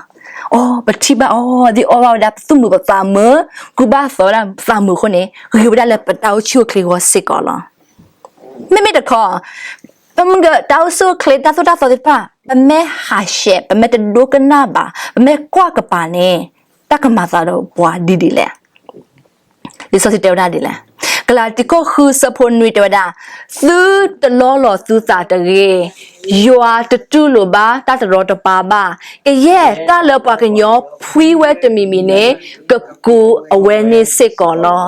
အိ ပထံၣ်ဘၣ်အီၣ်သံအီဘၣ်ဝဲဒၣ် ပသူၣ်မုာ်ပသးမုာ်, ကူဘၣ်သိးဝဲဒၣ်ပသးမုာ်အဃိန့ၣ် ဂ့ၤဝဲဒၣ်လၢပတၢ်အိၣ်ဆူၣ်အိၣ်ချ့အဂီၢ်စ့ၢ်ကီးလီၤ. မ့မ့ၢ်တခီ, ပမ့ၢ်တၢ်အိၣ်ဆူၣ်အိၣ်ချ့တၢ်သိၣ်တၢ်သီသ့ၣ်တဖၣ် ပမ့ၢ်ဟးဆှဲး ပမ့ၢ်တဒိကနၣ်ဘၣ် ပမ့ၢ်ကွၢ်ကပၤန့ၣ် တၢ်ကမၤသးဒီးပှၤဒ်ဒ်လဲၣ်. လံာ်စီဆှံတဲဝဲဒၣ်ဒ်လဲၣ်. ကလၤတံ ခိၣ်ဃု ဆၢဖိနွံတဲဝဲဒၣ်, သုတလီလီၤသုသးတဂ့ၤ, ယွၤတတူၢ်လိာ်ဘၣ်တၢ်တရီတပါဘၣ်. ကယဲၢ်တၢ်လၢပှၤကညီဖှံဝဲတမံၤမံၤန့ၣ် ကကူးအဝဲန့ၣ်စ့ၢ်ကီးလီၤ.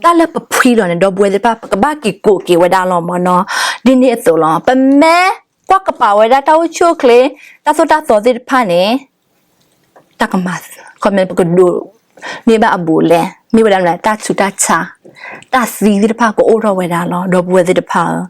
တၢ်လၢပဖှံလီၤန့ၣ် ဒီပုၢ်ဝဲၢ်သ့ၣ်တဖၣ် ပကဘၣ်က့ၤကူးက့ၤဝဲဒၣ်လီၤမ့ၢ်နီၤ. ဒ်န့ၣ်အသိးလီၤ. ပမ့ၢ်ကွၢ်ကပၤဝဲဒၣ်တၢ်အိၣ်ဆူၣ်အိၣ်ချ့ တၢ်သိၣ်တၢ်သီသ့ၣ်တဖၣ်န့ၣ် တၢ်ကမၤ, ခီမ့ၢ်ပကဒိးန့ၢ်ဘၣ်အဘူးအလဲ, မ့ၢ်ဝဲဒၣ်မနုၤလဲၣ် တၢ်ဆူးတၢ်ဆါ, တၢ်သံသ့ၣ်တဖၣ်ကအိၣ်ထီၣ်ဝဲဒၣ်လီၤ ဒီပုၢ်ဝဲၢ်သ့ၣ်တဖၣ်ဧၢ.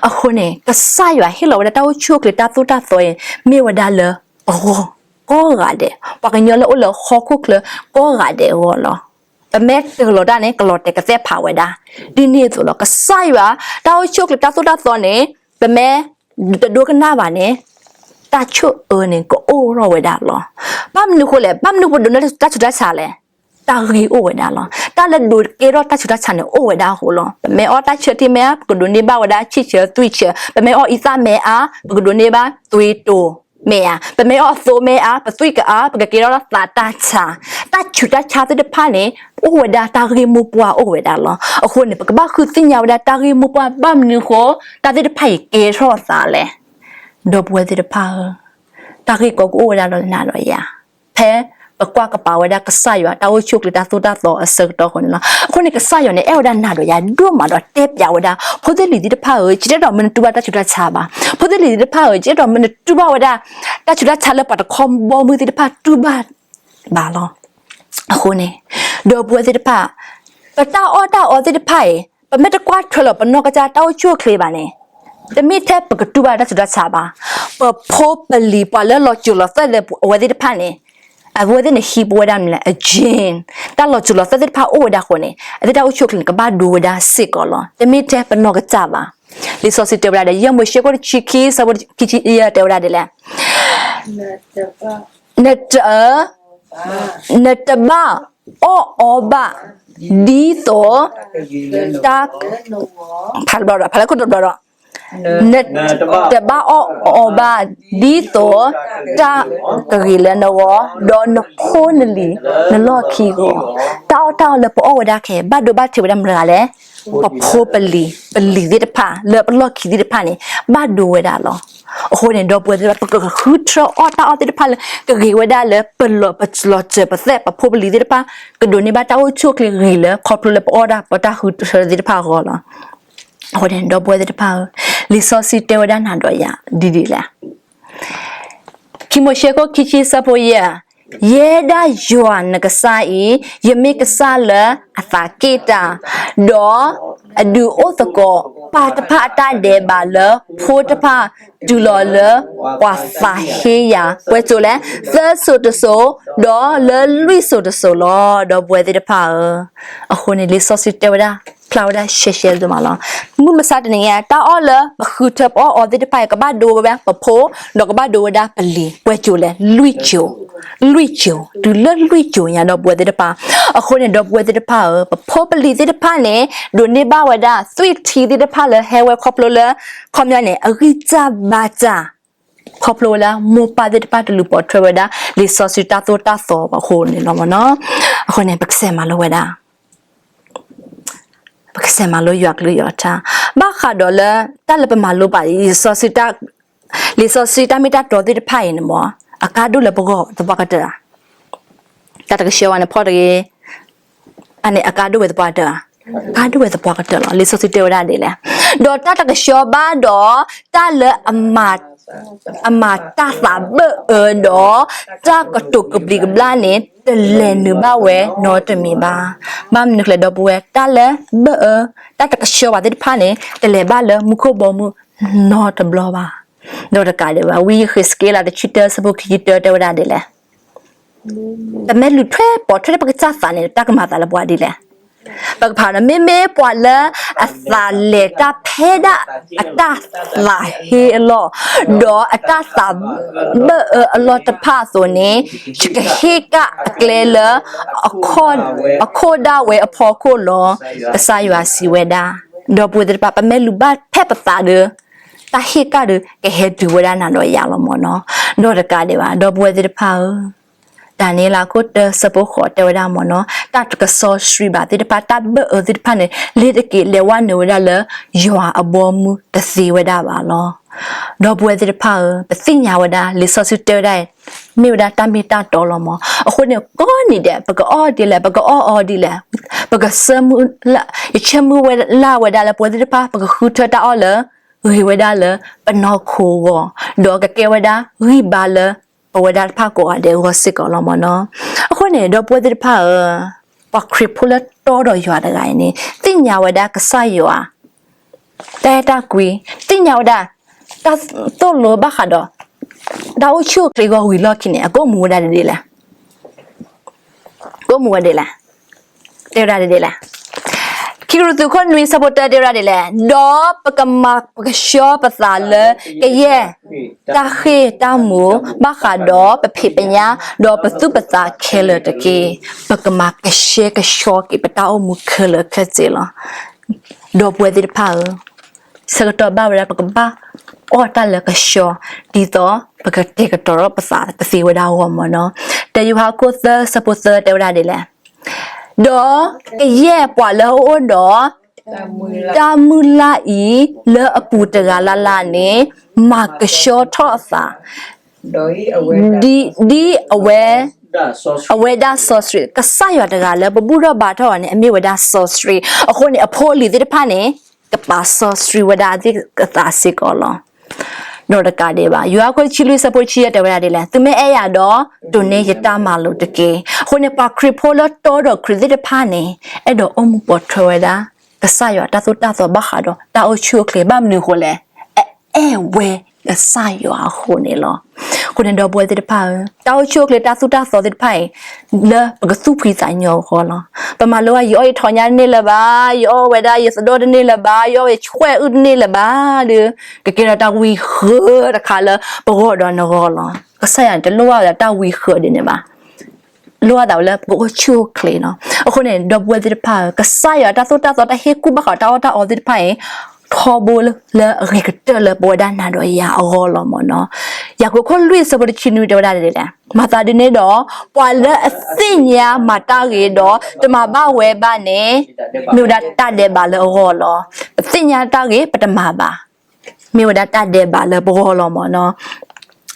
အဃိန့ၣ် ကစၢ်ယွၤဟ့ၣ်လီၤဝဲဒၣ်တၢ်အိၣ်ဆူၣ်အိၣ်ချ့တၢ်သိၣ်တၢ်သီအံၤ မ့ၢ်ဝဲဒၣ်လၢပဂီၢ်ကိးဂၤဒဲး, ပှၤကညီလၢအိၣ်လၢဟီၣ်ခိၣ်ချၢကိးဂၤဒဲးအဂီၢ်လီၤ. ပမ့ၢ်တၢၤလီၤတၢ်န့ၣ် ကလီၤတဲာ်ကသဲၣ်ဖးဝဲဒၣ်. ဒ်န့ၣ်အသိးလီၤ ကစၢ်ယွၤ တၢ်အိၣ်ဆူၣ်အိၣ်ချ့တၢ်သိၣ်တၢ်သီန့ၣ် ပမ့ၢ်တဒိကနၣ်ဘၣ်န့ၣ် တၢ်ဆိၣ်အၢန့ၣ် ကအိၣ်ထီၣ်ဝဲဒၣ်လီၤ. ဘၣ်မနုၤအဃိလဲၣ်, ဘၣ်မနုၤပဒိးန့ၢ်တၢ်ဆူးတၢ်ဆါလဲၣ်. တၢ်ဂ့ၢ်အိၣ်ဝဲဒၣ်လီၤ. တၢ်လၢဒိးကဲထီၣ်တၢ်ဆူးတၢ်ဆါန့ၣ် အိၣ်ဝဲဒၣ်အဃိလီၤ. ပမ့ၢ်အီၣ်တၢ်ဆၢထံမ့ၢ်ဧါ, ပကဒိးန့ၢ်ဘၣ်ဝဲဒၣ်ဆံၣ်ဆၢသွံၣ်ဆၢ, ပမ့ၢ်အီၣ်အံသၣ်မ့ၢ်ဧါ, ပကဒိးန့ၢ်ဘၣ်သွံၣ်တိၤမ့ၢ်ဧါ, ပမ့ၢ်အီၣ်သိမ့ၢ်ဧါ, ပသွံၣ်ကအါ, ပကကဲထီၣ်သးတၢ်ဆါ, တၢ်ဆူးတၢ်ဆါသ့ၣ်တဖၣ်န့ၣ် အိၣ်ဝဲဒၣ်တၢ်ဂ့ၢ်မိၢ်ပှၢ်အိၣ်ဝဲဒၣ်လီၤ. အဃိန့ၣ် ပကဘၣ်ဃုသ့ၣ်ညါဝဲဒၣ်တၢ်ဂ့ၢ်မိၢ်ပှၢ် ဘၣ်မနုၤအဃိ တၢ်သ့ၣ်တဖၣ်အံၤကဲထီၣ်သးလဲၣ်. ဒီပုၢ်ဝဲၢ်သ့ၣ်တဖၣ်ဧၢ, တၢ်ဂ့ၢ်ကီကအိၣ်ဝဲဒၣ်လီၤနၤဒီးယၤ ဖဲပကွၢ်ကပၤဝဲဒၣ်ကစၢ်ယွၤ တၢ်အိၣ်ဆူၣ်အိၣ်ချ့တၢ်သိၣ်တၢ်သီအဆၢကတီၢ်အဃိန့ၣ်လီၤ. အဃိန့ၣ် ကစၢ်ယွၤန့ၣ် အဲၣ်ဝဲဒၣ်နၤဒီးယၤဒိၣ်မးဒီးတဲပျးဝဲဒၣ် ဖိသ့ၣ်လံၤသ့ၣ်တဖၣ်ဧၢ, ယတအဲၣ်ဒိးမ့ၢ်နတူၢ်ဘၣ်တၢ်ဆူးတၢ်ဆါဘၣ်. ဖိသ့ၣ်လံၤသ့ၣ်တဖၣ်ဧၢ, ယတအဲၣ်ဒိးမ့ၢ်နတူၢ်ဘၣ်ဝဲဒၣ် တၢ်ဆူးတၢ်ဆါလၢပှၤတခီဘီမုၢ်သ့ၣ်တဖၣ်တူၢ်ဘၣ်ဘၣ်လီၤ. အဃိန့ၣ် ဒီပုၢ်ဝဲၢ်သ့ၣ်တဖၣ်, ပတၢ်အီၣ်တၢ်အီသ့ၣ်တဖၣ်အံၤ ပမ့ၢ်တကွၢ်ထွဲလီၤပနီၢ်ကစၢ်တၢ်အိၣ်ဆူၣ်အိၣ်ချ့ဘၣ်န့ၣ်, တမ့ၢ်ထဲပကတူၢ်ဘၣ်တၢ်ဆူးတၢ်ဆါဘၣ်. ပဖိပလံၤပှၤလၢလီၤစိၤလီၤသွဲၣ်လၢအဝဲသ့ၣ်တဖၣ်န့ၣ်, အဝဲသ့ၣ်န့ၣ်ဟံးပဝဲဒၣ်မနုၤလဲၣ်, အ gene, တၢ်လီၤစိၤလီၤသွဲၣ်သ့ၣ်တဖၣ်အိၣ်ဝဲဒၣ်အဃိန့ၣ် အဝဲသ့ၣ်တၢ်အိၣ်ဆူၣ်အိၣ်ချ့န့ၣ် ကဘၣ်ဒိဝဲဒၣ်စ့ၢ်ကီးလီၤ. တမ့ၢ်ထဲပနီၢ်ကစၢ်ဘၣ်. လံာ်စီဆှံတဲဝဲဒၣ်ဒီး ယဲၢ်မိၤၡ့ခိၣ်တဆံခံ ဆၢဖိခံဆံယဲၢ်တဲဝဲဒၣ်ဒ်လဲၣ်. နတ, နတဘၣ်အီၣ်အီဘၣ် ဒ်သိး တၢ်, ဖးဘျီဒီး ဖးလၢခိၣ်တဘျီဒီး, နတဘၣ်အီၣ်အီဘၣ် ဒ်သိးတၢ်ကဂ့ၤလၢနဂီၢ်, ဒီးနဖိနလံၤနလီၢ်ခံဂီၤ, တၢ်အီၣ်တၢ်အီလၢပအီၣ်ဝဲဒၣ်ခဲအံၤ ဘၣ်ဒိဘၣ်ထံးဝဲဒၣ်မတၤတဂၤလဲၣ်. ပဖိပလံၤ, ပလံၤသ့ၣ်တဖၣ် လၢပလီၢ်ခံသ့ၣ်တဖၣ်န့ၣ် ဘၣ်ဒိဝဲဒၣ်လီၤ. အဃိန့ၣ် ဒီပုၢ်ဝဲၢ်သ့ၣ်တဖၣ် ပကဃုထၢအီၣ်တၢ်အီၣ်သ့ၣ်တဖၣ်လၢ ကဂ့ၤဝဲဒၣ်လၢပလီၤ, ပလီၤစၢၤပသွဲၣ် ပဖိပလံၤသ့ၣ်တဖၣ် ကဒိးန့ၢ်ဘၣ်တၢ်အိၣ်ဆူၣ်အိၣ်ချ့ဂ့ၤလၢ ခီဖျိလၢပအီၣ်ဒၣ်ပတၢ်ဃုထၢသ့ၣ်တဖၣ်အဂီၢ်လီၤ. အဃိန့ၣ် ဒီပုၢ်ဝဲၢ်သ့ၣ်တဖၣ်ဧၢ, လံာ်စီဆှံတဲဝဲဒၣ်နၤဒီးယၤဒ်ဒ်လဲၣ်. ခံမိၤၡ့ခိၣ်ခံဆံဆၢဖိယဲၢ်, ယဲဒၣ်ယွၤနကစၢ်အံၤ ယမ့ၢ်ကစၢ်လၢအသးက့ၣ်တၢ်, ဒီးအဒုးအိၣ်သကိးပၢ်တဖၣ်အတၢ်ဒဲးဘးလၢဖိတဖၣ် တုၤလီၤလၢပှၤသးဟ့ယၤ ပှဲၤစိၤလဲၣ်, သၢစိၤတစိၤ, ဒီးလၢလွံၢ်စိၤတစိၤလီၤ. ဒီပုၢ်ဝဲၢ်သ့ၣ်တဖၣ်ဧၢ, အဃိန့ၣ် လံာ်စီဆှံတဲဝဲဒၣ် ဖျါဝဲဒၣ်ရှဲရှဲဒိၣ်မးလီၤ. မုၢ်မဆါတနံၤညါ တၢ်အီၣ်လၢပဃုထၢပအီၣ်အီၤသ့ၣ်တဖၣ်အံၤ ကဘၣ်ဒိဝဲဒၣ်ပဖိ, ဒီးကဘၣ်ဒိဝဲဒၣ်ပလံၤ ပှဲၤစိၤလဲၣ်, လွံၢ်စိၤ, လွံၢ်စိၤ, တုၤလၢလွံၢ်စိၤညါ ဒီပုၢ်ဝဲၢ်သ့ၣ်တဖၣ်. အဃိန့ၣ် ဒီပုၢ်ဝဲၢ်သ့ၣ်တဖၣ်ဧၢ, ပဖိပလံၤသ့ၣ်တဖၣ်န့ၣ် ဒိးန့ၢ်ဘၣ်ဝဲဒၣ်သွံၣ်ထံသ့ၣ်တဖၣ်လၢဟဲဝဲခီဖျိလၢ ခီပညီန့ၣ် အဂံၢ်စၢ်ဘါစၢ် ခီဖျိလၢမိၢ်ပၢ်သ့ၣ်တဖၣ်တလူၤပိာ်ထွဲဝဲဒၣ် လံာ်စီဆှံတၢ်သိၣ်တၢ်သီအဃိန့ၣ်လီၤမ့ၢ်နီၤ. အဃိန့ၣ် ပကစဲးမၤလိဝဲဒၣ်, ပကစဲးမၤလိယွၤကလုၢ်ယွၤကထါ, ဘၣ်ဃးဒီးလၢ တၢ်လၢပမၤလိဘၣ် လံာ်စီဆှံတၢ်မ့ၢ်တၢ်တီသ့ၣ်တဖၣ်အံၤန့ၣ်မ့ၢ် အကါဒိၣ်လၢပဂီၢ်သပှၢ်ကတၢၢ်ဧါ. တၢ်တကဆှီဝဲန့ၣ်ဖီၣ်တဂ့ၤ, အန့ၣ်အကါဒိၣ်ဝဲသပှၢ်ကတၢၢ်ဧါ, ကါဒိၣ်ဝဲသပှၢ်ကတၢၢ်လီၤ. လံာ်စီဆှံတဲဝဲဒၣ်ဒ်လဲၣ်, ဒီးတၢ်တကဆှီဘၣ်ဒီး တၢ်လၢအမၤ အမၤတၢ်သးဘၢၣ်အၢဒီး တၢ်ကတိၤကဘျံးကဘျၣ်န့ၣ် တလဲၤနုာ်ဘၣ်ဝဲနီတမံၤဘၣ်. ဘၣ်မနုၤလဲၣ် ဒီပုၢ်ဝဲၢ်, တၢ်လၢဘၢၣ်အၢ တၢ်တကဆှီဘၣ်သ့ၣ်တဖၣ်န့ၣ် တလဲၤဘၣ်လၢမူခိၣ်ဘီမုၢ်နီတဘျီဘၣ်. ဒီးတကးဒံးဘၣ်, ဝံယဃ့းစက့လး တဆံတၢ ဆၢဖိခံဆံတၢ တဲဝဲဒၣ်ဒ်လဲၣ်, ပမ့ၢ်လူၤထွဲပိာ်ထွဲပကစၢ်သးန့ၣ် တၢ်ကမၤသးလၢပှၤဒ်လဲၣ်. ပကဖးဒီး မ့မ့ၢ်ပှၤလၢအသးလဲၤတၢ်ဖဲဒၣ်အတၢ်သးဟ့အလီၢ်, ဒီးအတၢ်သးဘၢၣ်အၢအလီၢ်တဖၣ်အသိးန့ၣ်, ယကဟ့ၣ်ကၣ်အကျဲလၢ အခိၣ်ဒၣ်ဝဲအဖီခိၣ်လီၤ, ကစၢ်ယွၤစံးဝဲဒၣ်. ဒီပုၢ်ဝဲၢ်သ့ၣ်တဖၣ်, ပမ့ၢ်လူၤဘၣ်ဖဲပသးဒီး တၢ်ဟ့ၣ်ကၣ်ဒီး ကဟဲတုၤဝဲဒၣ်နၤဒီးယၤလီၤမ့ၢ်နီၤ. ဒီးတကးဒံးဘၣ် ဒီပုၢ်ဝဲၢ်သ့ၣ်တဖၣ်ဧၢ, ဒၤနံးယ့လး ခိၣ်တၢ ဆၢဖိဃိး တဲဝဲဒၣ်မ့ၢ်နီၤ, တၢ်တကဆှီဆှံဘၣ်သ့ၣ်တဖၣ်, တၢ်ဘၢၣ်အၢသ့ၣ်တဖၣ်န့ၣ် လ့ၤတက့ၤ လဲၤဝဲနုာ်ဝဲဒၣ်လၢ ယွၤအဘီအမုၢ်တသ့ဝဲဒၣ်ဘၣ်လီၤ. ဒီပုၢ်ဝဲၢ်သ့ၣ်တဖၣ်ဧၢ, ပသ့ၣ်ညါဝဲဒၣ် လံာ်စီဆှံတဲဝဲဒၣ်အံၤ မ့ၢ်ဝဲဒၣ်တၢ်မ့ၢ်တၢ်တီလီၤမ့ၢ်. အဃိန့ၣ် ကိးနံၤဒဲး ပကအီၣ်ဒ်လဲၣ်, ပကအီၣ်အီဒ်လဲၣ်, ပကဆၢမုၢ်လၢ်, ယဆၢမုၢ်လၢ်ဝဲဒၣ်လၢ ပဝဲသ့ၣ်တဖၣ် ပကဃုထၢတၢ်အီၣ်လၢ ဂ့ၤဝဲဒၣ်လၢပနီၢ်ခိအဂီၢ်, ဒီးကကဲဝဲဒၣ်ဂံၢ်ဘါလၢပဝဲဒၣ်တဖၣ်ကိးဂၤဒဲးအဂီၢ်စ့ၢ်ကီးလီၤမ့ၢ်နီၤ. အဃိန့ၣ် ဒီပုၢ်ဝဲၢ်သ့ၣ်တဖၣ်ဧၢ, ပှၤခရံာ်ဖိလၢတီဒီးယွၤတဂၤအံၤန့ၣ် သ့ၣ်ညါဝဲဒၣ်ကစၢ်ယွၤ တၢ်အဲၣ်တၢ်ကွံ, သ့ၣ်ညါဝဲဒၣ် တၢ်သိၣ်လိဘၣ်ဃးဒီး တၢ်အိၣ်ဆူၣ်အိၣ်ချ့အဂီၢ်ဝံၤလီၢ်ခံန့ၣ် အကအိၣ်မူဝဲဒၣ်ဒ်လဲၣ်. ကအိၣ်မူဝဲဒ်လဲၣ်. တဲဝဲဒၣ်ဒ်လဲၣ်. ခံကရံၣ်သူး ခိၣ်နွံ ဆၢဖိတၢ တဲဝဲဒၣ်ဒ်လဲၣ်, ဒီးပကမၤပကဆှီပသးလၢကယဲၢ်တၢ်ဃ့ၢ်တၢ်မူ ဘၣ်ဃးဒီးပဖံးပညၣ် ဒီးပသူၣ်ပသးခဲလၢာ်တက့ၢ်. ပကမၤကဆှဲကဆှီက့ၤပတၢ်အိၣ်မူခဲလၢာ်ခဲဆ့လီၤ. ဒီပုၢ်ဝဲၢ်သ့ၣ်တဖၣ်ဧၢ, ဆၢကတီၢ်ဘၣ်ဝဲဒၣ် ပကဘၣ်အီၣ်တၢ်လၢကဆှီ, ဒ်သိးပကတဲာ်ကတီၤထီၣ်ပသးကသ့ဝဲဒၣ်အဂီၢ်မ့ၢ်နီၤ. တၢယိၤဟၣ် ခိၣ်သၢ ဆၢဖိသၢ တဲဝဲဒၣ်ဒ်လဲၣ်, ဒီးကယဲၢ်ပှၤလၢအအိၣ်ဒီး တၢ်မုၢ်လၢ်အံၤ လၢအပူၤတဂၤလၢ်လၢ်န့ၣ် မၤကဆှီထီၣ်အသး ဒ်အဝဲ အဝဲဒၣ်စီဆှံ, ကစၢ်ယွၤတဂၤလၢပဘူၣ်ထီၣ်ဘါထီၣ်အီၤန့ၣ် အမ့ၢ်ဝဲဒၣ်စီဆှံ. အဃိန့ၣ် အဖိအလံၤသ့ၣ်တဖၣ်န့ၣ် ကပာ်စီဆှံဝဲဒၣ်အသးစ့ၢ်ကီးလီၤ. ဒီးတကးဒံးဘၣ် ယိၤဟၣ် ခိၣ်တဆံလွံၢ် ဆၢဖိတဆံယဲၢ် တဲဝဲဒၣ်ဒ်လဲၣ်, သုမ့ၢ်အဲၣ်ယၤဒီး တိၢ်န့ၢ်ယတၢ်မၤလိာ်တက့ၢ်. အဃိန့ၣ် ပှၤခရံာ်ဖိလၢတီဒီးခရံာ်သ့ၣ်တဖၣ်န့ၣ် အဲၣ်ဒိးအိၣ်မူပိာ်ထွဲဝဲဒၣ် ကစၢ်ယွၤတၢ်သိၣ်တၢ်သီဘၣ်ဃးဒီးတၢ်အိၣ်ဆူၣ်အိၣ်ချ့ ဘၣ်မနုၤအဃိလဲၣ်, အအဲၣ်ဝဲကစၢ်ယွၤအဃိန့ၣ်လီၤ. အဃိန့ၣ် ဒီပုၢ်ဝဲၢ်သ့ၣ်တဖၣ်ဧၢ, တၢ်အိၣ်ဆူၣ်အိၣ်ချ့တၢ်သိၣ်တၢ်သီသ့ၣ်တဖၣ်အံၤ လၢပကသူၣ်ဖှံသးညီအဂီၢ်လီၤ. ပမၤလိအီၤ ယအီၣ်ယထီၣ်ညၣ်တန့ၢ်လၢၤဘၣ်, ယအီၣ်ဝဲဒၣ်ယသဒိၣ်တန့ၢ်လၢၤဘၣ်, ယအီၣ်ဝဲဆှဲၣ်အုၣ်တန့ၢ်လၢၤဘၣ်ဒီး ကကဲထီၣ်တၢ်ဝံဃၢတခါလၢပဂီၢ်ဒီးနဂီၢ်လီၤ. ကစၢ်ယွၤန့ၣ် တလိၣ်ဘၣ်ဝဲဒၣ်တၢ်ဝံဃၢဒ်န့ၣ်ဘၣ်. လိၣ်ဘၣ်သးဝဲလၢပကအိၣ်ဆူၣ်အိၣ်ချ့လီၤ. အဃိန့ၣ် ဒီပုၢ်ဝဲၢ်သ့ၣ်တဖၣ်ဧၢ, ကစၢ်ယွၤတၢ်သိၣ်တၢ်သီ တၢ်ဟ့ၣ်ကူၣ်ဘၣ်ဃးတၢ်အီၣ်တၢ်အီသ့ၣ်တဖၣ်အံၤ ထီဘိလၢအဂ့ၤကတၢၢ်လၢပဝဲဒၣ်နၤဒီးယၤအဂီၢ်လီၤမ့ၢ်နီၤ. ယၤကိာ် ခိၣ်လွံၢ် ဆၢဖိတဆံနွံ တဲဝဲဒၣ်ဒ်လဲၣ်, မၤသးဒ်န့ၣ်ဒီး ပှၤလၢအသ့ၣ်ညါမၤတၢ်ဂ့ၤဒီး တမၤဘၣ်ဝဲဘၣ်န့ၣ် မ့ၢ်ဝဲဒၣ်တၢ်ဒဲးဘးလၢအဂီၢ်လီၤ. ပသ့ၣ်ညါတၢ်ဂ့ၤ ပတမၤဘၣ် မ့ၢ်ဝဲဒၣ်တၢ်ဒဲးဘးလၢပဂီၢ်လီၤမ့ၢ်နီၤ.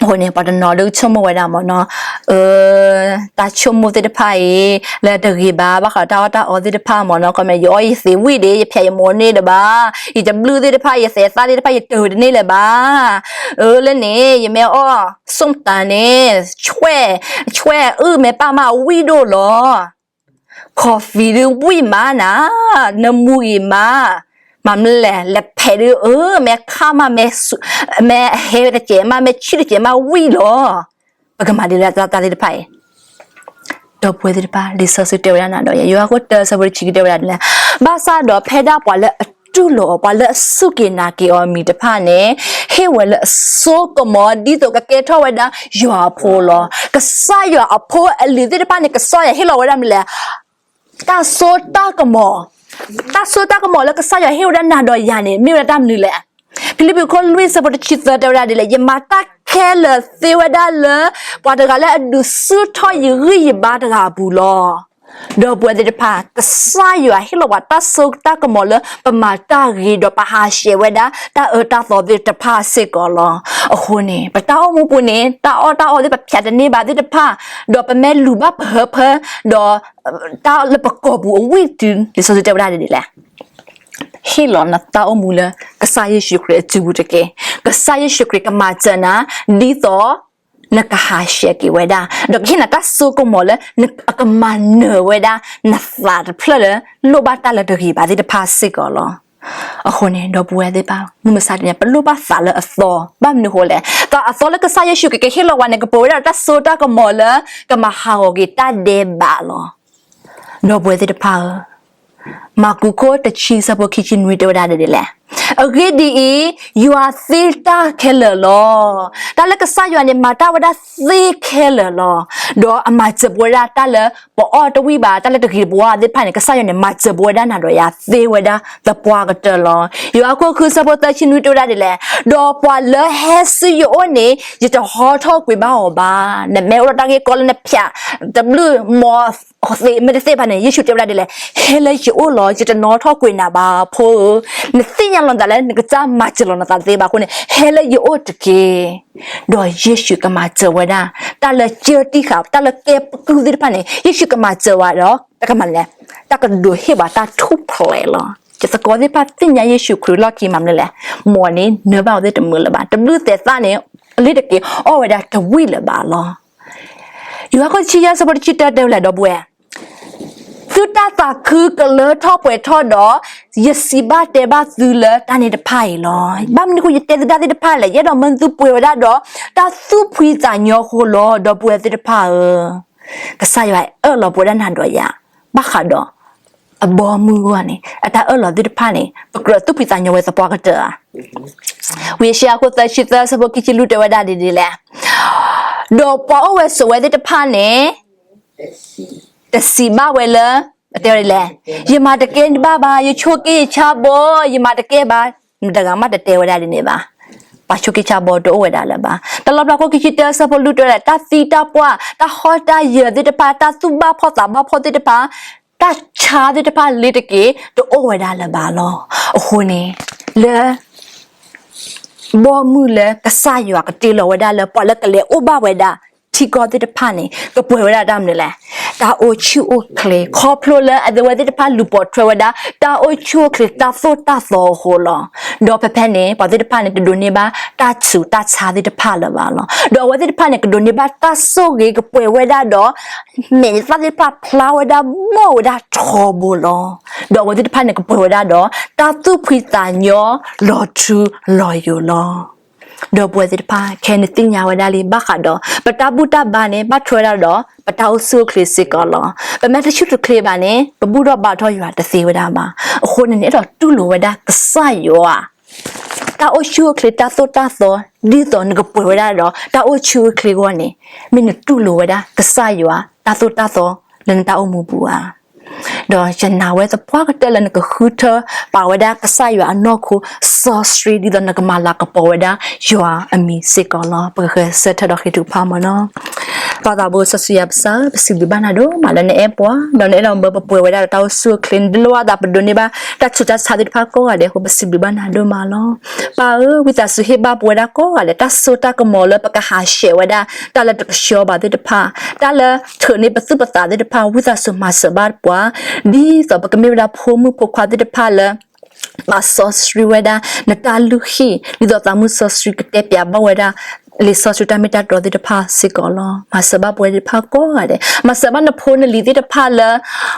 အဃိန့ၣ် ပှၤတနီၤဒုးဆိကမိၣ်ဝဲဒၣ်မ့ၢ်နီၤ, အၢ, တၢ်ဆိကမိၣ်သ့ၣ်တဖၣ်အံၤ လၢတဂ့ၤဘၣ် ဘၣ်ဃးတၢ်အီၣ်တၢ်အီသ့ၣ်တဖၣ်မ့ၢ်နီၤ, ခီမ့ၢ် ယအီၣ်ယသံးဝံၣ်ဒီး ယဖျဲးယမိၢ်န့ၢ်တဘၣ်, ယတဘျုးသ့ၣ်တဖၣ် ယသဲးသၣ်သ့ၣ်တဖၣ် ယတၢၢ်တန့ၢ်လၢၤဘၣ်, အၢ လၢန့ၣ် ယမ့ၢ်အီၣ် ဆိၣ်တၢ်န့ၣ် ဆွဲၣ် ဆွဲၣ်အုၣ် မ့ၢ်ပာ်မးဝံၣ်ဒိၣ်လီၤ. ခီၣ်ဖံးဒုးဝံၣ်မးနၤ, နမူဂံၢ်မး, မၤမနုၤလဲၣ်, လဲၤဖဲးဒုး အၢ မ့ၢ်ခါမး, မ့ၢ်အဟဲတစဲးမး, မ့ၢ်ဆံၣ်တစဲးမး ဝံၣ်လီၤ. ပကမၤဒ်လဲၣ်တၢ်သ့ၣ်တဖၣ်အံၤ, ဒီပုၢ်ဝဲၢ်သ့ၣ်တဖၣ်, လံာ်စီဆှံတဲဝဲဒၣ်နၤဒီးယၤ, ယိၤဟၣ် ခိၣ်တၢ ဆၢဖိတဆံခံ တဲဝဲဒၣ်ဒ်လဲၣ်, ဘၣ်ဆၣ်ဒီးဖဲဒၣ်ပှၤလၢအတူၢ်လိာ်အီၤ, ပှၤလၢအစူၢ်က့ၤနာ်က့ၤအီၤအမံၤတဖၣ်န့ၣ်, ဟ့ၣ်ဝဲလၢအစိကမီၤ ဒ်သိးကကဲထီၣ်ဝဲဒၣ်ယွၤအဖိလီၤ. ကစၢ်ယွၤအဖိအလံၤသ့ၣ်တဖၣ်န့ၣ် ကစၢ်ယွၤဟ့ၣ်လီၤဝဲဒၣ်မနုၤလဲၣ်, တၢ်စိတၢ်ကမီၤ, တၢ်စိတၢ်ကမီၤလၢကစၢ်ယွၤဟ့ၣ်ဝဲဒၣ်နၤဒီးယၤန့ၣ် မ့ၢ်ဝဲဒၣ်တၢ်မနုၤလဲၣ်. ဖံလံးပံၤ ခိၣ်လွံၢ် ဆၢဖိတဆံသၢ တဲဝဲဒၣ်ဒ်လဲၣ်, ယမၤတၢ်ခဲလၢာ်သ့ဝဲဒၣ်လၢ ပှၤတဂၤလၢအဒုးဆူၣ်ထီၣ်ယဂံၢ်ယဘါတဂၤအပူၤလီၤ. ဒီပုၢ်ဝဲၢ်သ့ၣ်တဖၣ်, ကစၢ်ယွၤဟ့ၣ်လီၤပှၤတၢ်စိတၢ်ကမီၤလၢပမၤတၢ်ဂ့ၤဒီးပဟးဆှဲးဝဲဒၣ် တၢ်အၢတၢ်သီသ့ၣ်တဖၣ်စ့ၢ်ကီးလီၤ. အဃိန့ၣ် ပတၢ်အိၣ်မူပူၤန့ၣ် တၢ်အီၣ်တၢ်အီသ့ၣ် ပဖျဲးတန့ၢ်ဘၣ်သ့ၣ်တဖၣ်, ဒီးပမ့ၢ်လူၤဘၣ်ပဟၢဖၢ, ဒီးတၢ်လၢပကိာ်ပူၤအဝံၣ်တုၤ လံာ်စီဆှံတဲဝဲဒၣ်ဒ်လဲၣ်, ဟ့ၣ်လီၤနတၢ်အိၣ်မူလၢကစၢ်ယ့ၣ်ၡူးခရံာ်အစုပူၤတက့ၢ်. ကစၢ်ယ့ၣ်ၡူးခရံာ်ကမၤစၢၤနၤ ဒ်သိး နကဟးဆှဲးက့ၤဝဲဒၣ်, ဒီးကဟ့ၣ်နၤတၢ်စိကမီၤလၢ အကမၤနၢၤဝဲဒၣ် နသးတဖျၢၣ်လၢ လိၣ်ဘၣ်တၢ်လၢတဂ့ၤဘၣ်သ့ၣ်တဖၣ်စ့ၢ်ကီးလီၤ. အဃိန့ၣ် ဒီပုၢ်ဝဲၢ်သ့ၣ်တဖၣ် မုၢ်မဆါတနံၤ ပလိၣ်ဘၣ်သးလၢအသီ, ဘၣ်မနုၤအဃိလဲၣ်, သးအသီလၢကစၢ်ယ့ၣ်ၡူးခရံာ်ကဟ့ၣ်လီၤဝဲန့ၣ် ကပှဲၤဝဲဒၣ်တၢ်စိတၢ်ကမီၤလၢ ကမၤဟးဂီၤက့ၤတၢ်ဒဲးဘးလီၤ. ဒီပုၢ်ဝဲၢ်သ့ၣ်တဖၣ်ဧၢ, မၢ်ကူးခိၣ်တဆံဆၢဖိခံဆံနွံတဲဝဲဒၣ်ဒ်လဲၣ်. အဂ့ၢ်ဒ်အံၤ, ယွၤသ့တၢ်ခဲလၢာ်လီၤ. တၢ်လၢကစၢ်ယွၤန့ၣ် မၤတၢ်ဝဲဒၣ်သ့ခဲလၢာ်လီၤ. ဒီးအမၤစၢၤပဝဲဒၣ်တၢ်လၢ ပအီၣ်တဝံၣ်ဘၣ်, တၢ်လၢတဂ့ၤတဘှီသ့ၣ်တဖၣ်န့ၣ် ကစၢ်ယွၤန့ၣ် မၤစၢၤပဝဲဒၣ်နၤဒီးယၤသ့ဝဲဒၣ်သပှၢ်ကတၢၢ်လီၤ. ယိၤဟၣ်ခိၣ်ဃုဆၢဖိသၢဆံနွံတဲဝဲဒၣ်ဒ်လဲၣ်. ဒီးပှၤလၢဟဲဆူယအိၣ်န့ၣ် ယတဟီထီၣ်ကွံာ်ဘၣ်အီၤဘၣ်. နမ့ၢ်အိၣ်ဒီးတၢ်ဂ့ၢ်ကီလၢနဖၠး တဘျုးမီၤ သ့မ့ၢ်တသ့ဘၣ်န့ၣ် ယ့ၣ်ၡူးတဲဝဲဒၣ်ဒ်လဲၣ်, ဟဲလၢယအိၣ်လီၤ, ယတနီၣ်ထီၣ်ကွံာ်နၤဘၣ်. ဖိဧၢ, နသ့ၣ်ညါလီၤနသးလၢနကစၢ်မၤစၢၤလီၤနသးတသ့ဘၣ်အဃိန့ၣ် ဟဲလၢယအိၣ်တက့ၢ်. ဒီးယ့ၣ်ၡူးကမၤစၢၤဝဲဒၣ် တၢ်လၢကၢတံၢ်ဃာ် တၢ်လၢကဲပကုၢ်သ့ၣ်တဖၣ်န့ၣ် ယ့ၣ်ၡူးကမၤစၢၤဝဲဒီး တၢ်ကမၤလဲၣ်, တၢ်ကဒုးဟ့ၣ်ဘၣ်တၢ်ထူၣ်ဖျဲးလီၤ. ယသကိးသ့ၣ်တဖၣ်သ့ၣ်ညါယ့ၣ်ၡူးခရံာ်လီၢ်ခံမးမနုၤလဲၣ်, မီၢ်န့ၣ်နၢဘၣ်အီၤသ့ၣ်တမုာ်လၢၤဘၣ်, တဘျုးသဲးသၣ်န့ၣ် အလ့ၣ်တက့ၢ် အီၣ်ဝဲဒၣ်တဝံၣ်လၢၤဘၣ်လီၤ. ယိၤဟၣ်ခိၣ်တဆံယဲၢ်ဆၢဖိတဆံတၢတဲဝဲလဲၣ် ဒီပုၢ်ဝဲၢ်, သုတၢ်သးခုကလၢထီၣ်ပှဲၤထီၣ်ဒီး ယစံးဘၣ်တဲဘၣ်သုလၢတၢ်န့ၣ်တဖၣ်အံၤလီၤ. ဘၣ်မနုၤအဃိယတဲသုတၢ်သ့ၣ်တဖၣ်လဲၣ်, ယအဲၣ်ဒိးမၢသုပှဲၤဝဲဒၣ်ဒီး တၢ်သူၣ်ဖှံသးညီအဃိလီၤ. ဒီပုၢ်ဝဲၢ်သ့ၣ်တဖၣ်ဧၢ, ကစၢ်ယွၤအၢၣ်လီၤပဝဲဒၣ်နၤဒီးယၤ ဘၣ်ဃးဒီး အဘီမုၢ်အဂီၢ်န့ၣ် အတၢ်အၢၣ်လီၤသ့ၣ်တဖၣ်န့ၣ် ပကြၢးသူၣ်ဖှံသးညီဝဲသပှၢ်ကတၢၢ်ဧါ. ဝံယၡါယၤခိၣ်သၢဆံသၢဆၢဖိခံဆံလွံၢ်တဲဝဲဒၣ်ဒ်လဲၣ်, ဒီးပှၤအိၣ်ဝဲဆိးဝဲသ့ၣ်တဖၣ်န့ၣ် တစံးဘၣ်ဝဲလၢ တဲဝဲဒ်လဲၣ်, ယမၤတကဲဘၣ်ဘၣ်, ယဆိးက့ယဆါဘီ, ယမၤတကဲဘၣ်, မတဂၤမးတတဲဝဲဒၣ်ဒ်န့ၣ်ဘၣ်. ပှၤဆိးက့ဆါဘီတအိၣ်ဝဲဒၣ်လၢၤဘၣ်. တၢ်လီၣ်ဖျါခိၣ်ခံဆံတၢဆၢဖိလွံၢ်တဲဝဲဒၣ် တၢ်သံတၢ်ပှၢ်, တၢ်ဟီၣ်တၢ်ယၢၤသ့ၣ်တဖၣ်, တၢ်သူၣ်ဘၣ်ဖှီၣ်သးဘၣ်ဖှီၣ်သ့ၣ်တဖၣ်, တၢ်ဆါသ့ၣ်တဖၣ်လ့ၤတက့ၢ် တအိၣ်ဝဲဒၣ်လၢၤဘၣ်လီၤ. အဃိန့ၣ် လၢ ဘီမုၢ်လၢကစၢ်ယွၤကတ့လီၤဝဲဒၣ်လၢ ပှၤလၢကလဲၤအိၣ်ဘၣ်ဝဲဒၣ် ထံကီၢ်သ့ၣ်တဖၣ်န့ၣ် ကပှဲၤဝဲဒၣ်တၢ်မနုၤလဲၣ်, တၢ်အိၣ်ဆူၣ်အိၣ်ချ့, ခီဖျိလၢအဝဲသ့ၣ်တဖၣ်လူၤပိာ်ထွဲဝဲဒၣ် တၢ်အိၣ်ဆူၣ်အိၣ်ချ့တၢ်သိၣ်တၢ်သီအဃိလီၤ. ဒီးဖဲဖဲန့ၣ် ပှၤသ့ၣ်တဖၣ်န့ၣ် တဒိးန့ၢ်ဘၣ်တၢ်ဆူးတၢ်ဆါသ့ၣ်တဖၣ်လၢၤဘၣ်လီၤ. ဒီးအဝဲသ့ၣ်တဖၣ်န့ၣ် ကဒိးန့ၢ်ဘၣ်တၢ်ဆိၣ်ဂ့ၤကပှဲၤဝဲဒၣ်ဒီး မဲာ်သၣ်သ့ၣ်တဖၣ်ဖျါဝဲဒၣ်ဘီၣ်ဝဲဒၣ်ထီဘိလီၤ. ဒီးအဝဲသ့ၣ်တဖၣ်န့ၣ် ကပှဲၤဝဲဒၣ်ဒီး တၢ်သူၣ်ဖှံသးညီလီၤထူလီၤယိာ်လီၤ. ဒီပုၢ်ဝဲၢ်သ့ၣ်တဖၣ် ခဲအံၤနသ့ၣ်ညါဝဲဒၣ်လံ ဘၣ်ဃးဒီး ပတၢ်ဘူၣ်တၢ်ဘါန့ၣ် ဘၣ်ထွဲဝဲဒၣ်ဒီး ပတၢ်အိၣ်ဆူၣ်အိၣ်ချ့စ့ၢ်ကီးလီၤ. ပမ့ၢ်တဆူၣ်တချ့ဘၣ်န့ၣ် ပဘူၣ်ထီၣ်ဘါထီၣ်ယွၤတသ့ဝဲဒၣ်ဘၣ်. အဃိန့ၣ်န့ၣ် အဲၣ်ဒိးတူၢ်လိာ်ဝဲဒၣ်ကစၢ်ယွၤ တၢ်အိၣ်ဆူၣ်အိၣ်ချ့တၢ်သိၣ်တၢ်သီ ဒ်သိးနကပှဲၤဝဲဒၣ်ဒီး တၢ်အိၣ်ဆူၣ်အိၣ်ချ့အဂီၢ်န့ၣ် မ့ၢ်နတူၢ်လိာ်ဝဲဒၣ်ကစၢ်ယွၤတၢ်သိၣ်တၢ်သီလၢနတၢ်အိၣ်မူပူၤဧါ. ဒီးယနာ်ဝဲသပှၢ်ကတၢၢ်လၢနကဃုထၢပာ်ဝဲဒၣ်ကစၢ်ယွၤအနီၢ်ခိစီဆှံ ဒ်သိးနကမၤလၤကပီၤဝဲဒၣ်ယွၤအမံၤစ့ၢ်ကီးလီၤ. ပကဂဲၤဆၢထၢၣ်ဒီးဃ့ထုကဖၣ်မၢ်နီၤ. ပၢ်သးဘိစီဆှံယွၤပစၢ်ဧၢ, ပစံးဘျုးဘၣ်နၤဒိၣ်မးလၢနအဲၣ်ပှၤ ဒီးနအဲၣ်ဒိးမၢပပှဲၤဝဲဒၣ်ဒီးတၢ်အိၣ်ဆူၣ်အိၣ်ချ့ နဒုးလိၣ်ဘၣ်သးပဒိးန့ၢ်ဘၣ်တၢ်ဆူးတၢ်ဆါသ့ၣ်တဖၣ်ကိးဂၤဒဲးအဃိ ပစံးဘျုးဘၣ်နၤဒိၣ်မးလီၤ. ပၢ်ဧၢ, ဝံသးစူၤဟ့ၣ်ဘၣ်ပဝဲဒၣ်ကိးဂၤဒဲး တၢ်စိတၢ်ကမီၤလၢပကဟးဆှဲးဝဲဒၣ် တၢ်လၢတကဆှီဘၣ်သ့ၣ်တဖၣ်, တၢ်လၢထုးန့ၢ်ပသူၣ်ပသးသ့ၣ်တဖၣ်, ဝံသးစူၤမၤစၢၤဘၣ်ပှၤ ဒ်သိးပကမ့ၢ်ဝဲဒၣ်ဖိမုၣ်ဖိခွါသ့ၣ်တဖၣ်လၢ ပာ်စီဆှံဝဲဒၣ် နတၢ်လုၢ်ဟံၣ် ဒ်သိးသးမုၣ်စီဆှံကတဲပၠးဘၣ်ဝဲဒၣ် လံာ်စီဆှံတၢ်မ့ၢ်တၢ်တီသ့ၣ်တဖၣ်စ့ၢ်ကီးလီၤ. မၤစၢၤဘၣ်ပဝဲသ့ၣ်တဖၣ်ကိးဂၤဒဲး, မၤစၢၤဘၣ်နဖိနလံၤသ့ၣ်တဖၣ်လၢ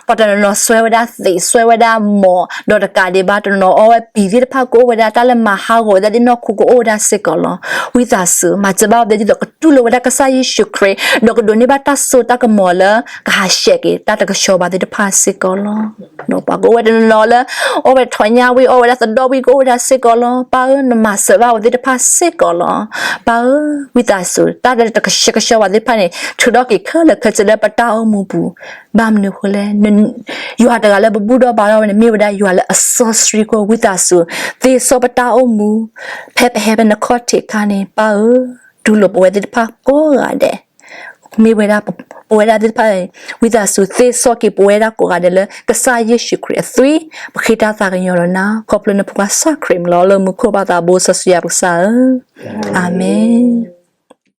ပှၤတနီၤနီၤစွဲဝဲဒၣ်သံး စွဲဝဲဒၣ်မီၤ ဒီးတကးဒံးဘၣ် တနီၤနီၤအီဝဲပံၤသ့ၣ်တဖၣ်ကအိၣ်ဝဲဒၣ်, တၢ်လၢမၤဟးဂီၤဝဲဒၣ်သ့ၣ်နီၢ်ခိကအိၣ်ဝဲဒၣ်စ့ၢ်ကီးလီၤ. ဝံသးစူၤ မၤစၢၤဘၣ်ဝဲဒၣ်ဒ်သိးကတူၢ်လိာ်ဝဲဒၣ်ကစၢ်ယ့ၣ်ၡူးခရံာ် ဒီးကဒိးန့ၢ်ဘၣ်တၢ်စိတၢ်ကမီၤလၢ ကဟးဆှဲးက့ၤတၢ်တကဆှီဘၣ်သ့ၣ်တဖၣ်စ့ၢ်ကီးလီၤ. ဒီးပှၤကအိၣ်ဝဲတနီၤနီၤလၢ အီဝဲဒၣ်ထီၣ်ညၣ်ဝံၣ် အီဝဲဒၣ်သဒီၣ်ဝံၣ်ကအိၣ်ဝဲဒၣ်စ့ၢ်ကီးလီၤ. ပၢ်ဧၢ, နမၤစၢၤဘၣ်ဝဲသ့ၣ်တဖၣ်စ့ၢ်ကီးလီၤ. ပၢ်ဧၢ, ဝံသးစူၤ တၢ်လၢတကဆှဲကဆှီဘၣ်သ့ၣ်တဖၣ်န့ၣ် ထုးထီၣ်က့ၤခဲလၢာ်ခဲဆ့လၢပတၢ်အိၣ်မူပူၤ, ဘၣ်မနုၤအဃိလဲၣ်, ယွၤတဂၤလၢပဘူၣ်ထီၣ်ဘါထီၣ်ဝဲန့ၣ် မ့ၢ်ဝဲဒၣ်ယွၤလၢအစီဆှံအဃိ ဝံသးစူၤ သ့စီပတၢ်အိၣ်မူ ဖဲပဟဲဖဲနခီၣ်ထံးအခါန့ၣ် ပၢ်ဧၢ, တူၢ်လိာ်ပဝဲသ့ၣ်တဖၣ်ကိးဂၤဒဲး မ့ၢ်ဝဲဒၣ်ပဝဲဒၣ်သ့ၣ်တဖၣ်, ဝံသးစူၤသ့စီက့ၤပဝဲဒၣ်ကိးဂၤဒဲးလၢ ကစၢ်ယ့ၣ်ၡူးခရံာ်အသွံၣ်, ပဃ့တၢ်သးကညီၤဒီးနၤ ခီဖျိနဖိခွါကစၢ်ခရံာ်မံၤလီၤ. လၢမူခိၣ်ပၢ်သးဘိစီဆှံယွၤပကစၢ်ဧၢ, အၤမ့ၣ်.